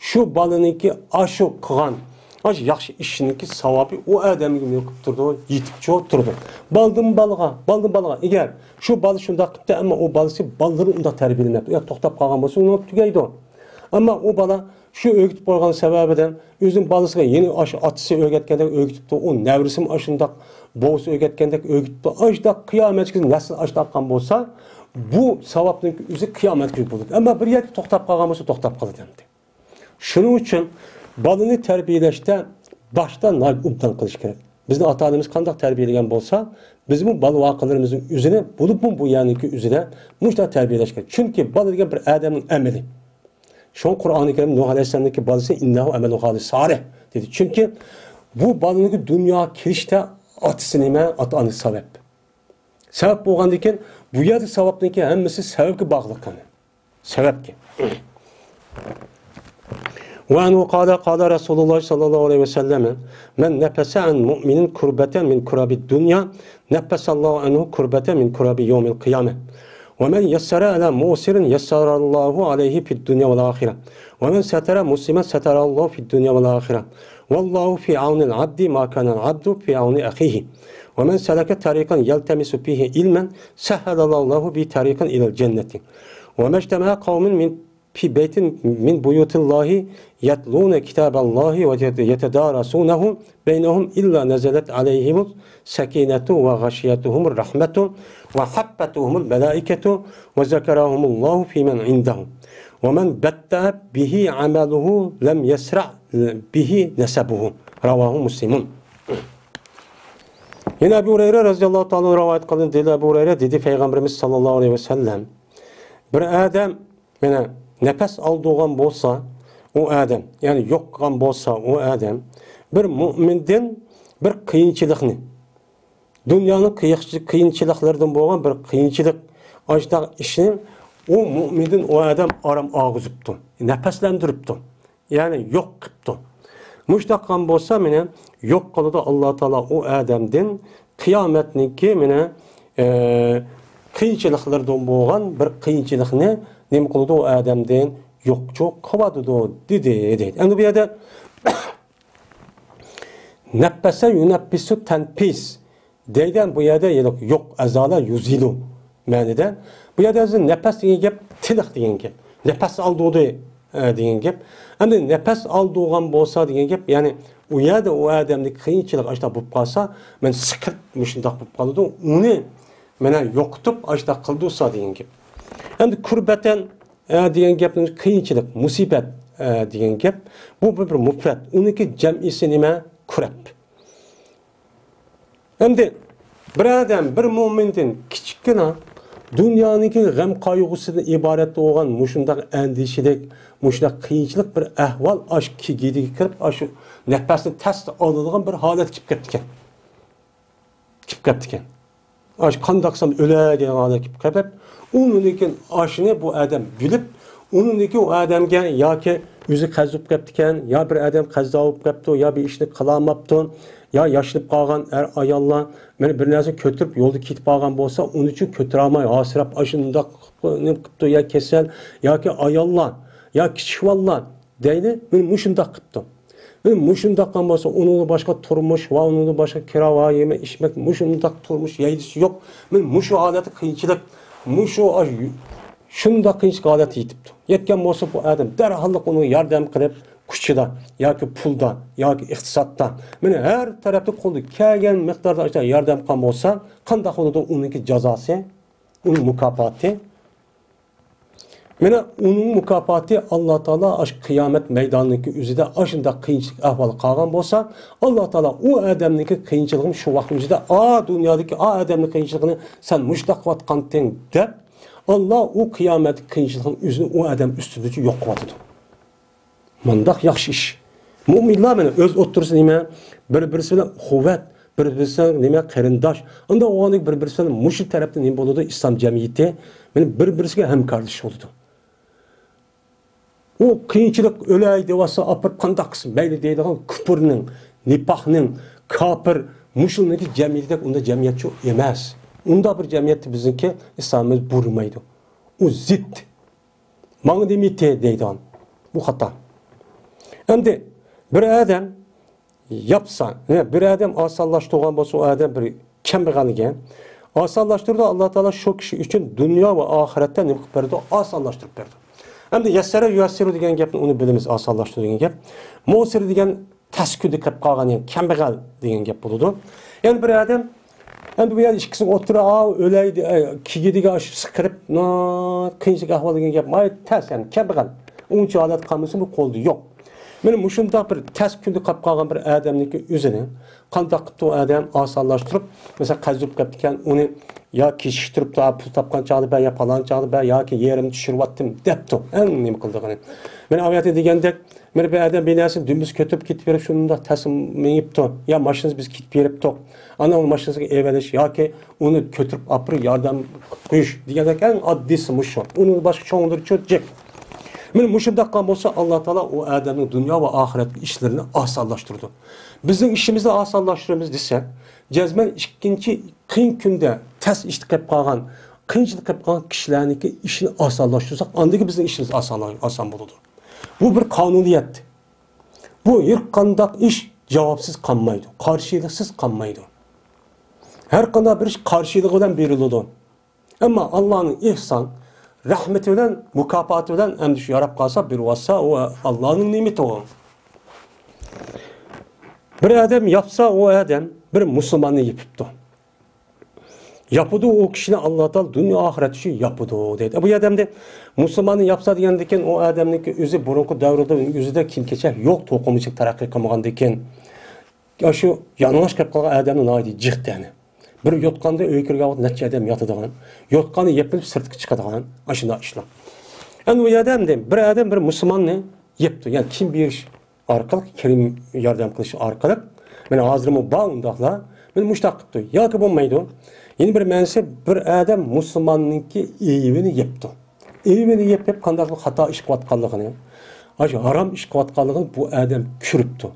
شۇ بالىنىڭكى ئاشۇ قىلغان ئاشۇ ياخشى ئىشنىڭكى ساۋابى ئۇ ئادەمگە نېمە قىلىپ تۇرىدۇ؟ يېتىپ چوت تۇرىدۇ. بالدىن بالىغا، بالدىن بالىغا. ئەگەر شۇ بالا شۇنداق قىپتۇ، ئەمما ئۇ بالىسى بالىلىرى ئۇنداق تەربىيەلىمەپتۇ. ئۇ توختاپ قالغان بولسا، ئۇ تۈگەيدۇ. ئەمما ئۇ بالا شۇ ئۆگىتىپ قويغان سەۋەبىدىن ئۆزىنىڭ بالىسىغا يەنە ئاشۇ ئاتىسى ئۆگەتكەندەك ئۆگىتىپتۇ، ئۇ نەۋرىسىمۇ ئاشۇنداق بوۋىسى ئۆگەتكەندەك ئۆگىتىپتۇ. ئاشۇنداق قىيامەتكىچە نەسلى ئاشۇنداق قىلغان بولسا، بۇ ساۋابنىڭ ئۆزى قىيامەتكىچە بولىدۇ. ئەمما بىر يەردە توختاپ قالغان بولسا، توختاپ قالىدۇ ئەمدى. شۇنىڭ ئۈچۈن بالىنى تەربىيەلەشتە باشتا ناھايىتى ئوبدان قىلىش كېرەك. بىزنىڭ ئاتا-ئانىمىز قانداق تەربىيەلىگەن بولسا، بىزمۇ بالا-ۋاقىلىرىمىزنىڭ ئۆزىنى، بولۇپمۇ بۇ يەرنىڭكى ئۆزىدە مۇشۇنداق تەربىيەلەش كېرەك. چۈنكى بالا دېگەن بىر ئادەمنىڭ ئەمىلى. شۇڭا قۇرئانى كەرىم نۇھ ئەلەيھىسسالامنىڭكى بالىسى «ئىننەھۇ ئەمەلۇن خالىس سالىھ» دېدى. چۈنكى بۇ بالىنىڭكى دۇنياغا كېلىشتە ئاتىسى نېمە؟ ئاتا-ئانا سەۋەب. سەۋەب بولغاندىن كېيىن بۇ يەردە سەۋەبنىڭكى ھەممىسى سەۋەبكە باغلىق قىلىنى. سەۋەبكە. وعنه قال، قال رسول الله صلى الله عليه وسلم، من نفس عن مؤمن كربة من كرب الدنيا نفس الله عنه كربة من كرب يوم القيامة. ومن يسر على معسر يسر الله عليه في الدنيا والآخرة. ومن ستر مسلما ستره الله في الدنيا والآخرة. والله في عون العبد ما كان العبد في عون أخيه. ومن سلك طريقا يلتمس فيه علما سهل الله له به طريقا إلى الجنة. وما اجتمع قوم من في بيت من بيوت الله يتلون كتاب الله ويتدارسونه بينهم إلا نزلت عليهم السكينة وغشيتهم الرحمة وحفتهم الملائكة وذكرهم الله فيمن عنده. ومن بطأ به عمله لم يسرع به نسبه. رواه مسلم. يەنە ئەبۇ ھۇرەيرە رەزىياللاھۇ تائالا ئەنھۇ رىۋايەت قىلىندى. دېدى ئەبۇ ھۇرەيرە، دېدى پەيغەمبىرىمىز ساللاللاھۇ ئەلەيھى ۋەسەللەم، بىر ئادەم مانا نەپەس ئالدۇرغان بولسا ئۇ ئادەم، يەنى يوق قىلغان بولسا ئۇ ئادەم، بىر مۇئمىندىن بىر قىيىنچىلىقنى، دۇنيانىڭ قىيىقچى-، قىيىنچىلىقلىرىدىن بولغان بىر قىيىنچىلىق، ئاشۇنداق ئىشنى ئۇ مۇئمىندىن ئۇ ئادەم ئارام ئالغۇزۇپتۇ، نەپەسلەندۈرۈپتۇ. يەنى يوق قىپتۇ. مۇشۇنداق قىلغان بولسا، مانا يوق قىلىدۇ ئاللا تائالا ئۇ ئادەمدىن قىيامەتنىڭكى، مانا، ئە، قىيىنچىلىقلىرىدىن بولغان بىر قىيىنچىلىقنى نېمە قىلىدۇ ئۇ ئادەمدىن؟ يوقچۇ قىلىۋاتىدۇ، دېدى، دېدى. ئەمدى بۇ يەردە نەپپەسە يۇنەپپىسۇ تەنپىس دەيدۇ، بۇ يەردە يوق، يوق، ئەزالە يۇزىلۇ مەنىدە. بۇ يەردە ھازىر نەپەس دېگەن گەپ، تىنىق دېگەن گەپ. نەپەس ئالدۇردى، ئە، دېگەن گەپ. ئەمدى نەپەس ئالدۇرغان بولسا دېگەن گەپ، يەنى ئۇ يەردە ئۇ ئادەمنىڭ قىيىنچىلىق ئاشۇنداق بولۇپ قالسا، مانا سىقىرت مۇشۇنداق بولۇپ قالىدۇ. ئۇنى مانا يوقىتىپ ئاشۇنداق قىلدۇرسا دېگەن گەپ. ئەمدى كۇربەتەن، ئە، دېگەن گەپنىڭ قىيىنچىلىق، مۇسىبەت، ئە، دېگەن گەپ. بۇ بىر، بىر مۇپرەت. ئۇنىڭكى جەمئىسى نېمە؟ كۇرەب. ئەمدى بىر ئادەم، بىر مۆمىندىن كىچىككىنە دۇنيانىڭكى غەم قايغۇسىدىن ئىبارەت بولغان مۇشۇنداق ئەندىشىلىك، مۇشۇنداق قىيىنچىلىق بىر ئەھۋال ئاشۇ كىگىدىگە كىرىپ، ئاشۇ نەپەسنى تەستە ئالىدىغان بىر ھالەتكە كىرىپ كەپتىكەن. كىرىپ كەپتىكەن. ئاشۇ قانداق قىلسام ئۆلەي دېگەن ھالەتكە كىرىپ كېلىپ، ئۇنىڭدىن كېيىن ئاشۇنى بۇ ئادەم بىلىپ، ئۇنىڭدىن كېيىن ئۇ ئادەمگە ياكى ئۆزى قەرز بولۇپ كەپتىكەن، يا بىر ئادەم قەرزدار بولۇپ كەپتۇ، يا بىر ئىشنى قىلالماپتۇ، يا ياشىنىپ قالغان ئەر-ئاياللار مانا بىر نەرسە كۆتۈرۈپ يولدا كېتىپ قالغان بولسا، ئۇنىڭ ئۈچۈن كۆتۈرەلمەي ھاسىراپ، ئاشۇنداق نېمە قىپتۇ، يا كېسەل ياكى ئاياللار، يا كىچىك بالىلار دەيلى، مانا مۇشۇنداق قىپتۇ. مانا مۇشۇنداق قىلغان بولسا، ئۇنىڭدىن باشقا تۇرمۇش ۋە ئۇنىڭدىن باشقا كىرا ۋە يېمەك ئىچمەك، مۇشۇنداق تۇرمۇش يەيلىسى يوق. مانا مۇشۇ ھالەتتە قىيىنچىلىق، مۇشۇ ئاش-، شۇنداق قىيىنچىلىق ھالەتتە يېتىپتۇ. يەتكەن بولسا، بۇ ئادەم دەرھاللىق ئۇنىڭغا ياردەم قىلىپ، كۇچىدا ياكى پۇلدا ياكى ئىقتىسادتا، مانا ھەر تەرەپتە قولىدىن كەلگەن مىقداردا ئاشۇنداق ياردەم قىلغان بولسا، قانداق بولىدۇ ئۇنىڭكى جازاسى، ئۇنىڭ مۇكاپاتى؟ مانا ئۇنىڭ مۇكاپاتى ئاللا تائالا ئاشۇ قىيامەت مەيدانىنىڭكى ئۆزىدە ئاشۇنداق قىيىنچىلىق ئەھۋال قالغان بولسا، ئاللا تائالا ئۇ ئادەمنىڭكى قىيىنچىلىقىنى شۇ ۋاقىتنىڭ ئۆزىدە، ئا دۇنيادىكى ئا ئادەمنىڭ قىيىنچىلىقىنى سەن مۇشۇنداق قىلىۋاتقانتىڭ دەپ، ئاللا ئۇ قىيامەتتىكى قىيىنچىلىقنىڭ ئۆزىنى ئۇ ئادەم ئۈستىدىچە يوق قىلىۋاتىدۇ. مۇنداق ياخشى ئىش. مۆمىنلار مانا ئۆز ئوتتۇرىسىدا نېمە؟ بىر-بىرسى بىلەن ئۇخۇۋەت، بىر-بىرسى بىلەن نېمە؟ قېرىنداش. ئۇنداق بولغاندىكىن بىر-بىرسى بىلەن مۇشۇ تەرەپتە نېمە بولىدۇ؟ ئىسلام جەمئىيىتى مانا بىر-بىرسىگە ھەمكارلىشىش بولىدۇ. ئۇ قىيىنچىلىق ئۆلەي دەۋاتسا، ئاپىرىپ قانداق قىلسۇن مەيلى دەيدىغان كۇپۇرنىڭ، نىپاقنىڭ، كاپىر، مۇشۇنىڭكى جەمئىيىتىدەك ئۇنداق جەمئىيەت شۇ ئەمەس. ئۇنداق بىر جەمئىيەتتە بىزنىڭكى ئىسلامىمىز بۇيرۇمايدۇ. ئۇ زىت. ماڭا دېمىتى دەيدىغان. بۇ خاتا. ئەمدى بىر ئادەم ياپسا، يەنى بىر ئادەم ئاسانلاشتۇرغان بولسا، ئۇ ئادەم بىر كەمبەغەلگە ئاسانلاشتۇرىدۇ. ئاللا تائالا شۇ كىشى ئۈچۈن دۇنيا ۋە ئاخىرەتتە نېمە قىلىپ بەردى؟ ئاسانلاشتۇرۇپ بەردى. ئەمدى يەسسەرە يۇيەسسىرۇ دېگەن گەپنى ئۇنى بىلىمىز، ئاسانلاشتۇرۇ دېگەن گەپ. مۇسىر دېگەن تەس كۈندە كېلىپ قالغان، يەنى كەمبەغەل دېگەن گەپ بولىدۇ. يەنە بىر ئادەم، ئەمدى بۇ يەردە ئىككىسىنىڭ ئوتتۇرا، ئاۋۇ ئۆلەي، ئە، كىگىدىگە ئاشۇ سىقىرىپ، نا-، قىيىنچىلىق ئەھۋال دېگەن گەپ، ماي تەس، يەنى كەمبەغەل. ئۇنچە ھالەت قالمىسا، بۇ قولدا يوق. مانا مۇشۇنداق بىر تەس كۈندە قاپ قالغان بىر ئادەمنىڭكى ئۆزىنى قانداق قىپتۇ ئادەم ئاسانلاشتۇرۇپ، مەسىلەن، قەرز بولۇپ كەپتىكەن، ئۇنى يا كېچىكتۈرۈپتۇ، پۇل تاپقان چاغدا بەر، يا پالان چاغدا بەر، ياكى يېرىمنى چۈشۈرۈۋەتتىم دەپتۇ. ئەڭ نېمە قىلىدىغىنى. مانا ئايەتتە دېگەندەك، مانا بىر ئادەم بىر نەرسىنى دۈمبىسى كۆتۈرۈپ كېتىپ بېرىپ، شۇنداق تەس مېڭىپتۇ. يا ماشىنىسى بىز كېتىپ بېرىپتۇق. ئانا ئۇنىڭ ماشىنىسىغا ئېلىۋېلىش ياكى ئۇنى كۆتۈرۈپ ئاپىرىپ ياردەم قويۇش دېگەندەك ئەڭ ئاددىيسى مۇشۇ. ئۇنىڭ باشقا چوڭلىرىچۇ جىق. مانا مۇشۇنداق قىلغان بولسا، ئاللا تائالا ئۇ ئادەمنىڭ دۇنيا ۋە ئاخىرەتتىكى ئىشلىرىنى ئاسانلاشتۇرىدۇ. بىزنىڭ ئىشىمىزنى ئاسانلاشتۇرىمىز دېسەك، جەزمەن ئىككىنچى قىيىن كۈندە تەس ئىشتا قېلىپ قالغان، قىيىنچىلىقتا قېلىپ قالغان كىشىلەرنىڭكى ئىشىنى ئاسانلاشتۇرساق، ئاندىن كېيىن بىزنىڭ ئىشىمىز ئاسانلا-، ئاسان بولىدۇ. بۇ بىر قانۇنىيەت. بۇ ھېچقانداق ئىش جاۋابسىز قالمايدۇ، قارشىلىقسىز قالمايدۇ. ھەر قانداق بىر ئىش قارشىلىقى بىلەن بېرىلىدۇ. ئەمما ئاللانىڭ ئېھسان، رەھمىتى بىلەن، مۇكاپاتى بىلەن ئەمدى شۇ ياراپ قالسا، بېرىۋاتسا، ئۇ ئاللانىڭ نېمىتى ئۇ. بىر ئادەم ياپسا، ئۇ ئادەم بىر مۇسۇلماننى يېپىپتۇ. ياپىدۇ ئۇ كىشىنى ئاللا تائالا دۇنيا ئاخىرەت ئۈچۈن ياپىدۇ دەيدۇ. بۇ يەردە ئەمدى مۇسۇلماننى ياپسا دېگەندىكىن ئۇ ئادەمنىڭكى ئۆزى بۇرۇنقى دەۋردە ئۆزىدە كىيىم كېچەك يوق، توقۇمىچىلىق تەرەققىي قىلمىغاندىكىن. يا شۇ يالىڭاچ قېلىپ قالغان ئادەمنى ناھايىتى جىق تەنى. بىر يوتقاندا ئۆيگە كىرگەن ۋاقىت نەچچە ئادەم ياتىدىغان، يوتقاننى يېپىپ سىرتقا چىقىدىغان، ئاشۇنداق ئىشلار. ئەمدى ئۇ يەردە ئەمدى بىر ئادەم بىر مۇسۇلماننى يەپتۇ. يەنى كىيىم بېرىش ئارقىلىق، كىرىم ياردەم قىلىش ئارقىلىق، مانا ھازىرمۇ بار ئۇنداقلار. مانا مۇشۇنداق قىپتۇ. ياكى بولمايدۇ. يەنە بىر مەنىسى، بىر ئادەم مۇسۇلماننىڭكى ئېيىبىنى يەپتۇ. ئېيىبىنى يەپ، يەپ قانداق خاتا ئىش قىلىۋاتقانلىقىنى، ئاشۇ ھارام ئىش قىلىۋاتقانلىقىنى بۇ ئادەم كۆرۈپتۇ.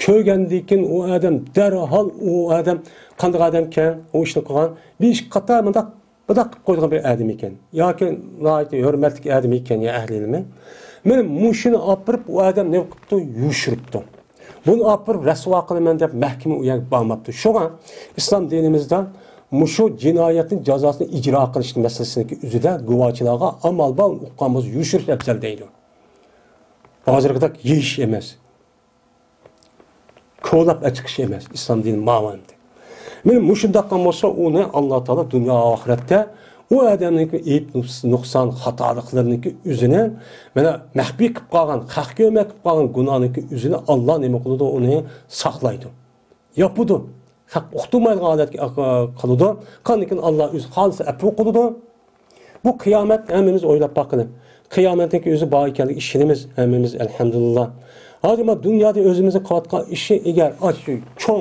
كۆرگەندىن كېيىن ئۇ ئادەم دەرھال، ئۇ ئادەم قانداق ئادەمكەن، ئۇ ئىشنى قىلغان، بىر ئىش خاتا مۇنداق بۇنداق قىلىپ قويىدىغان بىر ئادەم ئىكەن. ياكى ناھايىتى ھۆرمەتلىك ئادەم ئىكەن يا ئەھلى ئىلمى. مانا مۇشۇنى ئاپىرىپ ئۇ ئادەم نېمە قىپتۇ؟ يوشۇرۇپتۇ. بۇنى ئاپىرىپ رەسۋا قىلىمەن دەپ مەھكىمە ئۇ يەرگە بارماپتۇ. شۇڭا ئىسلام دىنىمىزدا مۇشۇ جىنايەتنىڭ جازاسىنى ئىجرا قىلىش مەسىلىسىنىڭكى ئۆزىدە گۇۋاچىلارغا ئامال بار ئۇققان بولسا يوشۇرۇش ئەپزەل دەيدۇ. ھازىرقىدەك يېيىش ئەمەس. كولاپ ئەچىقىش ئەمەس، ئىسلام دىنى ماۋۇ ئەمدى. مانا مۇشۇنداق قىلغان بولسا، ئۇنى ئاللا تائالا دۇنيا ئاخىرەتتە ئۇ ئادەمنىڭكى ئەيىب، نۇقسان، خاتالىقلىرىنىڭكى ئۆزىنى، مانا مەخپىي قىلىپ قالغان، خەق كۆرمەي قىلىپ قالغان گۇناھنىڭكى ئۆزىنى ئاللا نېمە قىلىدۇ، ئۇنى ساقلايدۇ. ياپىدۇ. خەق ئۇقتۇرمايدىغان ھالەتكە قىلىدۇ. قاندىكىن ئاللا ئۆزى خالىسا ئەپۇ قىلىدۇ. بۇ قىيامەت، ھەممىمىز ئويلاپ باققىلى. قىيامەتنىڭكى ئۆزى بار ئىكەنلىكىگە ئىشىنىمىز ھەممىمىز، ئەلھەمدۇلىللا. ھازىر مانا دۇنيادا ئۆزىمىزنىڭ قىلىۋاتقان ئىشى، ئەگەر ئاشۇ چوڭ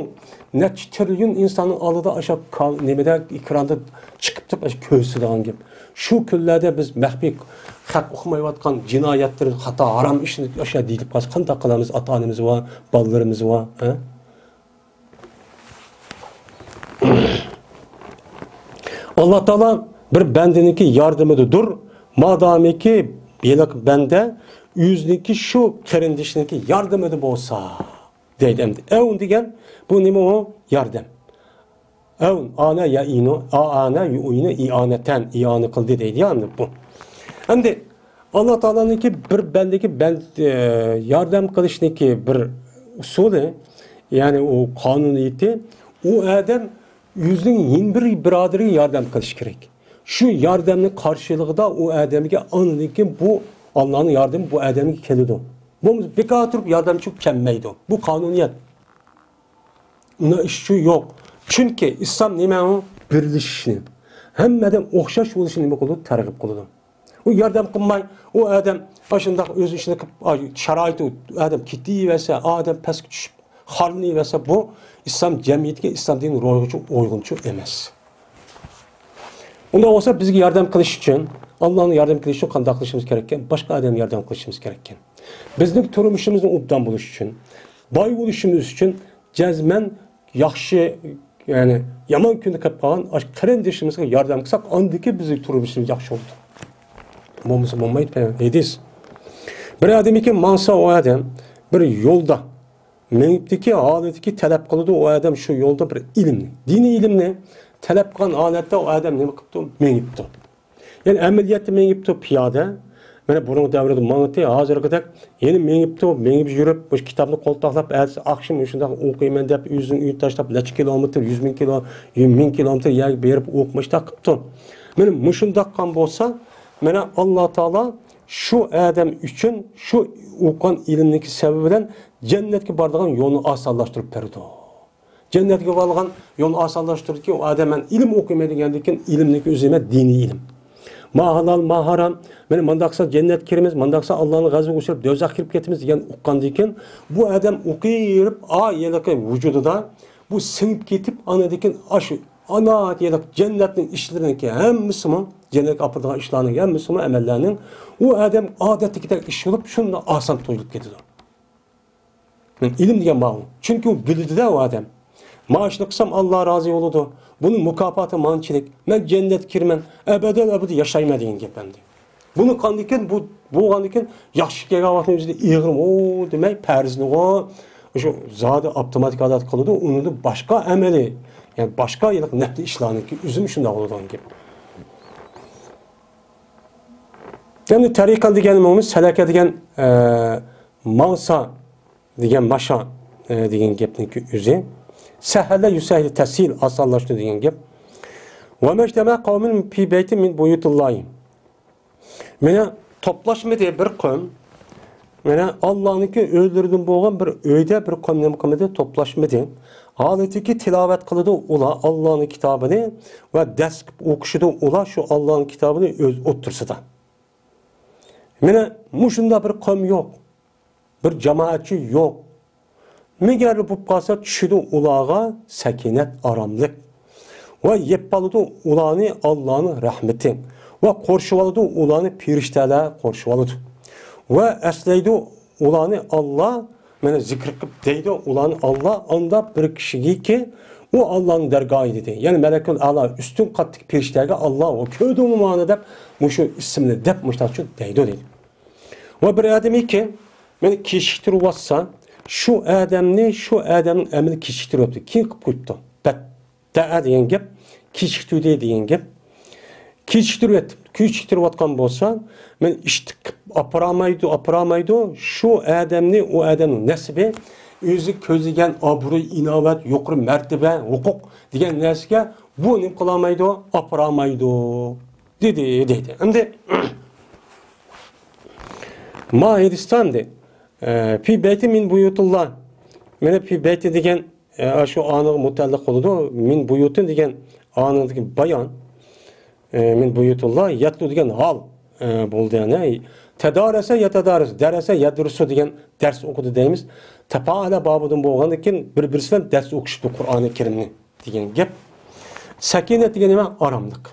نەچچە تىرىليون ئىنساننىڭ ئالدىدا ئاشۇ كا-، نېمىدە، ئېكراندا چىقىپ تۇرۇپ، ئاشۇ كۆرسىتىدىغان گەپ. شۇ كۈنلەردە بىز مەخپىي خەق ئۇقمايۋاتقان جىنايەتلىرى، خاتا، ھارام ئىشنى ئاشۇ دېيىلىپ قالسا، قانداق قىلىمىز؟ ئاتا-ئانىمىز بار، بالىلىرىمىز بار، ھە؟ ئاللا تائالا بىر بەندىنىڭكى ياردىمىدە دۇر، مادامىكى ھېلىقى بەندە ئۆزىنىڭكى شۇ قېرىندىشىنىڭكى ياردىمىدە بولسا، دەيدۇ ئەمدى. ئەۋن دېگەن بۇ نېمە ئۇ؟ ياردەم. ئەۋن، ئانە يەئىنۇ، ئائانە يۇئىنۇ، ئىئانەتەن، ئىئانە قىلدى دەيدۇ يا ئەمدى بۇ. ئەمدى ئاللا تائالانىڭكى بىر بەندىگە بەند، ئە، ياردەم قىلىشنىكى بىر ئۇسۇلى، يەنى ئۇ قانۇنىيىتى، ئۇ ئادەم ئۆزىنىڭ يەنە بىر بۇرادىرىگە ياردەم قىلىش كېرەك. شۇ ياردەمنىڭ قارشىلىقىدا ئۇ ئادەمگە ئاندىن كېيىن بۇ ئاللانىڭ ياردىمى بۇ ئادەمگە كېلىدۇ. بولمىسا بىكار تۇرۇپ ياردەمچى بولۇپ كەلمەيدۇ. بۇ قانۇنىيەت. ئۇنداق ئىشچۇ يوق. چۈنكى ئىسلام نېمە ئۇ؟ بىرلىشىشنى، ھەممە ئادەم ئوخشاش بولۇشىنى نېمە قىلىدۇ؟ تەرغىب قىلىدۇ. ئۇ ياردەم قىلماي، ئۇ ئادەم ئاشۇنداق ئۆز ئىشىنى قىلىپ، ئاي، شارائىتى ئادەم كېتىۋەرسە، ئادەم پەسكە چۈشۈپ، خارلىنىۋەرسە، بۇ ئىسلام جەمئىيىتىگە، ئىسلام دىنىنىڭ روھىغا ئۇيغۇنچۇ ئەمەس. ئۇنداق بولسا، بىزگە ياردەم قىلىش ئۈچۈن، ئاللانىڭ ياردەم قىلىشى ئۈچۈن قانداق قىلىشىمىز كېرەككەن؟ باشقا ئادەمگە ياردەم قىلىشىمىز كېرەككەن. بىزنىڭ تۇرمۇشىمىزنىڭ ئوبدان بولۇشى ئۈچۈن، باي بولۇشىمىز ئۈچۈن جەزمەن ياخشى، يەنى يامان كۈندە قېلىپ قالغان ئاشۇ قېرىندىشىمىزغا ياردەم قىلساق، ئاندىكى بىزنىڭ تۇرمۇشىمىز ياخشى بولىدۇ. بولمىسا بولمايدۇ، ھەدىس. بىر ئادەمكى ماڭسا، ئۇ ئادەم بىر يولدا مېڭىپتىكى ھالىتىكى تەلەپ قىلىدۇ، ئۇ ئادەم شۇ يولدا بىر ئىلىمنى، دىنىي ئىلىمنى تەلەپ قىلغان ھالەتتە ئۇ ئادەم نېمە قىپتۇ؟ مېڭىپتۇ. يەنى ئەمەلىيەتتە مېڭىپتۇ پىيادە. مانا بۇرۇنقى دەۋردە ماڭىتى، ھازىرقىدەك يەنە مېڭىپتۇ، مېڭىپ يۈرۈپ، مۇشۇ كىتابنى قولتۇقلاپ، ئەتىسى ئاخشىمى مۇشۇنداق ئوقۇيمەن دەپ، ئۆزىنىڭ ئۆيىنى تاشلاپ، نەچچە كىلومېتىر، يۈز مىڭ كىلو، مىڭ كىلومېتىر يەرگە بېرىپ ئوقۇمۇشتاق قىپتۇ. مانا مۇشۇنداق قىلغان بولسا، مانا ئاللا تائالا شۇ ئادەم ئۈچۈن شۇ ئوقۇغان ئىلىمنىڭكى سەۋەبى بىلەن جەننەتكە بارىدىغان يولنى ئاسانلاشتۇرۇپ بېرىدۇ. جەننەتكە بارىدىغان يولنى ئاسانلاشتۇردىكى، ئۇ ئادەم مەن ئىلىم ئوقۇيمەن دېگەندىن كېيىن ئىلىمنىڭكى ئۆزى نېمە؟ دىنىي ئىلىم. ما ھالال، ما ھارام، مانا مۇنداق قىلسا جەننەتكە كىرىمىز، مۇنداق قىلسا ئاللانىڭ غەزىپىگە ئۇچراپ دوزاخقا كىرىپ كېتىمىز دېگەن ئۇققاندىن كېيىن، بۇ ئادەم ئوقۇپ ھېلىقى ۋۇجۇدىدا بۇ سىڭىپ كېتىپ، ئاندىن كېيىن ئاشۇ ئانا ھېلىقى جەننەتنىڭ ئىشلىرىنىڭكى ھەممىسىمۇ، جەننەتكە ئاپىرىدىغان ئىشلارنىڭ ھەممىسىمۇ، ئەمەللەرنىڭ ئۇ ئادەم ئادەتتىكىدەك ئىش بولۇپ، شۇنداق ئاسان تۇيۇلۇپ كېتىدۇ. ئىلىم دېگەن ماۋۇ. چۈنكى ئۇ بىلىدۇ-دە ئۇ ئادەم. مانا شۇنى قىلسام ئاللا رازى بولىدۇ. بۇنىڭ مۇكاپاتى مانچىلىك. مەن جەننەتكە كىرىمەن. ئەبەدەن ئەبەدى ياشايمەن دېگەن گەپ ئەمدى. بۇنى قاندىكىن، بۇ بولغاندىكىن ياخشى كەلگەن ۋاقىتنىڭ ئۆزىدە ئېغىرمۇ دېمەي پەرزنىغۇ شۇ زادى ئاپتوماتىك ئادەت قىلىدۇ. ئۇنىڭدا باشقا ئەمەلىي، يەنى باشقا يىللىق نەپلى ئىشلارنىڭكى ئۆزىمۇ شۇنداق بولىدىغان گەپ. يەنى تەرىقە دېگەن مۇمۇ سەلەكە دېگەن، ئە، ماڭسا دېگەن ماشا، ئە، دېگەن گەپنىڭكى ئۆزى. سەھەلە يۇسەھىل تەسھىل ئاسانلاشتى دېگەن گەپ. ۋە مەجتەمە قەۋمىن پى بەيتى مىن بۇيۇتىللاھى. مانا توپلاشمىدى بىر قوم. مانا ئاللانىڭكى ئۆيلىرىدىن بولغان بىر ئۆيدە بىر قوم نېمە قىلمىدى؟ توپلاشمىدى. ھالىتىكى تىلاۋەت قىلىدۇ ئۇلار ئاللانىڭ كىتابىنى ۋە دەرس ئوقۇشىدۇ ئۇلار شۇ ئاللانىڭ كىتابىنى ئۆز ئوتتۇرىسىدا. مانا مۇشۇنداق بىر قوم يوق. بىر جامائەتچى يوق. مەگەر بولۇپ قالسا چۈشىدۇ ئۇلارغا سەكىنەت، ئاراملىق. ۋە يېپىۋالىدۇ ئۇلارنى ئاللانىڭ رەھمىتى. ۋە قورشىۋالىدۇ ئۇلارنى پېرىشتەلەر قورشىۋالىدۇ. ۋە ئەسلەيدۇ ئۇلارنى ئاللا، مانا زىكىر قىلىپ دەيدۇ ئۇلارنى ئاللا ئانداق بىر كىشىگىكى ئۇ ئاللانىڭ دەرگاھى دېدى. يەنى مەلەكۇل ئەلا ئۈستۈن قاتتىكى پېرىشتەگە ئاللا ئۇ كۆردۈڭمۇ مانا دەپ مۇشۇ ئىسىمنى دەپ مۇشۇنداق دەيدۇ دېدى. ۋە بىر ئادەمكى مېنى كېچىكتۈرۈۋاتسا، شۇ ئادەمنى، شۇ ئادەمنىڭ ئەمىلى كېچىكتۈرۈۋەپتۇ. كېيىن قىلىپ قويۇپتۇ. بەت، دەئە دېگەن گەپ، كېچىكتۈردى دېگەن گەپ. كېچىكتۈرۈۋەت-، كېچىكتۈرۈۋاتقان بولسا، مېنى ئىشتىك قىلىپ ئاپىرالمايدۇ، ئاپىرالمايدۇ. شۇ ئادەمنى، ئۇ ئادەمنىڭ نەسىبى، ئۆزى كۆزلىگەن ئابرۇي، ئىناۋەت، يۇقىرى مەرتىبە، ھوقۇق دېگەن نەرسىگە بۇ نېمە قىلالمايدۇ؟ ئاپىرالمايدۇ. دېدى، دېدى. ئەمدى ما ھېدىستان دە، ئە، پى بەيتى مىن بۇيۇتۇللا. مانا پى بەيتى دېگەن، ئە، شۇ ئانىغا مۇتەللىق بولىدۇ. مىن بۇيۇتۇن دېگەن ئانىدىكى بايان. ئە، مىن بۇيۇتۇللا، يەتلۇ دېگەن ھال، ئە، بولدى يەنى. تەدارەسە يەتەدارەس، دەرەسە يەدرۇسۇ دېگەن دەرس ئوقۇدى دەيمىز. تەپائەلە بابىدىن بولغاندىن كېيىن بىر-بىرسى بىلەن دەرس ئوقۇشۇپتۇ قۇرئانى كەرىمنى دېگەن گەپ. سەكىنەت دېگەن نېمە؟ ئاراملىق.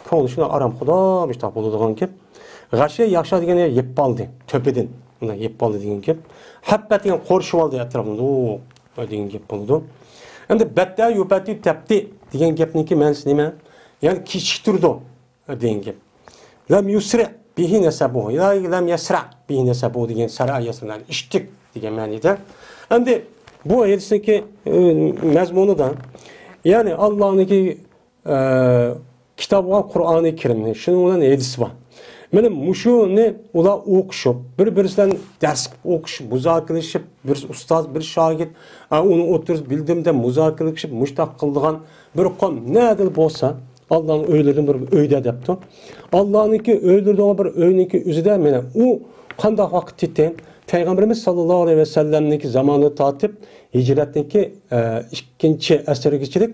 كۆڭلى شۇنداق ئارام، خۇدا مۇشتاق بولىدىغان گەپ. غەشە ياخشى دېگەن يېپىپ ئالدى، تۆپىدىن. مۇنداق يېپىپ ئالدى دېگەن گەپ. ھەپپەت دېگەن قورشىۋالدى ئەتراپنى، ئۇ دېگەن گەپ بولىدۇ. ئەمدى بەتتە يۇپەتتى تەپتى دېگەن گەپنىڭكى مەنىسى نېمە؟ يەنى كېچىكتۈرىدۇ دېگەن گەپ. لەم يۇسرى بىھى نەسەبۇ، يا لەم يەسرە بىھى نەسەبۇ دېگەن سەرە ياسىنى ئىشتىك دېگەن مەنىدە. ئەمدى بۇ ھەدىسنىڭكى، ئە، مەزمۇنىدا، يەنى ئاللانىڭكى ئە، كىتابى بولغان قۇرئانى كەرىمنى، شۇنىڭ بىلەن ھەدىس بار. مانا مۇشۇنى ئۇلار ئوقۇشۇپ، بىر-بىرسى بىلەن دەرس قىلىپ ئوقۇشۇپ، مۇزاكىرىلىشىپ، بىرسى ئۇستاز، بىرسى شاگىرت، ئە، ئۇنى ئوتتۇرىسى بىلدىم دەپ مۇزاكىرىلىشىپ، مۇشتاق قىلىدىغان بىر قوم نەدىلا بولسا، ئاللانىڭ ئۆيلىرىدىن بىر ئۆيدە دەپتۇ. ئاللانىڭكى ئۆيلىرىدىن بىر ئۆينىڭكى ئۆزىدە مانا ئۇ قانداق ۋاقىت ئىكەن؟ پەيغەمبىرىمىز ساللاللاھۇ ئەلەيھى ۋەسەللەمنىڭكى زامانىدىن تارتىپ ھىجرەتنىڭكى، ئە، ئىككىنچى ئەسىرگىچىلىك،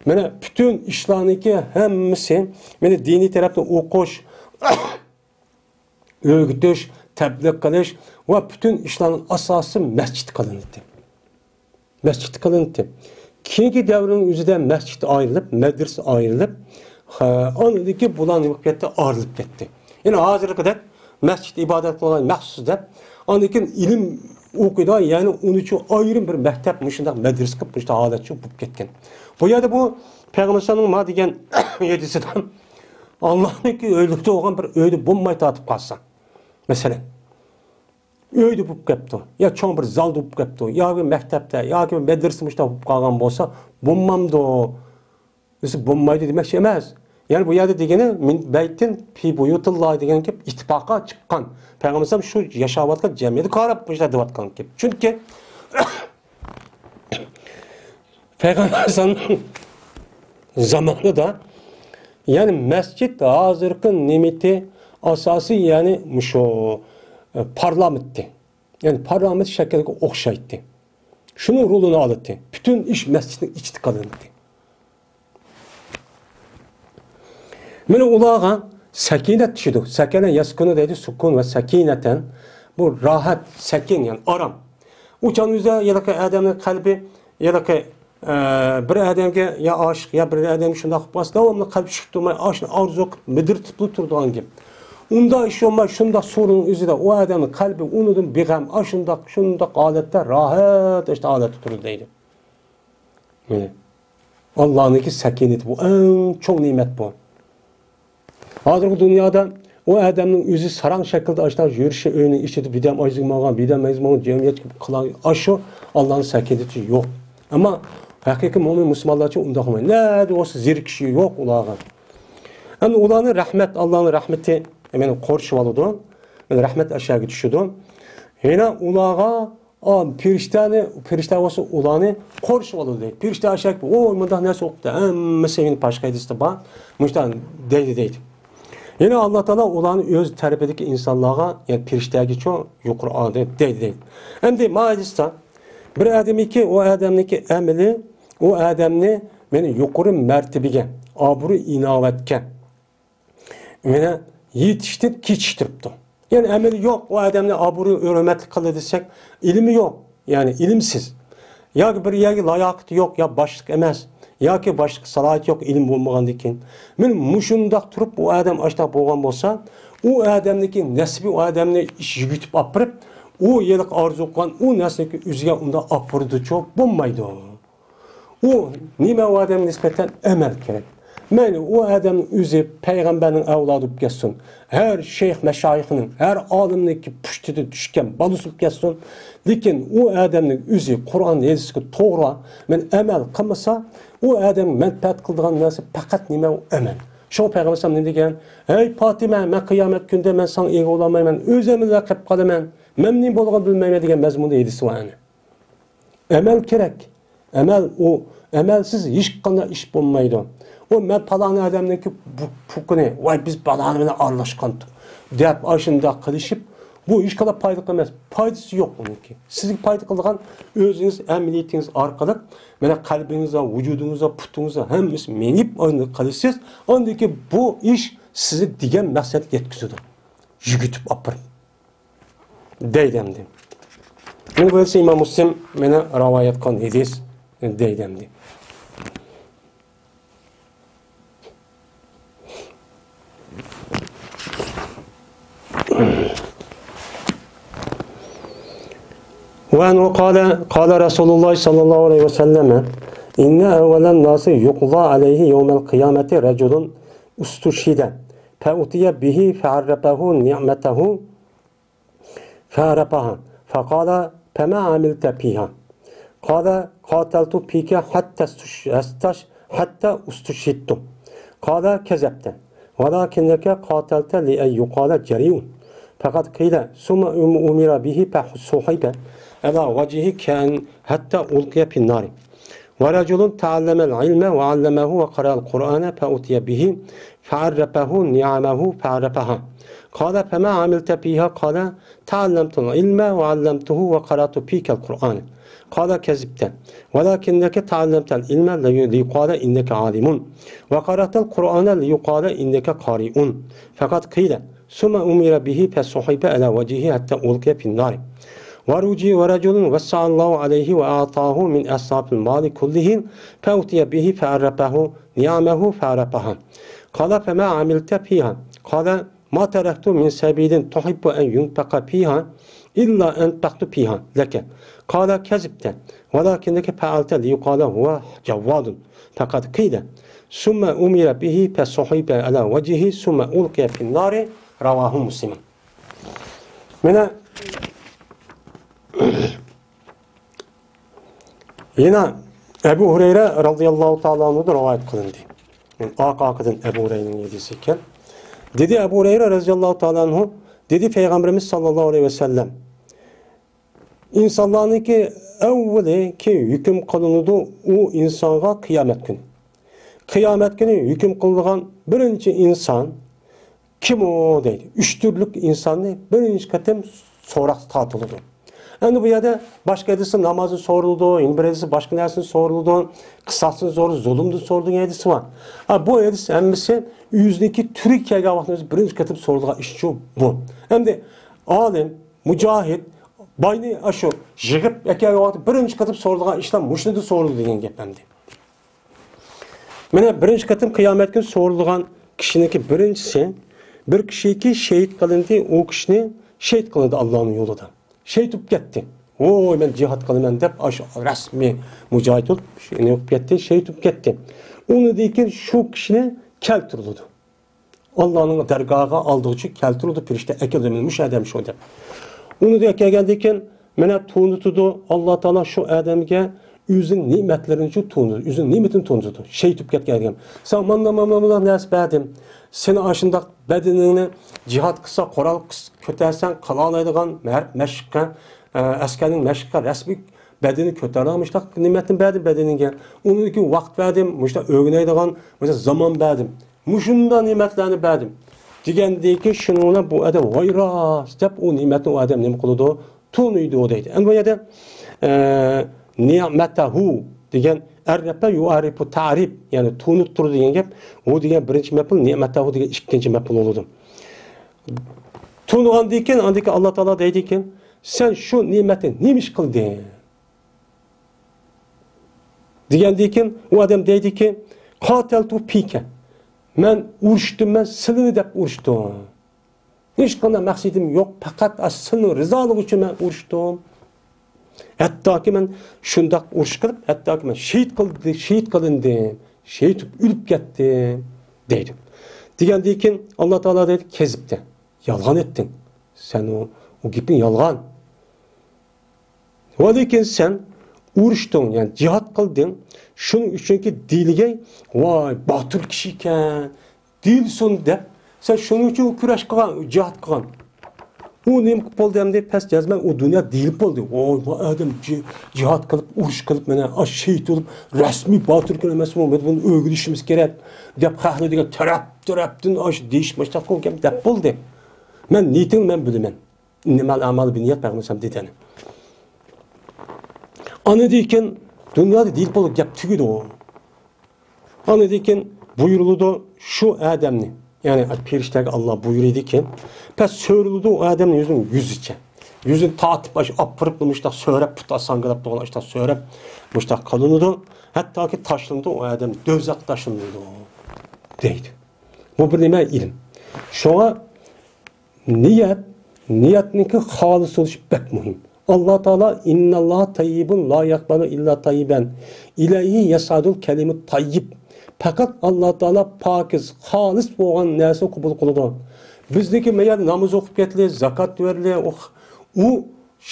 مانا، پۈتۈن ئىشلارنىڭكى ھەممىسى، مانا، دىنىي تەرەپتىن ئوقۇش، ئۆگىتىش، تەبلىغ قىلىش ۋە پۈتۈن ئىشلارنىڭ ئاساسى مەسچىت قىلىناتتى. مەسچىت قىلىناتتى. كېيىنكى دەۋرنىڭ ئۆزىدە مەسچىت ئايرىلىپ، مەدرىسە ئايرىلىپ، ھە، ئاندىن كېيىن بۇلار نېمە بولۇپ كەتتى؟ ئايرىلىپ كەتتى. يەنى ھازىرقىدەك مەسچىت ئىبادەت قىلغان مەخسۇس دەپ، ئاندىن كېيىن ئىلىم ئوقۇيدىغان، يەنى ئۇنىڭ ئۈچۈن ئايرىم بىر مەكتەپ، مۇشۇنداق مەدرىسە قىلىپ، مۇشۇنداق ھالەتچە بولۇپ كەتكەن. بۇ يەردە بۇ پەيغەمبەر ئەلەيھىسسالامنىڭ ما دېگەن ھەدىسىدە ئاللانىڭكى ئۆيلىرىدە بولغان بىر ئۆيدە بولماي تارتىپ قالسا، مەسىلەن، ئۆيدە بولۇپ كەپتۇ، يا چوڭ بىر زالدا بولۇپ كەپتۇ، ياكى مەكتەپتە، ياكى مەدرىسە مۇشۇنداق بولۇپ قالغان بولسا، بولمامدۇ؟ دېسە بولمايدۇ دېمەكچى ئەمەس. يەنى بۇ يەردە دېگىنى مىن بەيتىن پى بۇيۇتىللا دېگەن گەپ ئىتتىپاققا چىققان. پەيغەمبەر ئەلەيھىسسالام شۇ ياشاۋاتقان جەمئىيەتكە قاراپ مۇشۇنداق دەۋاتقان گەپ. چۈنكى پەيغەمبەر ئەلەيھىسسالامنىڭ زامانىدا، يەنى مەسچىت ھازىرقى نېمىتى ئاساسىي، يەنى مۇشۇ، ئە، پارلامېنتتى. يەنى پارلامېنت شەكلىگە ئوخشايتتى. شۇنىڭ رولىنى ئالاتتى. پۈتۈن ئىش مەسچىتنىڭ ئىچىدە قىلىناتتى. مانا ئۇلارغا سەكىنەت چۈشىدۇ. سەكەنە يەسكۇنۇ دەيدۇ، سۇكۇن ۋە سەكىنەتەن. بۇ راھەت، سەكىن، يەنى ئارام. ئۇ چاغنىڭ ئۆزىدە ھېلىقى ئادەمنىڭ قەلبى، ھېلىقى، ئە، بىر ئادەمگە يا ئاشىق، يا بىر ئادەمگە شۇنداق قىلىپ قالسا، داۋاملىق قەلبى چۈشۈپ تۇرماي، ئاشۇنى ئارزۇ قىلىپ مىدىرلىتىپلا تۇرىدىغان گەپ. ئۇنداق ئىش بولماي، شۇنداق سورۇننىڭ ئۆزىدە ئۇ ئادەمنىڭ قەلبى ئۇنىڭدىن بىغەم، ئاشۇنداق، شۇنداق ھالەتتە راھەت، ئاشۇنداق ھالەتتە تۇرىدۇ دەيدۇ. مانا. ئاللانىڭكى سەكىنىتى بۇ، ئەڭ چوڭ نېمەت بۇ. ھازىرقى دۇنيادا ئۇ ئادەمنىڭ ئۆزى ساراڭ شەكىلدە ئاشۇنداق يۈرۈشى، ئۆينىڭ ئىچىدە بىدەم ئايزىمىغان، بىدەم ئايزىمىغان جەمئىيەتكە قىلغان ئاشۇ ئاللانىڭ سەكىنىتى يوق. ئەمما ھەقىقىي مۆمىن مۇسۇلمانلارچە ئۇنداق بولمايدۇ. نەدە بولسا زېرىكىشى يوق ئۇلارغا. ئەمدى ئۇلارنى رەھمەت، ئاللانىڭ رەھمىتى، يەنى قورشىۋالىدۇ. يەنى رەھمەت ئەشەگە چۈشىدۇ. يەنە ئۇلارغا ئا، پىرىشتەنى، پىرىشتە بولسا ئۇلارنى قورشىۋالىدۇ دەيدۇ. پىرىشتە ئاشەك، «ۋوي، مۇنداق نەرسە بوپتۇ، ھەممىسى مېنى باشقا ھەدىستە بار، مۇشۇنداق دەيدۇ» دەيدۇ. يەنە ئاللا تائالا ئۇلارنى ئۆز تەرىپىدىكى ئىنسانلارغا، يەنى پىرىشتەگە چوڭ يۇقىرى ئالدى دەيدۇ دەيدۇ. ئەمدى ما ھەدىستە بىر ئادەمكى، ئۇ ئادەمنىڭكى ئەمىلى، ئۇ ئادەمنى مېنى يۇقىرى مەرتىبىگە، ئابرۇ ئىناۋەتكە، مېنى يېتىشتىن كېچىكتۈرۈپتۇ. يەنى ئەمىلى يوق، ئۇ ئادەمنى ئابرۇي ھۆرمەتلىك قىلدى دېسەك، ئىلمى يوق، يەنى ئىلىمسىز. ياكى بىر يەرگە لاياقىتى يوق، يا باشلىق ئەمەس، ياكى باشلىق سالاھىيىتى يوق، ئىلىم بولمىغاندىن كېيىن. مېنى مۇشۇنداق تۇرۇپ، ئۇ ئادەم ئاشۇنداق بولغان بولسا، ئۇ ئادەمنىڭكى نەسىبى ئۇ ئادەمنى ئىش يۈگۈتۈپ ئاپىرىپ، ئۇ ھېلىقى ئارزۇ قىلغان ئۇ نەرسىنى ئۆزىگە ئۇنداق ئاپىرىدۇچۇ بولمايدۇ. ئۇ نېمە ئۇ ئادەمگە نىسبەتەن ئەمەل كېرەك. مەيلى، ئۇ ئادەمنىڭ ئۆزى پەيغەمبەرنىڭ ئەۋلادى بولۇپ كەتسۇن، ھەر شەيخ مەشايىخنىڭ، ھەر ئالىمنىڭكى پۇشتىدىن چۈشكەن بالىسى بولۇپ كەتسۇن، لېكىن ئۇ ئادەمنىڭ ئۆزى قۇرئان ھەدىسكە توغرا مەن ئەمەل قىلمىسا، ئۇ ئادەمگە مەنپەئەت قىلىدىغان نەرسە پەقەت نېمە؟ ئۇ ئەمەل. شۇڭا پەيغەمبەر ئەلەيھىسسالام نېمە دېگەن؟ «ھەي پاتىمە، مەن قىيامەت كۈنىدە مەن ساڭا ئىگە بولالمايمەن، ئۆزۈم بىلەن قېلىپ قالىمەن، مەن نېمە بولغىنىنى بىلمەيمەن» دېگەن مەزمۇندا ھەدىسى بار ئەنە. ئەمەل كېرەك. ئەمەل ئۇ. ئەمەلسىز ھېچقانداق ئىش بولمايدۇ. ئۇ مەن پالان ئادەمنىڭكى بۇ پۇكىنى، ۋاي، بىز پالانى بىلەن ئارىلاشقانتۇق دەپ ئاشۇنداق قىلىشىپ، بۇ ھېچقانداق پايدا قىلماس. پايدىسى يوق ئۇنىڭكى. سىزگە پايدا قىلىدىغان ئۆزىڭىز ئەمەلىيىتىڭىز ئارقىلىق، مانا قەلبىڭىزدە، ۋۇجۇدىڭىزدا، پۇتىڭىزدا ھەممىسى مېڭىپ ئاندىن قىلىسىز. ئاندىن كېيىن بۇ ئىش سىزنى دېگەن مەقسەتكە يەتكۈزىدۇ. يۈگۈتۈپ ئاپىرىپ. دەيدۇ ئەمدى. بۇنى بولسا ئىمام مۇسلىم مانا رىۋايەت قىلغان ھەدىس دەيدۇ ئەمدى. وعنه قال، قال رسول الله صلى الله عليه وسلم: إن أول الناس يقضى عليه يوم القيامة رجل استشهد فأتي به فعرفه نعمته فعرفها. فقال: فما عملت فيها؟ قال: قاتلت فيك حتى استش-، استش-، حتى استشهدت. قال: كذبت، ولكنك قاتلت لأن يقال جريء. فقد قيل: ثم أم-، أمر به فصحب على وجهه كأن حتى ألقي في النار. ورجل تعلم العلم وعلمه وقرأ القرآن فأتي به فعرفه نعمه فعرفها. قال: فما عملت فيها؟ قال: تعلمت العلم وعلمته وقرأت فيك القرآن. قال: كذبت، ولكنك تعلمت العلم لي-، ليقال إنك عالم، وقرأت القرآن ليقال إنك قارئ. فقد قيل: ثم أمر به فصحب على وجهه حتى ألقي في النار. ورجي-، ورجل وسع الله عليه وأعطاه من أصناف المال كله فأتي به فعرفه نعمه فعرفها. قال: فما عملت فيها؟ قال: ما تركت من سبيل تحب أن ينفق فيها إلا أنفقت فيها لك. قال: كذبت، ولكنك فعلت ليقال هو جواد. فقد قيل: ثم أمر به فصحب على وجهه ثم ألقي في النار. رواه مسلم. مانا يەنە ئەبۇ ھۇرەيرە رەزىياللاھۇ تائالا ئەنھۇدىن رىۋايەت قىلىندى. يەنى ئارقا-ئارقىدىن ئەبۇ ھۇرەيرىنىڭ ھەدىسى ئىكەن. دېدى ئەبۇ ھۇرەيرە رەزىياللاھۇ تائالا ئەنھۇ، دېدى پەيغەمبىرىمىز ساللاللاھۇ ئەلەيھى ۋەسەللەم: ئىنسانلارنىڭكى ئەۋۋىلى كى ھۆكۈم قىلىنىدۇ ئۇ ئىنسانغا قىيامەت كۈنى. قىيامەت كۈنى ھۆكۈم قىلىدىغان بىرىنچى ئىنسان كىم ئۇ دەيدۇ. ئۈچ تۈرلۈك ئىنساننى بىرىنچى قېتىم سوراققا تارتىلىدۇ. ئەمدى بۇ يەردە باشقا ھەدىستە نامازدىن سورىلىدۇ، يەنە بىر ھەدىستە باشقا نەرسىدىن سورىلىدۇ، قىساستىن سورىلىدۇ، زۇلۇمدىن سورىلىدۇ دېگەن ھەدىس بار. ھە، بۇ ھەدىس ھەممىسى ئۆزىنىڭكى تۈرىگە كەلگەن ۋاقتىدا بىرىنچى قېتىم سورىلىدىغان ئىشچۇ بۇ. ئەمدى ئالىم، مۇجاھىد، باينى ئاشۇ يىغىپ ئەكەلگەن ۋاقتىدا بىرىنچى قېتىم سورىلىدىغان ئىشلار مۇشۇنىڭدا سورىلىدۇ دېگەن گەپ ئەمدى. مانا بىرىنچى قېتىم قىيامەت كۈنى سورىلىدىغان كىشىنىڭكى بىرىنچىسى، بىر كىشىكى شېھىت قىلىندى، ئۇ كىشىنى شېھىت قىلىندى ئاللانىڭ يولىدا. شېھىت بولۇپ كەتتى. ۋوي، مەن جىھاد قىلىمەن دەپ، ئاشۇ رەسمىي مۇجاھىد بولۇپ، شۇ نېمە بولۇپ كەتتى، شېھىت بولۇپ كەتتى. ئۇنىڭدىن كېيىن شۇ كىشىنى كەلتۈرۈلىدۇ. ئاللانىڭ دەرگاھىغا ئالدىغۇچە كەلتۈرۈلىدۇ، پەرىشتە ئەكېلىدۇ، مانا مۇشۇ ئادەم شۇ دەپ. ئۇنى دە كەلگەندىن كېيىن، مانا تونۇتىدۇ، ئاللا تائالا شۇ ئادەمگە ئۆزىنىڭ نېمەتلىرىنى تونۇتىدۇ، ئۆزىنىڭ نېمىتىنى تونۇتىدۇ. شېھىت بولۇپ كەتكەن ئادەم. ساڭا مانا، مانا، مانا، مانا نەرسە بەردىم. سېنى ئاشۇنداق بەدىنىڭنى جىھاد قىلسا، قورال قىس-، كۆتەرسەڭ، قىلالايدىغان ھەر مەشىققە، ئە، ئەسكەرنىڭ مەشىققە رەسمىي بەدىنى كۆتەرىدىغان مۇشۇنداق نېمەتنى بەردىم بەدىنىڭگە. ئۇنىڭدىن كېيىن ۋاقىت بەردىم، مۇشۇنداق ئۆگىنەيدىغان مۇشۇنداق زامان بەردىم. مۇشۇنداق نېمەتلەرنى بەردىم دېگەندىن كېيىن شۇنىڭ بىلەن بۇ ئادەم ۋاي راست دەپ ئۇ نېمەتنى ئۇ ئادەم نېمە قىلىدۇ؟ تونۇيدۇ دەيدۇ. ئەمدى بۇ يەردە، ئە، نىئمەتەھۇ دېگەن ئەرەپلەر يۇئەررىپۇ تەرىپ، يەنى تونۇتتۇرىدۇ دېگەن گەپ. ھۇ دېگەن بىرىنچى مەپئۇل، نىئمەتەھۇ دېگەن ئىككىنچى مەپئۇل بولىدۇ. تونۇغاندىن كېيىن، ئاندىن كېيىن ئاللا تائالا دەيدىكەن، سەن شۇ نېمەتنى نېمە ئىش قىلدىڭ؟ دېگەندىن كېيىن ئۇ ئادەم دەيدىكى، قاتەلتۇ پىكە. مەن ئۇرۇشتۇم، مەن سىلىنى دەپ ئۇرۇشتۇم. ھېچقانداق مەقسىتىم يوق، پەقەت ئاشۇ سىلىنىڭ رىزالىقى ئۈچۈن مەن ئۇرۇشتۇم. ھەتتاكى مەن شۇنداق ئۇرۇش قىلىپ، ھەتتاكى مەن شېھىت قىلدى، شېھىت قىلىندىم، شېھىت بولۇپ ئۆلۈپ كەتتىم دەيدۇ. دېگەندىن كېيىن ئاللا تائالا دەيدۇ، كەزىپتە، يالغان ئېيتتىڭ. سەن ئۇ، ئۇ گېپىڭ يالغان. ۋەلىكىن سەن ئۇرۇشتۇڭ، يەنى جىھاد قىلدىڭ. شۇنىڭ ئۈچۈنكى دېيىلگەي، ۋاي، باتۇر كىشى ئىكەن، دېيىلسۇن دەپ، سەن شۇنىڭ ئۈچۈن كۈرەش قىلغان، جىھاد قىلغان. ئۇ نېمە قىلىپ بولدى ئەمدى؟ پەس جەزمەن ئۇ دۇنيا دېيىلىپ بولدى. ۋوي، بۇ ئادەم جى-، جىھاد قىلىپ، ئۇرۇش قىلىپ، مانا، ئاش شېھىت بولۇپ، رەسمىي باتۇر ئىكەن ئەمەسمۇ، بۇنى ئۆگىنىشىمىز كېرەك دەپ، خەقلەر دېگەن تەرەپ-تەرەپتىن ئاش دېيىش ماشتاق قىلغان دەپ بولدى. مەن نىيىتىڭنى مەن بىلىمەن. ئىننەمەل ئەمالۇ بىننىيات، پەيغەمبەر ئەلەيھىسسالام دېدى ئەنە. ئاندىن كېيىن دۇنيادا دېيىلىپ بولغان گەپ تۈگىدى ئۇ. ئاندىن كېيىن بۇيرۇلىدۇ شۇ ئادەمنى، يەنى پېرىشتەگە ئاللا بۇيرۇيدىكى، پەس سۆرىلىدۇ ئۇ ئادەمنى يۈزىنىڭ يۈزىچە. يۈزىنى تارتىپ، ئاشۇ ئاپىرىپ، مۇشتاق سۆرەپ، پۇت سانگىلاپ تۇرغان ئاشتاق سۆرەپ، مۇشتاق قىلىنىدۇ. ھەتتاكى تاشلىنىدۇ ئۇ ئادەم، دوزاخقا تاشلىنىدۇ دەيدۇ. بۇ بىر نېمە؟ ئىلىم. شۇڭا نىيەت، نىيەتنىڭكى خالىس بولۇشى بەك مۇھىم. ئاللا تائالا، «ئىنناللاھا تەييىبۇن لا يەقبەلۇ ئىللا تەييىبەن، ئىلەيھى يەسئەدۇل كەلىمۇت تەييىب.» پەقەت ئاللا تائالا پاكىز، خالىس بولغان نەرسىنى قوبۇل قىلىدۇ. بىزنىڭكى مەيەر ناماز ئوقۇپ كەتلى، زاكات بېرىلى، ئۇ، ئۇ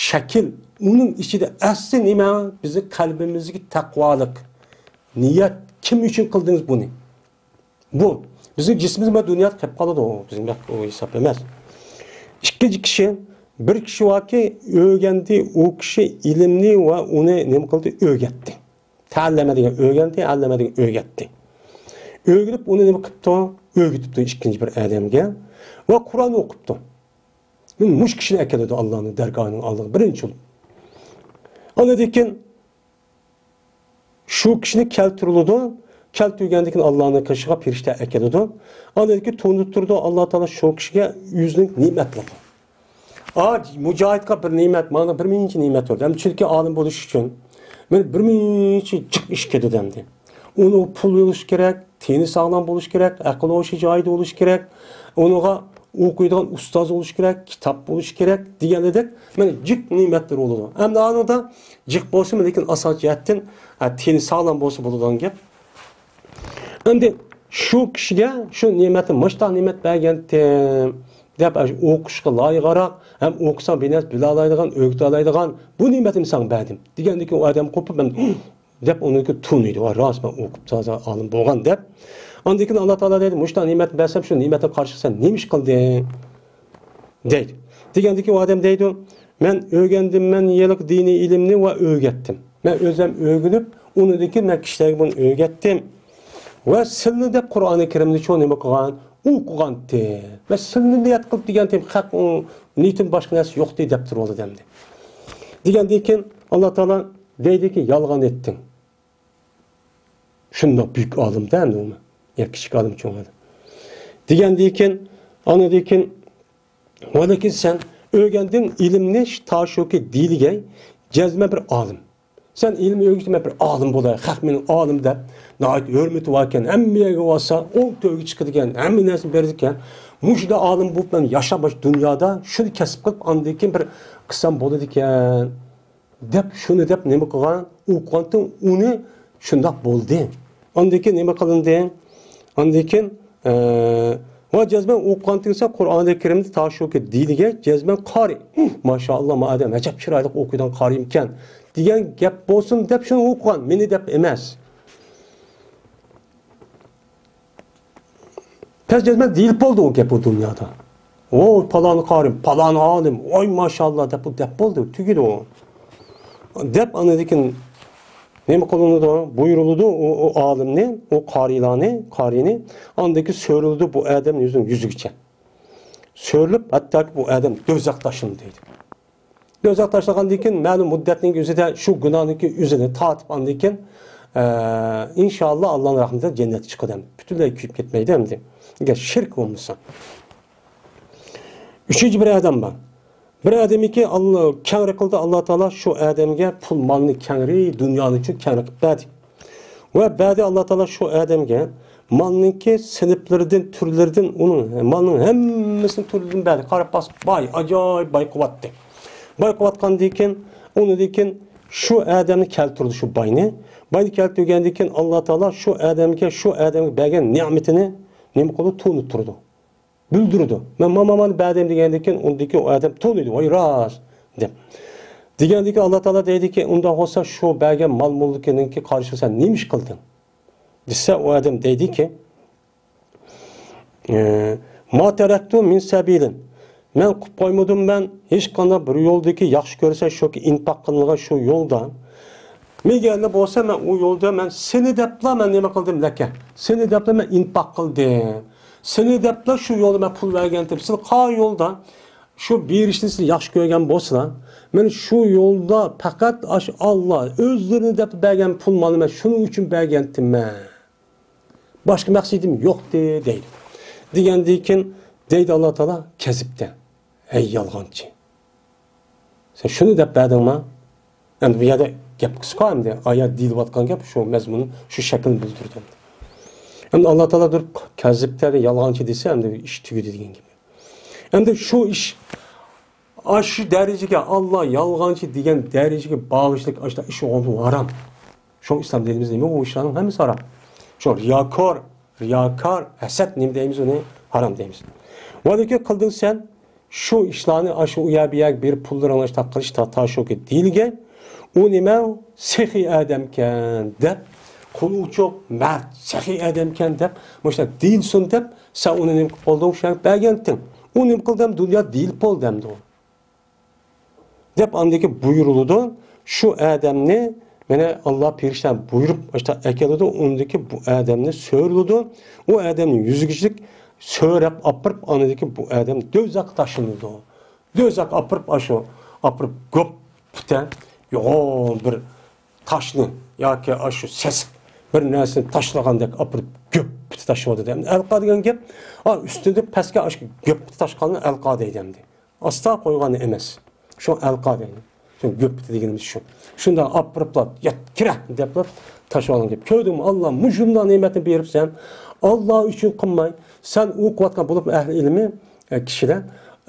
شەكىل، ئۇنىڭ ئىچىدە ئەسلى نېمە؟ بىزنىڭ قەلبىمىزدىكى تەقۋالىق، نىيەت. كىم ئۈچۈن قىلدىڭىز بۇنى؟ بۇ بىزنىڭ جىسمىمىز بىلەن دۇنيادا قېلىپ قالىدۇ، بىزنىڭ بەك ئۇ ھېساب ئەمەس. ئىككىنچى كىشى، بىر كىشى باركى، ئۆگەندى، ئۇ كىشى ئىلىمنى ۋە ئۇنى نېمە قىلدى؟ ئۆگەتتى. تەئەللەمە دېگەن ئۆگەندى، ئەللەمە دېگەن ئۆگەتتى. ئۆگىنىپ ئۇنى نېمە قىپتۇ؟ ئۆگىتىپتۇ ئىككىنچى بىر ئادەمگە ۋە قۇرئان ئوقۇپتۇ. مۇشۇ كىشىنى ئەكېلىدۇ ئاللانىڭ دەرگاھىنىڭ ئالدىغا بىرىنچى بولۇپ. ئاندىن كېيىن شۇ كىشىنى كەلتۈرۈلىدۇ. كەلتۈرگەندىن كېيىن ئاللانىڭ قېشىغا پەرىشتە ئەكېلىدۇ. ئاندىن كېيىن تونۇتتۇرىدۇ ئاللا تائالا شۇ كىشىگە ئۆزىنىڭ نېمەتلىرىنى. ئا، مۇجاھىدقا بىر نېمەت، مانا بىر مۇنچە نېمەت بەردى. ئەمدى چۈنكى ئالىم بولۇش ئۈچۈن مانا بىر مۇنچە جىق ئىش كېتىدۇ ئەمدى. ئۇنىڭ پۇل بولۇشى كېرەك، تېنى ساغلام بولۇشى كېرەك، ئەقىل ھوشى جايىدا بولۇشى كېرەك، ئۇنىڭغا ئوقۇيدىغان ئۇستاز بولۇشى كېرەك، كىتاب بولۇشى كېرەك دېگەندەك، مانا جىق نېمەتلىرى بولىدۇ. ئەمدى ئانىڭدا جىق بولسىمۇ، لېكىن ئاساسىي جەھەتتىن، ئە، تېنى ساغلام بولسا بولىدىغان گەپ. ئەمدى شۇ كىشىگە شۇ نېمەتنى، مۇشتاق نېمەت بەرگەنتىم دەپ، ئاشۇ ئوقۇشقا لايىقراق، ھەم ئوقۇسا بىر نەرسە بىلەلايدىغان، ئۆگىتەلەيدىغان بۇ نېمەتنى ساڭا بەردىم دېگەندىكىن ئۇ ئادەم قوپۇپ، مەن دەپ ئۇنىڭكى تونۇيدۇ. ۋاي، راست، مەن ئوقۇپ تازا ئالىم بولغان دەپ. ئاندىن كېيىن ئاللا تائالا دەيدۇ، مۇشۇنداق نېمەتنى بەرسەم، شۇ نېمەتنىڭ قارشىسىغا سەن نېمە ئىش قىلدىڭ؟ دەيدۇ. دېگەندىكىن ئۇ ئادەم دەيدۇ، مەن ئۆگەندىم، مەن ھېلىقى دىنىي ئىلىمنى ۋە ئۆگەتتىم. مەن ئۆزۈم ئۆگىنىپ، ئۇنىڭدىن كېيىن مەن كىشىلەرگە بۇنى ئۆگەتتىم. ۋە سىلنى دەپ قۇرئانى كەرىمنى چوڭ نېمە قىلغان؟ ئوقۇغانتى. ۋە سىلنى نىيەت قىلىپ دېگەنتىم، خەق، ئۇ نىيىتىم باشقا نەرسە يوقتى دەپ تۇرۇۋالدى ئەمدى. دېگەندىن كېيىن ئاللا تائالا دەيدىكى، يالغان ئېيتتىڭ. شۇنداق بۈيۈك ئالىم-دە ئەمدى ئۇ. يا كىچىك ئالىم، چوڭ ئالىم. دېگەندىن كېيىن، ئاندىن كېيىن، ۋەلىكىن سەن ئۆگەندىڭ ئىلىمنى تا شۇكى دېيىلگەي، جەزمەن بىر ئالىم. سەن ئىلىمنى ئۆگىنىپ، مەن بىر ئالىم بولاي، خەق مېنى ئالىم دەپ، ناھايىتى ھۆرمىتى باركەن، ھەممە يەرگە بارسا، ئوڭ تۆرگە چىقىدىكەن، ھەممە نەرسىنى بېرىدىكەن. مۇشۇنداق ئالىم بولۇپ مەن ياشاپ، مۇشۇ دۇنيادا شۇنى كەسىپ قىلىپ، ئاندىن كېيىن بىر قىلسام بولىدىكەن. دەپ، شۇنى دەپ نېمە قىلغان؟ ئوقۇغانتىڭ ئۇنى، شۇنداق بولدى. ئاندىن كېيىن نېمە قىلىندى؟ ئاندىن كېيىن، ئە، ۋە جەزمەن ئوقۇغانتىڭ سەن قۇرئانى كەرىمنى تا شۇكى دېيىلگەچ، جەزمەن قارى. ماشائاللا، ما ئادەم ئەجەب چىرايلىق ئوقۇيدىغان قارىيمىكەن، دېگەن گەپ بولسۇن دەپ شۇنى ئوقۇغان، مېنى دەپ ئەمەس. پەس جەزمەن دېيىلىپ بولدى ئۇ گەپ ئۇ دۇنيادا. ۋوي، پالان قارىي، پالان ئالىم، ۋوي، ماشائاللا دەپ، ئۇ دەپ بولدى، تۈگىدى ئۇ. دەپ، ئاندىن كېيىن نېمە قىلىنىدۇ؟ بۇيرۇلىدۇ ئۇ، ئۇ ئالىمنى، ئۇ قارىيلارنى، قارىينى. ئاندىن كېيىن سۆرىلىدۇ بۇ ئادەم يۈزىنىڭ يۈزىگىچە. سۆرىلىپ، ھەتتاكى بۇ ئادەم دوزاخقا تاشلىنىدۇ دەيدۇ. دوزاخقا تاشلىغاندىن كېيىن، مەلۇم مۇددەتنىڭ ئۆزىدە شۇ گۇناھنىڭكى ئۆزىنى تارتىپ، ئاندىن كېيىن، ئە، ئىنشائاللا، ئاللانىڭ رەھمىتىدە جەننەتكە چىقىدۇ ئەمدى. پۈتۈنلەي كۆيۈپ كەتمەيدۇ ئەمدى. ئەگەر شىرك بولمىسا. ئۈچىنچى بىر ئادەم بار. بىر ئادەمنىڭكى ئاللا كەڭرى قىلدى، ئاللا تائالا شۇ ئادەمگە پۇل مالنى كەڭرى، دۇنيانى شۇ كەڭرى قىلىپ بەردى. ۋە بەردى ئاللا تائالا شۇ ئادەمگە مالنىڭكى سىنىپلىرىدىن، تۈرلىرىدىن، ئۇنىڭ مالنىڭ ھەممىسىنى تۈرلىرىدىن بەردى. قاراپ باقسا باي، ئاجايىپ باي قىلىۋاتتى. باي قىلىۋاتقاندىن كېيىن، ئۇنىڭدىن كېيىن شۇ ئادەمنى كەلتۈردى، شۇ باينى. باينى كەلتۈرگەندىن كېيىن ئاللا تائالا شۇ ئادەمگە، شۇ ئادەمگە بەرگەن نېمىتىنى نېمە قىلىدۇ؟ تونۇتتۇرىدۇ. بىلدۈرىدۇ. مەن مانا مانا بەردىم دېگەندىن كېيىن ئۇندىكى ئۇ ئادەم تونۇيدۇ. ۋاي راست دەپ. دېگەندىن كېيىن ئاللا تائالا دەيدىكى، ئۇنداق بولسا شۇ بەرگەن مال مۈلكىنىڭكى قارشىسىغا سەن نېمە ئىش قىلدىڭ؟ دېسە ئۇ ئادەم دەيدىكى، ئە، ما تەرەكتۇ مىن سەبىلىن. مەن قىلىپ قويمىدىم، مەن ھېچقانداق بىر يولدىكى ياخشى كۆرسە شۇكى ئىنپاق قىلىنغان شۇ يولدا. مەن يەنە بولسا مەن ئۇ يولدا مەن سېنى دەپلا مەن نېمە قىلدىم لەكە؟ سېنى دەپلا مەن ئىنپاق قىلدىم. سېنى دەپلا شۇ يولدا مەن پۇل بەرگەنتىم. سىلەر قايسى يولدا شۇ بېرىشنى سىز ياخشى كۆرگەن بولسىلا، مەن شۇ يولدا پەقەت ئاشۇ ئاللا ئۆزلىرىنى دەپ بەرگەن پۇل مالنى مەن شۇنىڭ ئۈچۈن بەرگەنتىمەن. باشقا مەقسىتىم يوقتى دەيدۇ. دېگەندىن كېيىن دەيدۇ ئاللا تائالا كەزىبتە. ھەي يالغانچى! سەن شۇنى دەپ بەردىڭما؟ ئەمدى بۇ يەردە گەپ قىسقا ئەمدى. ئايەت دېيىلىۋاتقان گەپ شۇ مەزمۇن، شۇ شەكىلنى بىلدۈرىدۇ ئەمدى. ئەمدى ئاللا تائالا تۇرۇپ كەزىبتە، يالغانچى دېسە ئەمدى ئىش تۈگىدى دېگەن گەپ. ئەمدى شۇ ئىش، ئاشۇ دەرىجىگە ئاللا يالغانچى دېگەن دەرىجىگە بارغۇچىلىك ئاشۇنداق ئىش بولغانلىقى ھارام. شۇ ئىسلام دىنىمىزدا نېمە بۇ ئىشلارنىڭ ھەممىسى ھارام. شۇ رىياكار، رىياكار، ھەسەت نېمە دەيمىز ئۇنى؟ ھارام دەيمىز. ۋەلىكىن قىلدىڭ سەن شۇ ئىشلارنى، ئاشۇ ئۇ يەر بۇ يەرگە بېرىپ پۇللىرىڭنى ئىشتاق قىلىش تا، تا شۇكى دېيىلگەن. ئۇ نېمە؟ سېخىي ئادەمكەن دەپ، قولى ئوچۇق، مەرد، سېخىي ئادەمكەن دەپ، مۇشۇنداق دېيىلسۇن دەپ، سەن ئۇنى نېمە قىلدىڭ؟ شۇ يەرگە بەرگەنتىڭ. ئۇ نېمە قىلدى؟ دۇنيا دېيىلىپ بولدى ئەمدى ئۇ. دەپ ئاندىن كېيىن بۇيرۇلىدۇ. شۇ ئادەمنى مانا ئاللا پېرىشتە بۇيرۇپ ئاشتا ئەكېلىدۇ. ئۇندىن كېيىن بۇ ئادەمنى سۆرىلىدۇ. ئۇ ئادەمنى يۈزگىچىلىك سۆرەپ ئاپىرىپ، ئاندىن كېيىن بۇ ئادەم دوزاخقا تاشلىنىدۇ. دوزاخقا ئاپىرىپ، ئاشۇ ئاپىرىپ گۆپپىتە يوغان بىر تاشنى ياكى ئاشۇ سېسىق بىر نەرسىنى تاشلىغاندەك ئاپىرىپ گۆپپىتە تاشلىۋاتىدۇ. ئەمدى ئەلقا دېگەن گەپ، ئا، ئۈستىدىن پەسكە ئاشۇ گۆپپىتە تاشقاننى ئەلقا دەيدۇ ئەمدى. ئاستا قويغان ئەمەس. شۇ ئەلقا دەيدۇ. شۇ گۆپپىتە دېگىنىمىز شۇ. شۇنداق ئاپىرىپلا، يات، كىرە دەپلا تاشلىۋالغان گەپ. كۆردۈڭمۇ، ئاللا مۇشۇنداق نېمەتنى بېرىپسەن، ئاللا ئۈچۈن قىلماي، سەن ئوقۇۋاتقان بولۇپمۇ ئەھلى ئىلمى، ئە، كىشىلەر،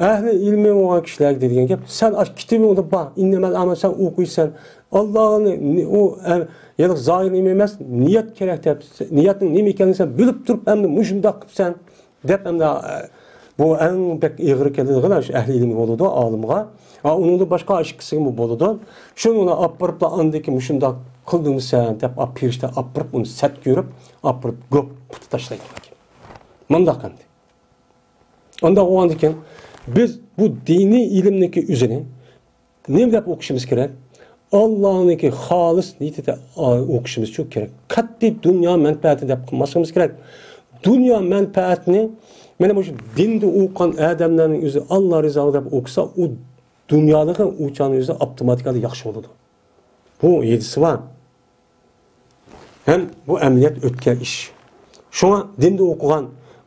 ئەھلى ئىلمى بولغان كىشىلەرگە دېگەن گەپ، سەن ئاشۇ كىتابىڭدا بار، ئىننەمەل ئەمەل، سەن ئوقۇيسەن، ئاللانى، ئۇ، ئە، يەنە زاھىر ئىلمى ئەمەس، نىيەت كېرەك دەپ، نىيەتنىڭ نېمە ئىكەنلىكىنى سەن بىلىپ تۇرۇپ، ئەمدى مۇشۇنداق قىپسەن. دەپ ئەمدى، ئە، بۇ ئەڭ بەك ئېغىر كېلىدىغان شۇ ئەھلى ئىلمى بولىدۇ، ئالىمغا. ئا، ئۇنىڭدىن باشقا ئىككىسىگىمۇ بولىدۇ. شۇنى ئۇنى ئاپىرىپلا ئاندىكى مۇشۇنداق قىلدىڭمۇ سەن دەپ، ئاپ پېرىشتە ئاپىرىپ، ئۇنى سەت كۆرۈپ، ئاپىرىپ گۆپپىتە تاشلايدىغان گەپ. مۇنداق ئەمدى. ئانداق بولغاندىكىن بىز بۇ دىنىي ئىلىمنىڭكى ئۆزىنى نېمە دەپ ئوقۇشىمىز كېرەك؟ ئاللانىڭكى خالىس نىيىتىدە ئوقۇشىمىز شۇ كېرەك. قەتئىي دۇنيا مەنپەئەتى دەپ قىلماسلىقىمىز كېرەك. دۇنيا مەنپەئەتنى، مانا مۇشۇ دىندا ئوقۇغان ئادەملەرنىڭ ئۆزى ئاللا رىزالىقى دەپ ئوقۇسا، ئۇ دۇنيادىكى ئۇ چاغنىڭ ئۆزىدە ئاپتوماتىكالىق ياخشى بولىدۇ. بۇ ھەدىسى بار. ھەم بۇ ئەمەلىيەت ئۆتكەن ئىش. شۇڭا دىندا ئوقۇغان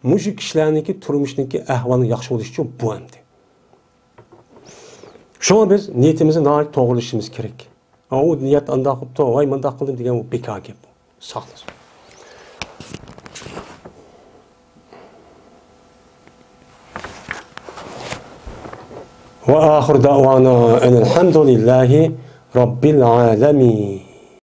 مۇشۇ كىشىلەرنىڭكى تۇرمۇشىنىڭكى ئەھۋالى ياخشى بولۇشى ئۈچۈن بۇ ئەمدى. شۇڭا بىز نىيىتىمىزنى ناھايىتى توغرىلىشىمىز كېرەك. ئاۋۇ نىيەت ئانداق قىپتۇ، ۋاي مانداق قىلدىم دېگەن بۇ بىكار گەپ. ساقلىسۇن. وآخر دعوانا أن الحمد لله رب العالمين.